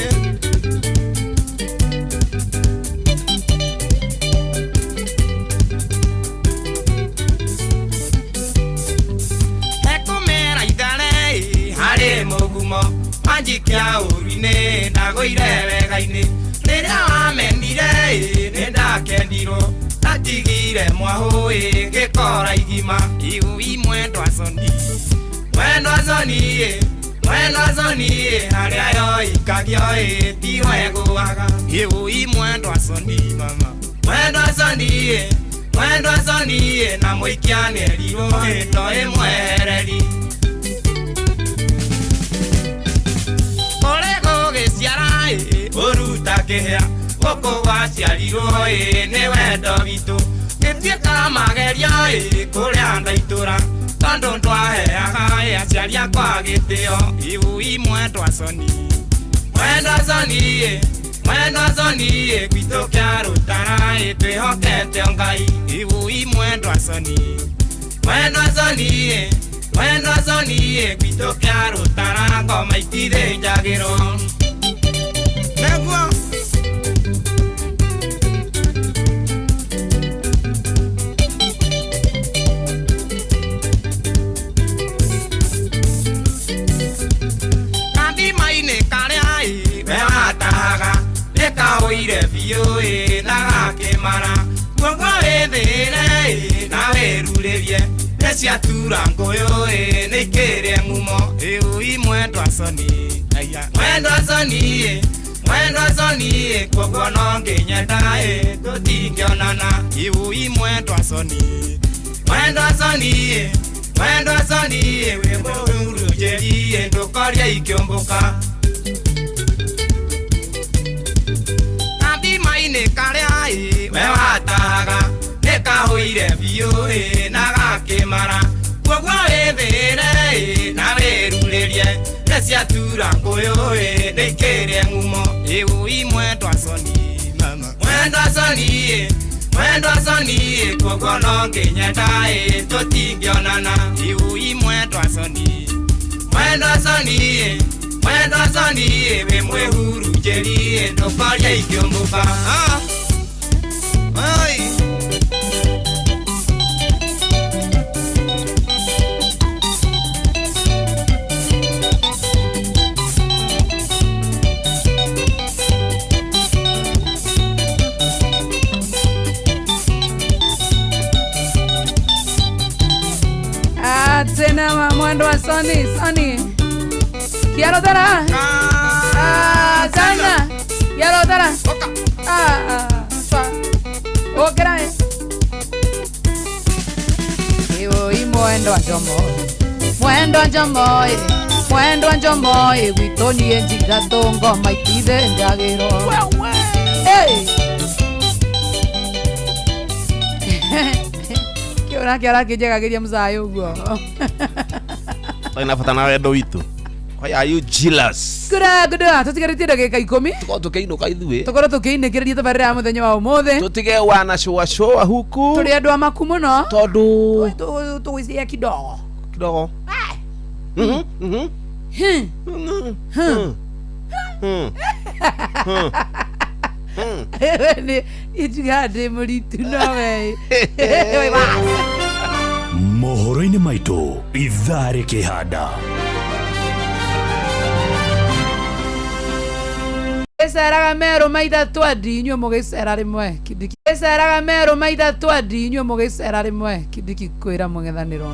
Mũgumo manjikia ũru-inĩ ndagũire wega-inĩ rĩrĩa wamendire nĩ ndakendirwo ndatigire mwahũ ngĩkora igima iu mwendwa soni mwendwa soni mwendwa soni harĩa yoikagio tiho egũaga iu mwendwa soni mama mwendwa soni mwendwa soni na mũikia nĩerirwo no ĩmwehereri kũrĩ gũgĩciara ũruta kĩhĩa gũkũ gwaciarirwo nĩ wendo witũ gĩtuĩka magerio kũrĩa ndaitũra tondũ ndwaheaga aciari akwa gĩtĩo iu mwendwa soni mwendwa soni mwendwa soni gwitũ kĩa rũtara twĩhokete Ngai iu mwendwa soni mwendwa soni mwendwa soni gwitũ kĩa rũtara ngoma itithĩnjagĩrwo nĩguo Kandima-inĩ karĩa we watahaga nĩkaũire biũ na gakĩmara guoguo wĩthĩre na wĩrurĩrie nĩciatura ngũyũ nĩikĩrĩe ng'umo ĩu mwendwa soni mwendwa soni mwendwa soni koguo no nginyenda tũtingĩonana iu mwendwa soni mwendwa soni mwendwa soni wĩ mũhurunjĩri ndũkorie ikĩũmbũka Kandima-inĩ karĩa we watahaga nĩkahũire biũ na gakĩmara koguo wĩthĩre na wĩrurĩrie nĩciatura ngũyũ nĩikĩrĩe ng'umo iu mwendwa soni mwendwa soni mwendwa soni koguo no nginyenda tũtingĩonana iu mwendwa soni mwendwa soni mwendwa soni wĩ mwĩhurunjĩri ndũkorie ikĩũmbũka Oi. Tena mwendo soni soni Kiaro tara ah sana Kiaro tara ah sa okera Iwo mwendo njomo mwendo njomo mwendo njomo gwitũ niĩ njigatũ ngoma itithĩnjagĩrwo hey Kiona kiara kijagagiria mzayo uguo. Tuna bata na wendo witu. Why are you jealous? Gura gura tutigarĩtie ndagĩka 10. Tukorwo tũkĩinũka ithuĩ. Tukorwo tũkĩinĩkĩrĩria tabarĩra ya mũthenya wa ũmũthĩ. Tũtige wana shua shua huku. Tũrĩ andũ amaku mũno. Tondũ tũgwĩciria kidogo. Kidogo. Nĩ njugaga ndĩ mũritu no we. Mohoro-inĩ maitũ ithaa rĩkĩhanda. Gĩceraga merũ maithatũ andi inyuĩ mũgĩcera rĩmwe Kindiki. Gĩceraga merũ maithatũ andi inyuĩ mũgĩcera rĩmwe Kindiki kwĩra mũng'ethanĩro.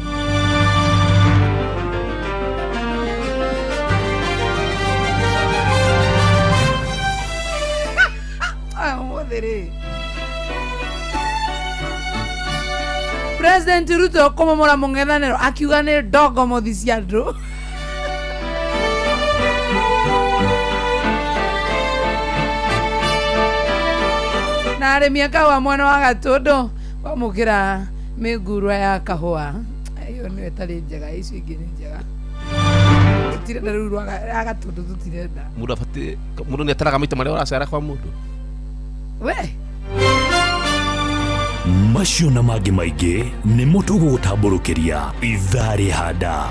President Ruto kũmomora mũng'ethanĩro akiuga nĩ ndongo mũthi cia andũ. Na arĩmi a kahũa mwena wa Gatũndũ kwamũkĩra mĩngũrwa ya kahũa ĩyo nĩyo ĩtarĩ njega, icio ingĩ nĩ njega. Tũtirenda rĩu rwa ya Gatũndũ tũtirenda. Mũndũ abatiĩ mũndũ nĩataraga maita marĩa ũracera kwa mũndũ. We macio na mangĩ maingĩ nĩmo tũgũgũtambũrũkĩria ithaa rĩhanda.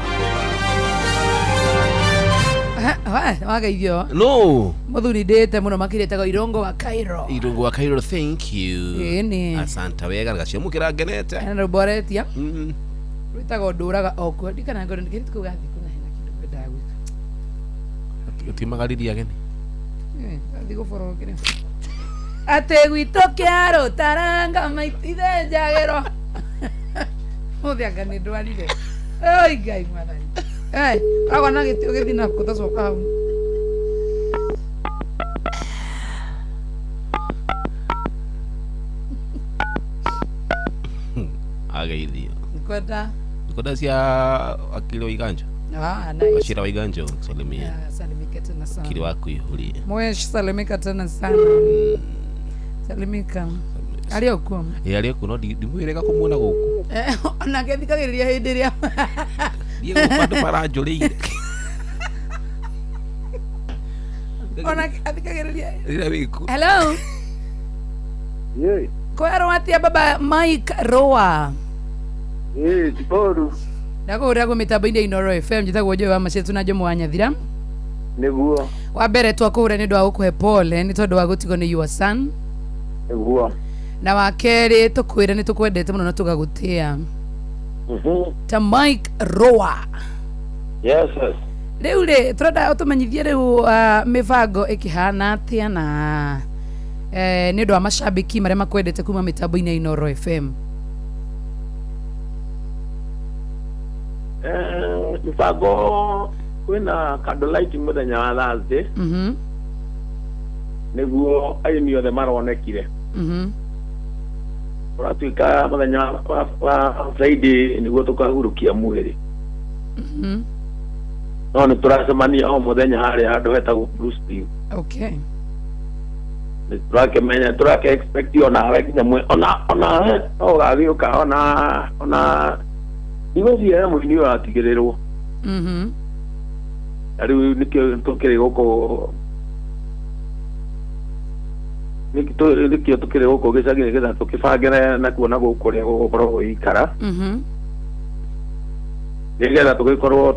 Wageithio no muthuri ndĩte mũno makĩria etagwo Irongo wa Cairo. Irongo wa Cairo, thank you. Ĩni asante wega ngaciamũkĩra ngenete na rwĩmbo aretia rwĩtagwo ndũraga o kuo ndikana ngoro nĩkĩrĩ kuga thiĩ kũna hena kĩndũ ngwendaga gwĩka. Gũtiumagaririe ageni. Athiĩ gũborokere atĩ gwitũ kĩarũ taranga maitithe njagĩro mũthĩ anga nĩ ndwarire. Oi Ngai mwathani. Agwa na gĩtĩ ũgĩthiĩ na kũtacoka hau. Ageithio. Kwenda. Kwenda cia wakili wa Iganjo. Ah, nice. Wachira wa Iganjo salimia. Salimika tena sana. Wakili wako ihurie. Mwesh salimika tena sana. Salimika. Arĩ o kuo. Ĩ arĩ kuo no ndimwĩrĩga kũmuona gũkũ. Onake thikagĩrĩria hĩndĩ ĩrĩa Thiĩ gũkũ andũ maranjũrĩire. Onake athikagĩrĩria. Rĩrĩa wĩku. Hello. Ye. Kwerwo atĩa baba Mike Roa? Ĩ, tiboru. Ndakũhũrĩra kwĩ mĩtambo-inĩ ya Inooro FM njĩtagwo Joy wa Macetu na Jomo wa Nyathira. Nĩguo. Wa mbere twakũhũra nĩ ũndũ wa gũkũhe pole nĩ tondũ wa gũtigwo nĩ your son. Nĩguo. Na wa kerĩ tũkwĩre nĩ tũkwendete mũno na tũgagũtĩa. Ta Mike Roa. Yes, yes. Rĩu rĩ tũrenda ũtũmenyithie rĩu mĩbango ĩkĩhana atĩa na nĩ ũndũ wa macambĩki marĩa makwendete kuma mĩtambo-inĩ ya Inooro FM. Mĩbango kwĩna candlelight mũthenya wa Thursday. Nĩguo aini othe maronekire. Ũratuĩka mũthenya wa Friday nĩguo tũkahurũkia mwĩrĩ. No nĩ tũracemania o mũthenya harĩa handũ hetagwo Blue Spring. Okay. Nĩ tũrakĩmenya tũrake expect onawe nginya mwe onawe no ũgagĩũka ona ndigwĩciria he mũini ũratigĩrĩrwo. Na rĩu nĩkĩo tũkĩrĩ gũkũ nĩkĩo tũkĩrĩ gũkũ gĩcagi nĩgetha tũkĩbangĩre na kuona gũkũ ũrĩa gũgũkorwo gũgĩikara. Nĩgetha tũgĩkorwo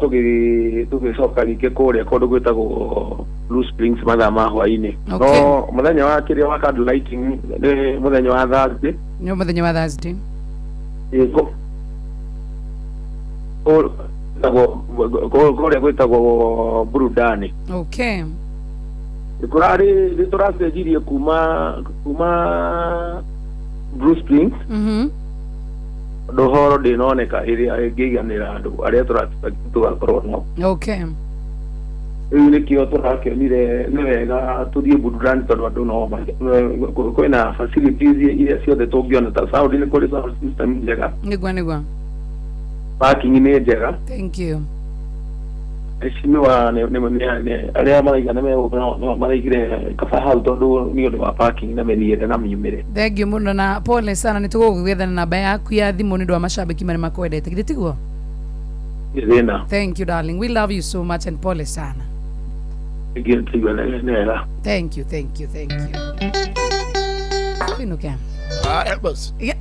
tũgĩcoka rĩngĩ kũrĩa kũndũ gwĩtagwo Blue Springs mathaa ma hwaĩ-inĩ. No mũthenya wa kĩrĩa wa candle lighting nĩ mũthenya wa Thursday. Nĩ mũthenya wa Thursday. Kũrĩa gwĩtagwo Burudani. Okay. Kũrarĩ nĩ tũracenjirie kuma Blue Springs. Ũndũ horo ndĩnoneka ĩrĩa ĩngĩiganĩra andũ arĩa tũgakorwo nao. Okay. Rĩu nĩkĩo tũrakĩonire nĩ wega tũthiĩ Burudani tondũ andũ no kwĩna facilities iria ciothe tũngĩona ta sound nĩ kũrĩ sound system njega. Nĩguo nĩguo. Parking nĩ njega. Thank you. Heshimiwa arĩa maraiga nĩ maraigire kaba hau tondũ nĩ ũndũ wa parking na mĩthiĩre na miumĩre. Thank you mũno na pole sana nĩ tũgũgwetha na namba yaku ya thimũ nĩ ũndũ wa macambĩki marĩa makwendete. Githĩ tiguo? Nĩ thĩna. Thank you darling. We love you so much and pole sana. Thank you, thank you, thank you. Inuke. Bas. Yeah.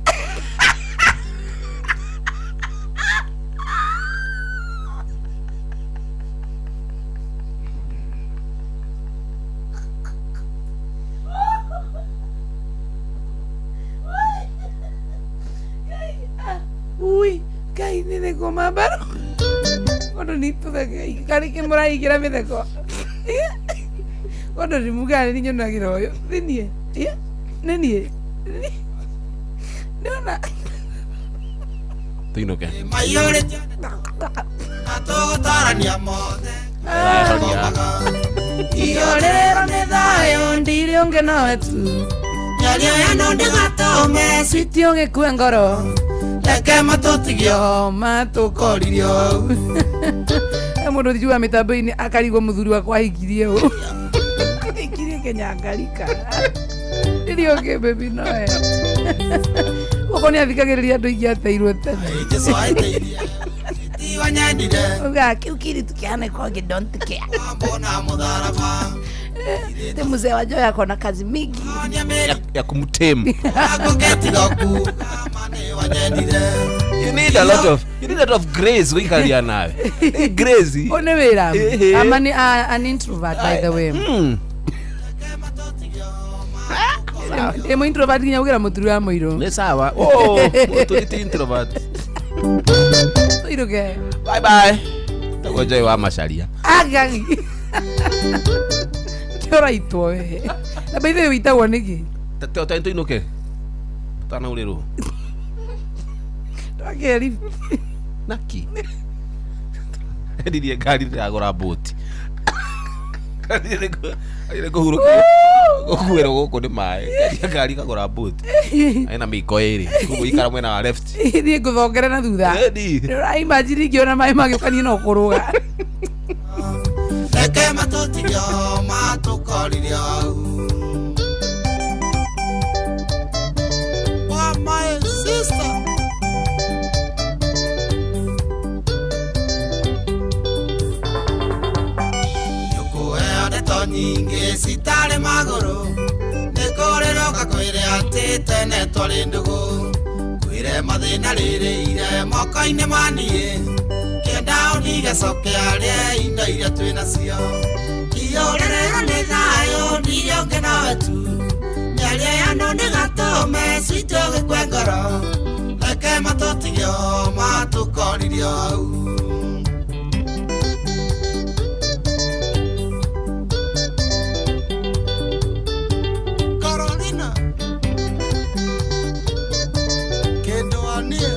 Ui, kai nĩ ngoma mbaro. Ũndũ nĩ tũtheke karĩ kĩ mũraigĩra mĩtheko. Ũndũ nĩ mugane nĩ nyonagĩra ũyũ. Nĩ niĩ. Nĩ niĩ. Nĩona. Tũinũke. Atũgũtarania mothe. Iyorero nĩ thayũ ndirĩ ũngĩ nowe tu. Mĩario ĩno ndĩgatũme. Switi ũgĩkue ngoro. Reke matũtigio matũkoririo. Mũndũ ũthiaga mĩtambo-inĩ akarigwo mũthuri wakwa ahikirie ũ. Ahikirie Kenyangarika. Rĩrĩa ũngĩ baby noe. Gũkũ nĩ athikagĩrĩria andũ aingĩ ateirwo tene. Jesu aiteithie. Tiwanyendire. Uga kĩu kĩirĩtu kĩhana kwangi don't care. Mbona mũtharaba. Te mzee wa Joy ako na kazi mingi ya kumtame. You need a lot of grace wikaria nawe. Grace. One wira. I'm an introvert by the way. Emo introvert nginya ugira muturi wa muiru. Nĩ sawa. Oh, muturi ti introvert. Tuiruke. Bye bye. Tagwo Joy wa Macharia. Agagi. Kĩũraitwo we. Na by the way wĩtagwo nĩkĩ? Tete tũinũke. Tanaurĩrwo. Twakeri. Naki. Endirie ngari ndĩragũra mbũti. Ngari kũhurũkio. Gũkuĩrwo gũkũ nĩ maĩ. Endia ngari kagũra mbũti. Ena mĩiko ĩrĩ. Koguo ikara mwena wa left. Thiĩ ngũthongere na thutha. Ũra imagine ingĩona maĩ magĩũka niĩ no kũrũga. Reke matũtigio matũkorire au. Wa my sister. Nĩũkũheo ndeto nyingĩ citarĩ magũrũ. Nĩkũrĩrwo ngakwĩre atĩ tene twarĩ ndũgũ. Kwĩre mathĩna rĩrĩire moko-inĩ ma niĩ. Kĩenda ũndige coke arĩe indo iria twĩ nacio. Iyũrĩrĩrwo nĩ thayũ ndirĩ ũngĩ nowe tu. Mĩario ya andũ ndĩgatũme citũ gĩkue ngoro. Reke matũtigio matũkoririo hau. Carolina kĩndũ anie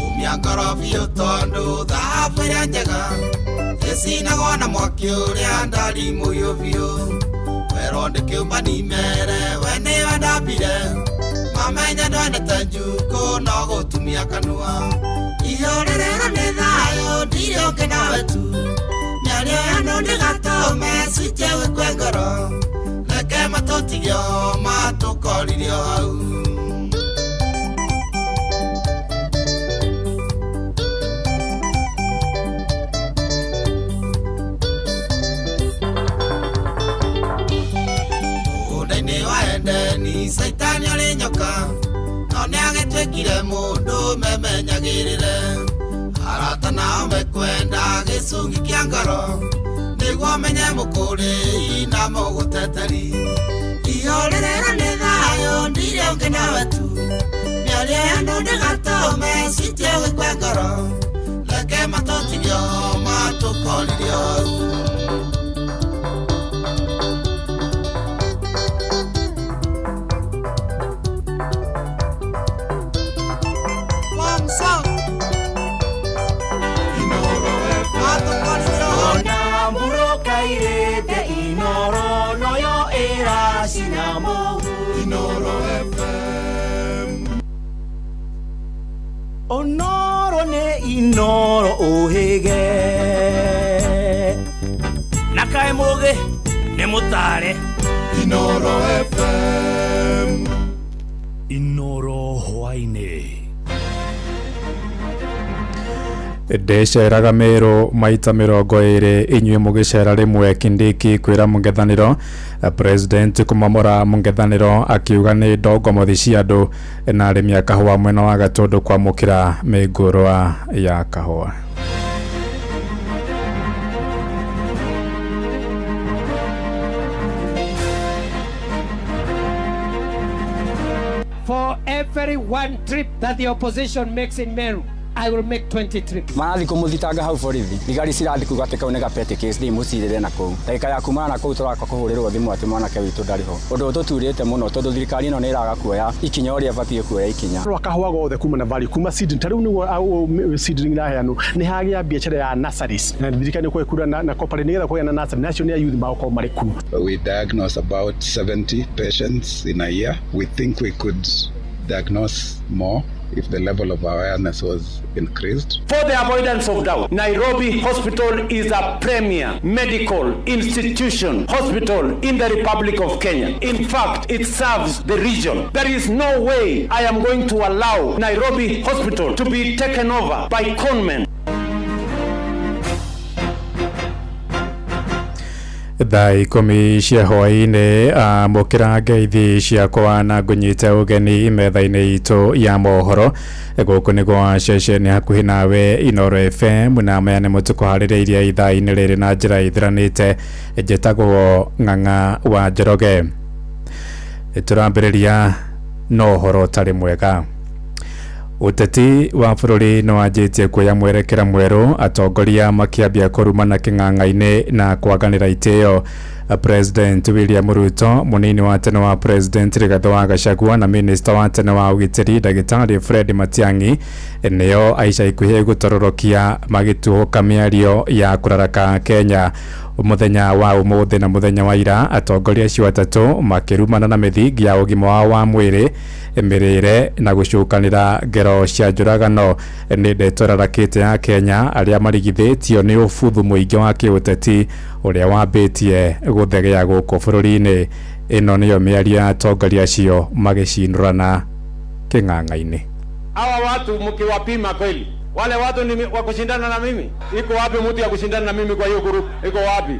umia ngoro biũ tondũ thahabu ĩrĩa njega ĩcinagwo na mwaki ũrĩa ndari mũhiũ biũ. Werwo ndĩkĩũmba nimere we nĩwe ndambire mamenye ndwendete njukũ no gũtumia kanua. Iyũrĩrĩrwo nĩ thayũ ndirĩ ũngĩ nowe tu. Mĩario ya andũ ndĩgatũme citie gĩkue ngoro. Reke matũtigio matũkoririo hau. Mũgũnda-inĩ wa Edeni Caitani arĩ nyoka no nĩagĩtuĩkire mũndũ memenyagĩrĩre. Arata nao mekwenda gĩcungi kĩa ngoro nĩguo menye mũkũrĩi na mũgũteteri. Iyũrĩrĩrwo nĩ thayũ ndirĩ ũngĩ nowe tu. Mĩario ya andũ ndĩgatũme citie gĩkue ngoro. Reke matũtigio matũkoririo hau. Onoro ne inoro uhige nakae muge ne mutare Inoro FM. Inoro hwaini. Ndĩceraga Meru maita 20 inyuĩ mũgĩcera rĩmwe. Kindiki kwĩra mũng'ethanĩro president kũmomora mũng'ethanĩro akiuga nĩ ndongomothi cia andũ na arĩmi a kahũa mwena wa Gatũndũ kwamũkĩra mĩngũrwa ya kahũa. For every one trip that the opposition makes in Meru, I will make 20 trips. Marathi kumuthitanga hau borithi thigari cirathi kuga ati kau nĩ gapeti case thiĩ mũcirĩre na kũu ndagĩka ya kumana na kũu tũraka kũhũrĩrwo thimũ atĩ mwanake witũ ndarĩ ho ũndũ ũtũturĩte mũno tondũ thirikari ĩno nĩ ĩraga kuoya ikinya ũrĩa ĩbatiĩ kuoya ikinya. Rwa kahũa gothe kuma na value kuma seedling ta rĩu nĩguo seedling iraheanwo nĩ hagĩa biacara ya nurseries na thirikari nĩ kwekura na corporate nĩgetha kũgĩa na nursery nacio nĩ a youth magũkorwo marĩ kuo. We diagnose about 70 patients in a year. We think we could diagnose more if the level of awareness was increased. For the avoidance of doubt, Nairobi Hospital is a premier medical institution hospital in the Republic of Kenya. In fact, it serves the region. There is no way I am going to allow Nairobi Hospital to be taken over by conmen. Thaa 10 cia hwaĩ-inĩ amũkĩra ngeithi ciakwa na ngũnyite ũgeni metha-inĩ itũ ya mohoro gũkũ nĩ gwa ceceni hakuhĩ nawe Inoro FM na maya nĩmo tũkũharĩrĩirie ithaa-inĩ rĩrĩ na njĩra ithiranĩte. Njĩtagwo Ng'ang'a wa Njoroge. Tũrambĩrĩria na ũhoro ũtarĩ mwega. Ũteti wa bũrũri nĩ wanjĩtie kuoya mwerekera mwerũ, atongoria makĩambia kũrumana kĩng'ang'a-inĩ na kwaganĩra itĩo. President William Ruto, mũnini wa tene wa President Rigathĩ wa Gachagua na minista wa tene wa ũgitĩri Ndagĩtarĩ Fred Matiang'i nĩo aica ikuhĩ gũtororokia magĩtuhũka mĩario ya kũraraka Kenya. Mũthenya wa ũmũthĩ na mũthenya wa ira, atongoria acio atatũ makĩrumana na mĩthingi ya ũgima wao wa mwĩrĩ, mĩrĩre na gũcukanĩra ngero cia njũragano. Nĩ ndeto ĩrarakĩte ya Kenya arĩa marigithĩtio nĩ ũbuthu mũingĩ wa kĩũteti ũrĩa wambĩtie gũthegea gũkũ bũrũri-inĩ. Ĩno nĩyo mĩario ya atongoria acio magĩcinũrana kĩng'ang'a-inĩ. Hawa watu mkiwapima kweli, wale watu ni wa kushindana na mimi? Iko wapi mtu ya kushindana na mimi kwa hiyo group? Iko wapi?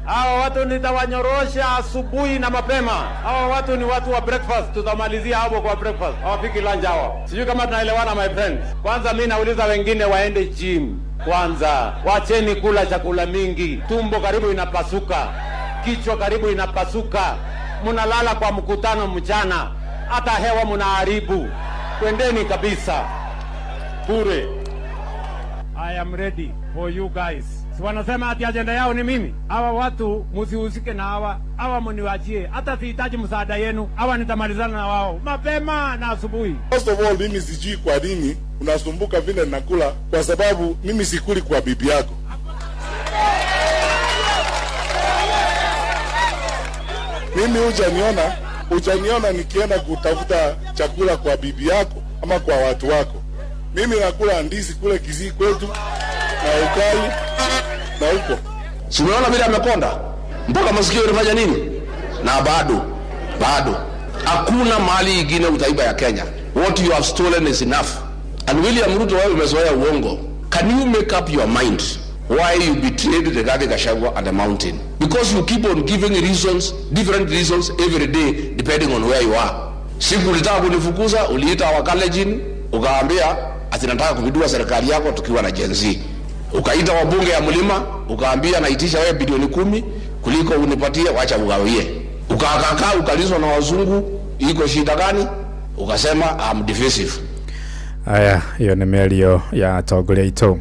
Hawa watu nitawanyorosha asubuhi na mapema. Hawa watu ni watu wa breakfast, tutamalizia hapo kwa breakfast. Hawafiki lunch hawa. Sijui kama tunaelewana my friends. Kwanza mimi nauliza wengine waende gym kwanza. Wacheni kula chakula mingi. Tumbo karibu inapasuka. Kichwa karibu inapasuka. Mnalala kwa mkutano mchana. Hata hewa mnaharibu. Kwendeni kabisa. Bure. I am ready for you guys. Si wanasema ati agenda yao ni mimi. Hawa watu msihusike na hawa. Hawa mniwachie. Hata sihitaji msaada yenu. Hawa nitamalizana na wao mapema na asubuhi. First of all, mimi sijui kwa nini unasumbuka vile nakula, kwa sababu mimi sikuli kwa bibi yako. Mimi hujaniona nikienda kutafuta chakula kwa bibi yako ama kwa watu wako. Mimi nakula ndizi kule Kisii kwetu na ukali na huko. Si umeona vile amekonda? Mpaka masikio yanafanya nini? Na bado. Hakuna mali ingine utaiba ya Kenya. What you have stolen is enough. And William Ruto, wewe umezoea uongo. Can you make up your mind why you betrayed Rigathi Gachagua and the mountain? Because you keep on giving reasons, different reasons every day depending on where you are. Siku ulitaka kunifukuza, uliita Wakalenjin, ukaambia ati nataka kupindua serikali yako tukiwa na Gen Z. Ukaita wabunge ya mlima, ukaambia naitisha wewe bilioni 10 kuliko unipatie, wacha ugawie. Ukakakaa ukalizwa na wazungu, iko shida gani? Ukasema I'm defensive. Aya, iyo nĩ mĩario ya atongoria aitũ.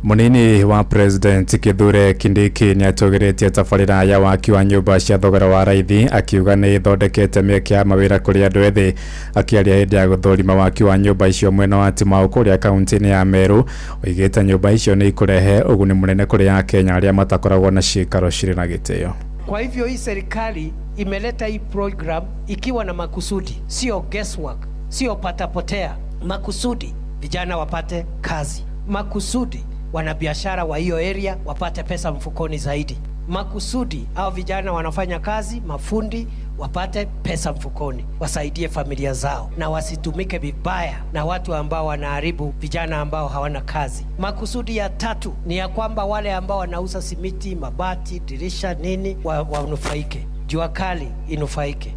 Mũnini wa President Kithure Kindiki nĩatũgĩrĩtie tabarĩra ya waki wa nyũmba cia thogora wa raithi, akiuga nĩ ĩthondekete mĩeke ya mawĩra kũrĩ andũ ethĩ. Akĩaria hĩndĩ ya gũthũrima waki wa nyũmba icio mwena wa Timau kũrĩa kaunti-inĩ ya Meru, oigĩte nyũmba icio nĩ ikũrehe ũguni mũnene kũrĩ Akenya arĩa matakoragwo na ciikaro cirĩ na gĩtĩo. Kwa hivyo hii serikali imeleta hii program ikiwa na makusudi, sio guesswork, sio patapotea. Makusudi vijana wapate kazi, makusudi wanabiashara wa hiyo area wapate pesa mfukoni zaidi, makusudi hao vijana wanafanya kazi, mafundi wapate pesa mfukoni, wasaidie familia zao na wasitumike vibaya na watu ambao wanaharibu vijana ambao hawana kazi. Makusudi ya tatu ni ya kwamba wale ambao wanauza simiti, mabati, dirisha nini wanufaike, jua kali inufaike,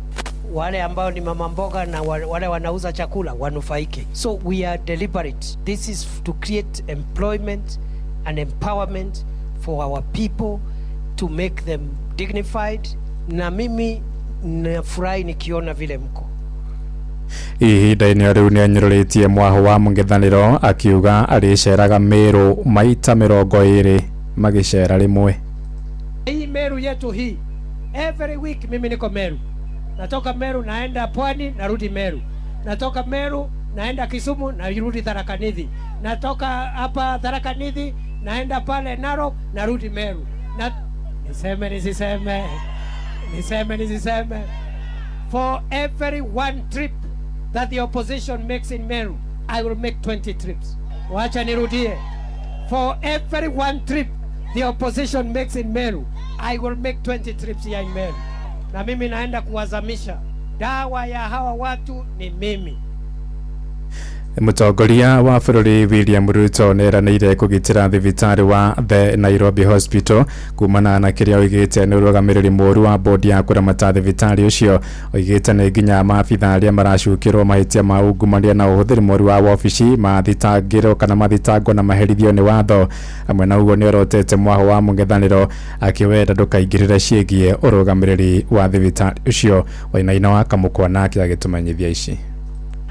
wale ambao ni mama mboga na wale wanauza chakula wanufaike. So we are deliberate. This is to create employment and empowerment for our people, to make them dignified. Na mimi nafurahi nikiona vile mko. Ihinda-inĩ rĩu nĩanyũrũrĩtie mwaho wa mũng'ethanĩro akiuga arĩceraga Meru maita 20 magĩcera rĩmwe. Hii Meru yetu hii, every week mimi niko Meru. Natoka Meru naenda Pwani, narudi Meru. Natoka Meru naenda Kisumu, narudi Tharaka Nithi. Natoka hapa Tharaka Nithi naenda pale Narok, narudi Meru. Na niseme nisiseme, niseme nisiseme. For every one trip that the opposition makes in Meru, I will make 20 trips. Wacha nirudie. For every one trip the opposition makes in Meru, I will make 20 trips here in Meru. Na mimi naenda kuwazamisha. Dawa ya hawa watu ni mimi. Mũtongoria wa bũrũri William Ruto nĩeranĩire kũgitĩra thibitarĩ wa The Nairobi Hospital kumana na kĩrĩa oigĩte nĩ ũrũgamĩrĩri mũũru wa bodi ya kũramata thibitarĩ ũcio. Oigĩte nĩ nginya maabitha arĩa maracukĩrwo mahĩtia ma ungumania na ũhũthĩri mũũru wa wabici mathitangĩrwo kana mathitangwo na maherithio nĩ watho. Hamwe na ũguo nĩorotete mwaho wa mũng'ethanĩro akĩwenda ndũkaingĩrĩre ciĩgiĩ ũrũgamĩrĩri wa thibitarĩ ũcio. Wainaina wa Kamũkwa nake agĩtũmenyithia ici.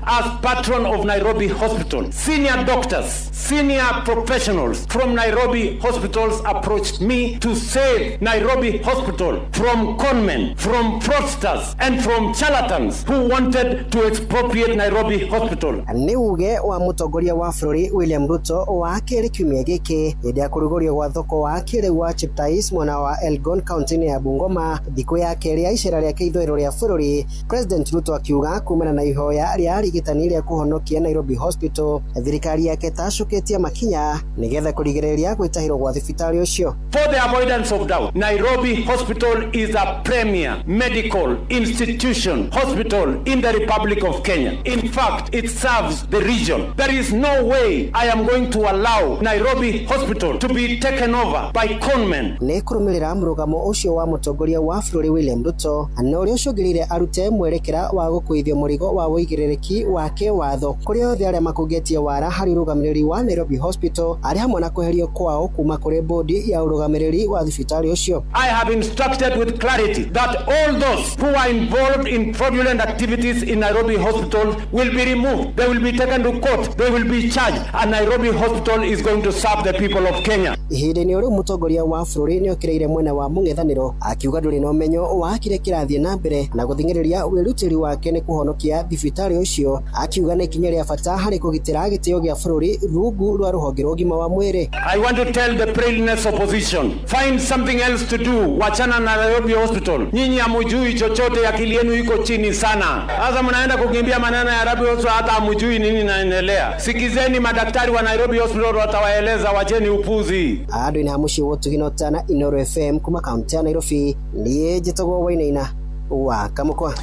as patron of Nairobi Hospital, senior doctors, senior professionals from Nairobi hospitals approached me to save Nairobi Hospital from conmen, from fraudsters, and from charlatans who wanted to expropriate Nairobi Hospital. Nĩ uge wa mũtongoria wa bũrũri William Ruto wa kerĩ kiumia gĩkĩ hĩndĩ ya kũrugũrio gwa thoko wa kĩrĩu wa Cheptais mwena wa Elgon kaunti-inĩ ya Bungoma. Thikũ ya kerĩ ya icera rĩake ithũĩro rĩa bũrũri, President Ruto akiuga kumana na ihoya rĩa arigitani rĩa kũhonokia Nairobi Hospital, thirikari yake tacũkĩtie makinya nĩgetha kũrigĩrĩria gwĩtahĩrwo gwa thibitarĩ ũcio. For the avoidance of doubt, Nairobi Hospital is a premier medical institution hospital in the Republic of Kenya. In fact, it serves the region. There is no way I am going to allow Nairobi Hospital to be taken over by conmen. Nĩ kũrũmĩrĩra mũrũgamo ũcio wa mũtongoria wa bũrũri William Ruto na ũrĩa ũcũngĩrĩire arute mwerekera wa gũkuithio mũrigo wa ũigĩrĩrĩki wa kĩwatho kũrĩ othe arĩa makungetie wara harĩ ũrũgamĩrĩri wa Nairobi Hospital, arĩ hamwe na kweherio kwao kuma kũrĩ bodi ya ũrũgamĩrĩri wa thibitarĩ ũcio. I have instructed with clarity that all those who are involved in fraudulent activities in Nairobi Hospital will be removed. They will be taken to court. They will be charged. And Nairobi Hospital is going to serve the people of Kenya. Ihinda-inĩ rĩu mũtongoria wa bũrũri nĩokĩrĩire mwena wa mũng'ethanĩro akiuga ndũrĩ na ũmenyo wa kĩrĩa kĩrathiĩ na mbere na gũthing'ĩrĩria wĩrutĩri wake nĩ kũhonokia thibitarĩ ũcio, akiuga nĩ ikinya rĩa bata harĩ kũgitĩra gĩtĩo gĩa bũrũri rungu rwa rũhonge rwa ũgima wa mwĩrĩ. I want to tell the prailiness opposition, find something else to do. Wachana na Nairobi Hospital. Nyinyi hamujui chochote, akili yenu iko chini sana. Sasa mnaenda kukimbia maneno ya Nairobi Hospital, hata hamujui nini inaendelea. Sikizeni madaktari wa Nairobi Hospital, watawaeleza. Wacheni upuzi. Andũ-inĩ ha mũciĩ wa ũtugi na ũtana, Inooro FM kuma kaunti ya Nairobi, niĩ njĩtagwo Wainaina wa Kamũkwa.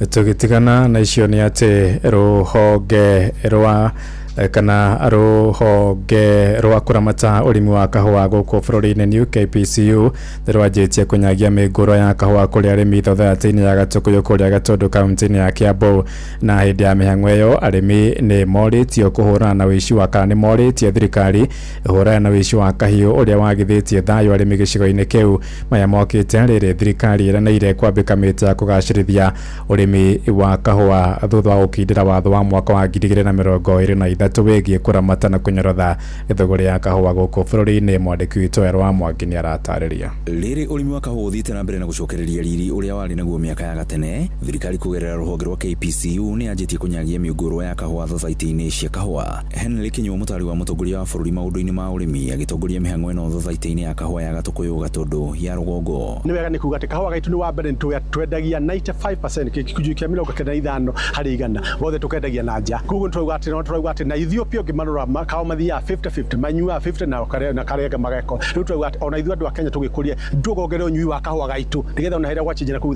Tũgĩtigana na icio nĩ atĩ rũhonge rwa kana rũhonge rwa kũramata ũrĩmi wa kahũa gũkũ bũrũri-inĩ new KPCU nĩ rwanjĩtie kũnyagia mĩngũrwa ya kahũa kũrĩ arĩmi thothaitĩ-inĩ ya Gatũkũyũ kũrĩa Gatũndũ kaunti-inĩ ya Kiambu. Na hĩndĩ ya mĩhang'o ĩyo arĩmi nĩ morĩtio kũhũrana na ũici wa kana nĩ morĩtie thirikari ĩhũrane na ũici wa kahiũ ũrĩa wagithĩtie thayũ arĩmi gĩcigo-inĩ kĩu. Maya mokĩte rĩrĩ thirikari ĩranĩire kwambĩka mĩtĩ ya kũgacĩrithia ũrĩmi wa kahũa thutha wa gũkindĩra watho wa mwaka wa 2023 wĩgiĩ kũramata na kũnyorotha thũgũrĩ ya kahũa gũkũ bũrũri-inĩ. Mwandĩki witũ Erwa wa Mwangi nĩ aratarĩria. Rĩrĩ ũrĩmi wa kahũa ũthiĩte na mbere na gũcokereria riri ũrĩa warĩ naguo mĩaka ya gatene, thirikari kũgerera rũhonge rwa KPCU nĩ yanjĩtie kũnyagia mĩũngũrwa ya kahũa thothaitĩ-inĩ cia kahũa. Henry Kinyua, mũtari wa mũtongoria wa bũrũri maũndũ-inĩ ma ũrĩmi, agĩtongoria mĩhang'o ĩno thothaitĩ-inĩ ya kahũa ya Gatũkũyũ Gatũndũ ya rũgongo. Nĩ wega nĩ kuga atĩ kahũa gaitũ nĩ wa mbere nĩ twendagia 95%, gĩcunjĩ kĩa 95 harĩ igana wothe tũkendagia na nja. Koguo nĩ tũrauga atĩ na Ethiopia ũngĩmarora kao mathiaga 50-50, manyuaga 50 na karĩa na karĩa mageko. Rĩu tũrauga atĩ ona ithuĩ andũ a Kenya tũgĩkũria tũkongerera ũnyui wa kahũa gaitũ nĩgetha ona hĩrĩa gwachenjia kũu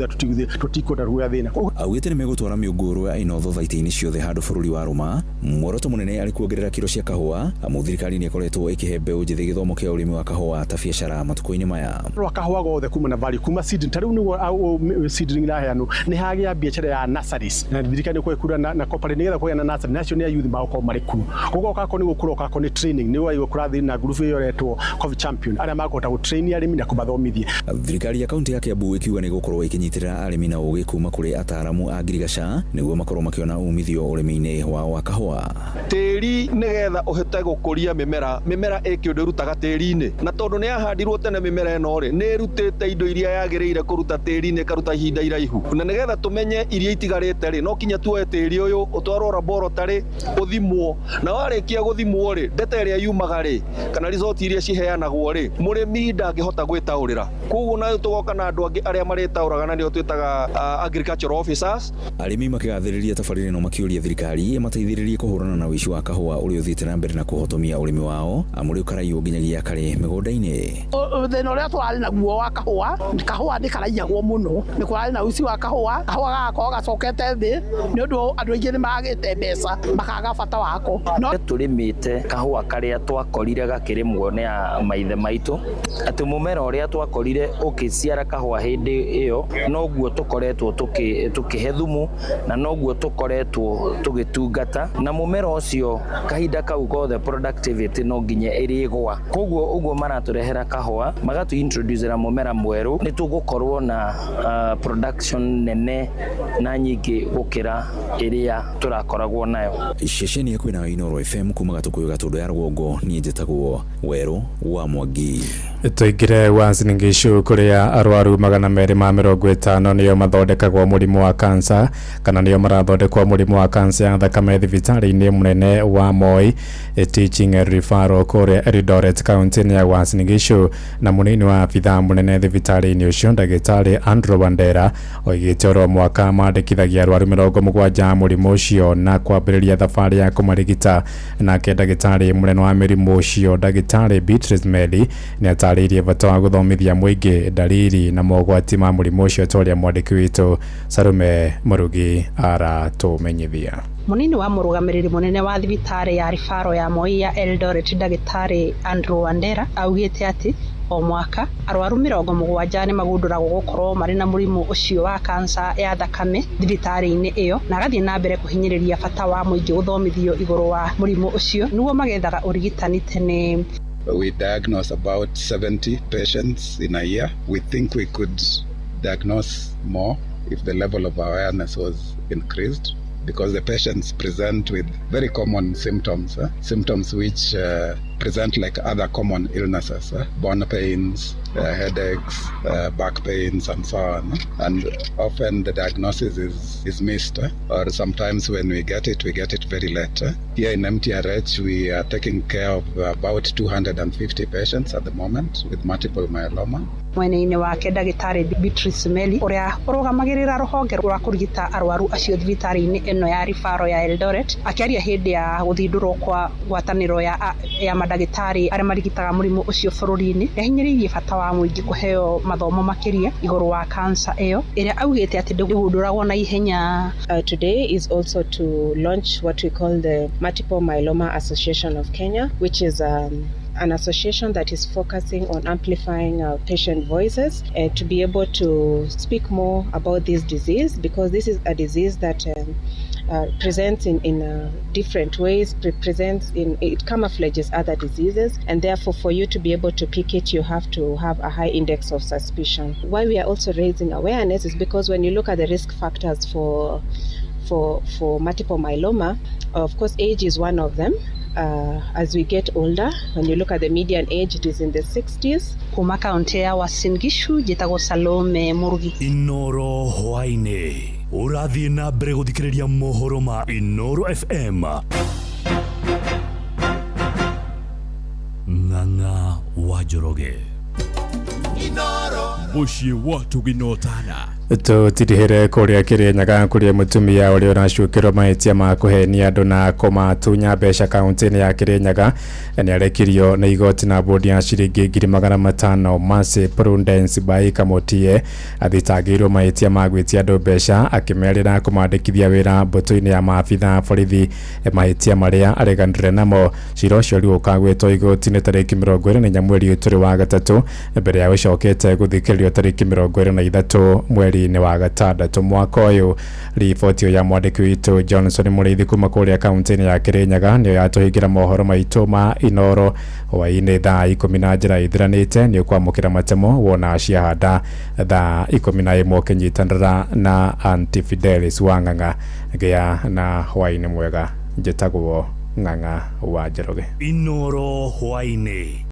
tũtikwenda kũgĩa thĩna. Augĩte nĩ megũtwara mĩũngũrwa ĩno thothaitĩ-inĩ ciothe handũ bũrũri wa rũma. Muoroto mũnene arĩ kuongerera kiro cia kahũa, amu thirikari nĩ ĩkoretwo ĩkĩhe mbeũ njĩthĩ gĩthomo kĩa ũrĩmi wa kahũa ta biacara matukũ-inĩ maya. Rwa kahũa gothe kuma na value kuma seed ta rĩu nĩguo seedling iraheanwo nĩ hagĩa biacara ya nurseries na thirikari nĩ kwekura na corporate nĩgetha kũgĩa na nursery nacio nĩ youth magũkorwo marĩ kuo. Koguo okakorwo nĩ gũkũra okakorwo nĩ training nĩ waigua kũrathiĩ na group ĩyo ĩretwo Coffee Champion arĩa makũhota gũtrain arĩmi na kũmathomithia. Thirikari ya kaunti ya Kiambu ĩkiuga nĩ gũkorwo ĩkĩnyitĩrĩra arĩmi na ũgĩ kuma kũrĩ ataaramu a ngirigaca nĩguo makorwo makĩona umithio ũrĩmi-inĩ wao wa kahũa. Tĩri nĩgetha ũhote gũkũria mĩmera, mĩmera ĩ kĩũndũ ĩrutaga tĩri-inĩ, na tondũ nĩ yahandirwo tene mĩmera ĩno rĩ, nĩ ĩrutĩte indo iria yagĩrĩire kũruta tĩri-inĩ ĩkaruta ihinda iraihu, na nĩgetha tũmenye iria itigarĩte rĩ, no kinya tuoe tĩri ũyũ ũtwarwo laboratory ũthimwo, na warĩkia gũthimwo rĩ, ndeta ĩrĩa yumaga rĩ, kana result iria ciheanagwo rĩ, mũrĩmi ndangĩhota gwĩtaũrĩra. Koguo nayo tũgoka na andũ angĩ arĩa marĩtaũraga na nĩo twĩtaga agricultural officers. Arĩmi makĩgathĩrĩria tabarĩra ĩno makĩũria thirikari ĩmateithĩrĩrie kũhũrana na ũici wa kahũa ũrĩa ũthiĩte na mbere na kũhotomia ũrĩmi wao, amu rĩu karaiywo nginyagia karĩ mĩgũnda-inĩ. Thĩna ũrĩa tũrarĩ naguo wa kahũa, kahũa nĩ karaiyagwo mũno, nĩ kũrarĩ na ũici wa kahũa, kahũa gagakorwo gacokete thĩ nĩ ũndũ andũ aingĩ nĩ magĩte mbeca makaga bata wa wako no Tũrĩmĩte kahũa karĩa twakorire gakĩrĩmwo nĩ a maithe maitũ, atĩ mũmera ũrĩa twakorire ũkĩciara kahũa hĩndĩ ĩyo noguo tũkoretwo tũkĩhe thumu na noguo tũkoretwo tũgĩtungata na mũmera ũcio kahinda kau gothe, productivity no nginya ĩrĩgwa. Koguo ũguo maratũrehera kahũa magatũ introducera mũmera mwerũ, nĩ tũgũkorwo na production nene na nyingĩ gũkĩra ĩrĩa tũrakoragwo nayo. Ceceni yaku na Inooro FM kuma Gatukuyu Gatundu ya rũgongo, niĩ njĩtagwo Werũ wa Mwangi. Tũingĩre Uasin Gishu kũrĩa arwaru 250 nĩo mathondekagwo mũrimũ wa kansa kana nĩo marathondekwo mũrimũ wa kansa ya thakame thibitarĩ-inĩ mũnene wa Moi Teaching and Referral kũrĩa Eldoret kaunti-inĩ ya Uasin Gishu. Na mũnini wa abithaa mũnene thibitarĩ-inĩ ũcio ndagĩtarĩ Andrew Wandera oigĩte oro mwaka mandĩkithagia arwaru 70 mũrimũ ũcio na kwambĩrĩria thabarĩ ya kũmarigita. Nake ndagĩtarĩ mũnene wa mĩrimũ ũcio ndagĩtarĩ Beatrice Meli nĩ atarĩirie bata wa gũthomithia mũingĩ ndariri na mogwati ma mũrimũ ũcio ta ũrĩa mwandĩki witũ Sarume Mũrugi aratũmenyithia. Munini wa mũrũgamĩrĩri mũnene wa thibitarĩ ya Rifaro ya Moi ya Eldoret ndagĩtarĩ Andrew Wandera augĩte atĩ o mwaka arwaru 70 nĩ magundũragwo gũkorwo marĩ na mũrimũ ũcio wa kansa ya thakame thibitarĩ-inĩ ĩyo, na agathiĩ na mbere kũhinyĩrĩria bata wa mũingĩ gũthomithio igũrũ wa mũrimũ ũcio nĩguo magethaga ũrigitani tene. We diagnose about 70 patients in a year. We think we could diagnose more if the level of awareness was increased, because the patients present with very common symptoms, symptoms which present like other common illnesses, bone pains, headaches, back pains, and so on. And often the diagnosis is missed, or sometimes when we get it very late. Here in MTRH, we are taking care of about 250 patients at the moment with multiple myeloma. Mwena-inĩ wake ndagĩtarĩ Beatrice Meli ũrĩa ũrũgamagĩrĩra rũhonge rwa kũrigita arwaru acio thibitarĩ-inĩ ĩno ya Rifaro ya Eldoret akĩaria hĩndĩ ya gũthindũrwo kwa ngwatanĩro ya mandagĩtarĩ arĩa marigitaga mũrimũ ũcio bũrũri-inĩ nĩahinyĩrĩirie bata wa mũingĩ kũheo mathomo makĩria igũrũ wa kansa ĩyo ĩrĩa augĩte atĩ ndĩgundũragwo na ihenya. Today is also to launch what we call the Multiple Myeloma Association of Kenya, which is an association that is focusing on amplifying patient voices to be able to speak more about this disease, because this is a disease that presents in different ways, presents in, it camouflages other diseases, and therefore for you to be able to pick it, you have to have a high index of suspicion. Why we are also raising awareness is because when you look at the risk factors for multiple myeloma, of course age is one of them. As we get older, when you look at the median age, it is in the 60s. Kuma kaunti ya Uasin Gishu, njĩtagwo Salome Murugi. Inoro hwaĩ-inĩ ũrathiĩ na mbere gũthikĩrĩria mohoro ma Inoro FM. Ng'ang'a wa Njoroge. Inoro mũciĩ wa tũginotana. Tũtirihere kũrĩa Kĩrĩnyaga kũrĩa mũtumia ũrĩa ũracukĩrwo mahĩtia ma kũhenia andũ na kũmatunya mbeca kaunti-inĩ ya Kĩrĩnyaga nĩarekirio nĩ igoti na bodi ya ciringi 500,000. Mercy Prudence Bai Kamutie athitangĩirwo mahĩtia ma gwĩtia andũ mbeca akĩmerĩra kũmandĩkithia wĩra mbũtũ-inĩ ya maabitha borithi, mahĩtia marĩa areganire namo. Cira ũcio rĩu ũkagwĩtwo igoti-inĩ tarĩki 24 mweri ũyũ tũrĩ wa gatatũ, mbere ya ũcokete gũthikĩrĩrio tarĩki 23 mweri ni wa gatandatũ mwaka ũyũ. Riboti ya mwandĩki witũ Johnson Mũrĩithi kuma kũrĩa kaunti-inĩ ya Kĩrĩnyaga nĩyo yatũhingĩra mohoro maitũ ma Inoro hwaĩ-inĩ thaa 10 na njĩra ithiranĩte. Nĩ ũkwamũkĩra matemo wona ciahanda thaa 11 ũkĩnyitanĩra na Aunty Fidelis wa Ng'ang'a. Ngĩa na hwaĩ-inĩ mwega, njĩtagwo Ng'ang'a wa Njoroge. Inoro hwaĩ-inĩ.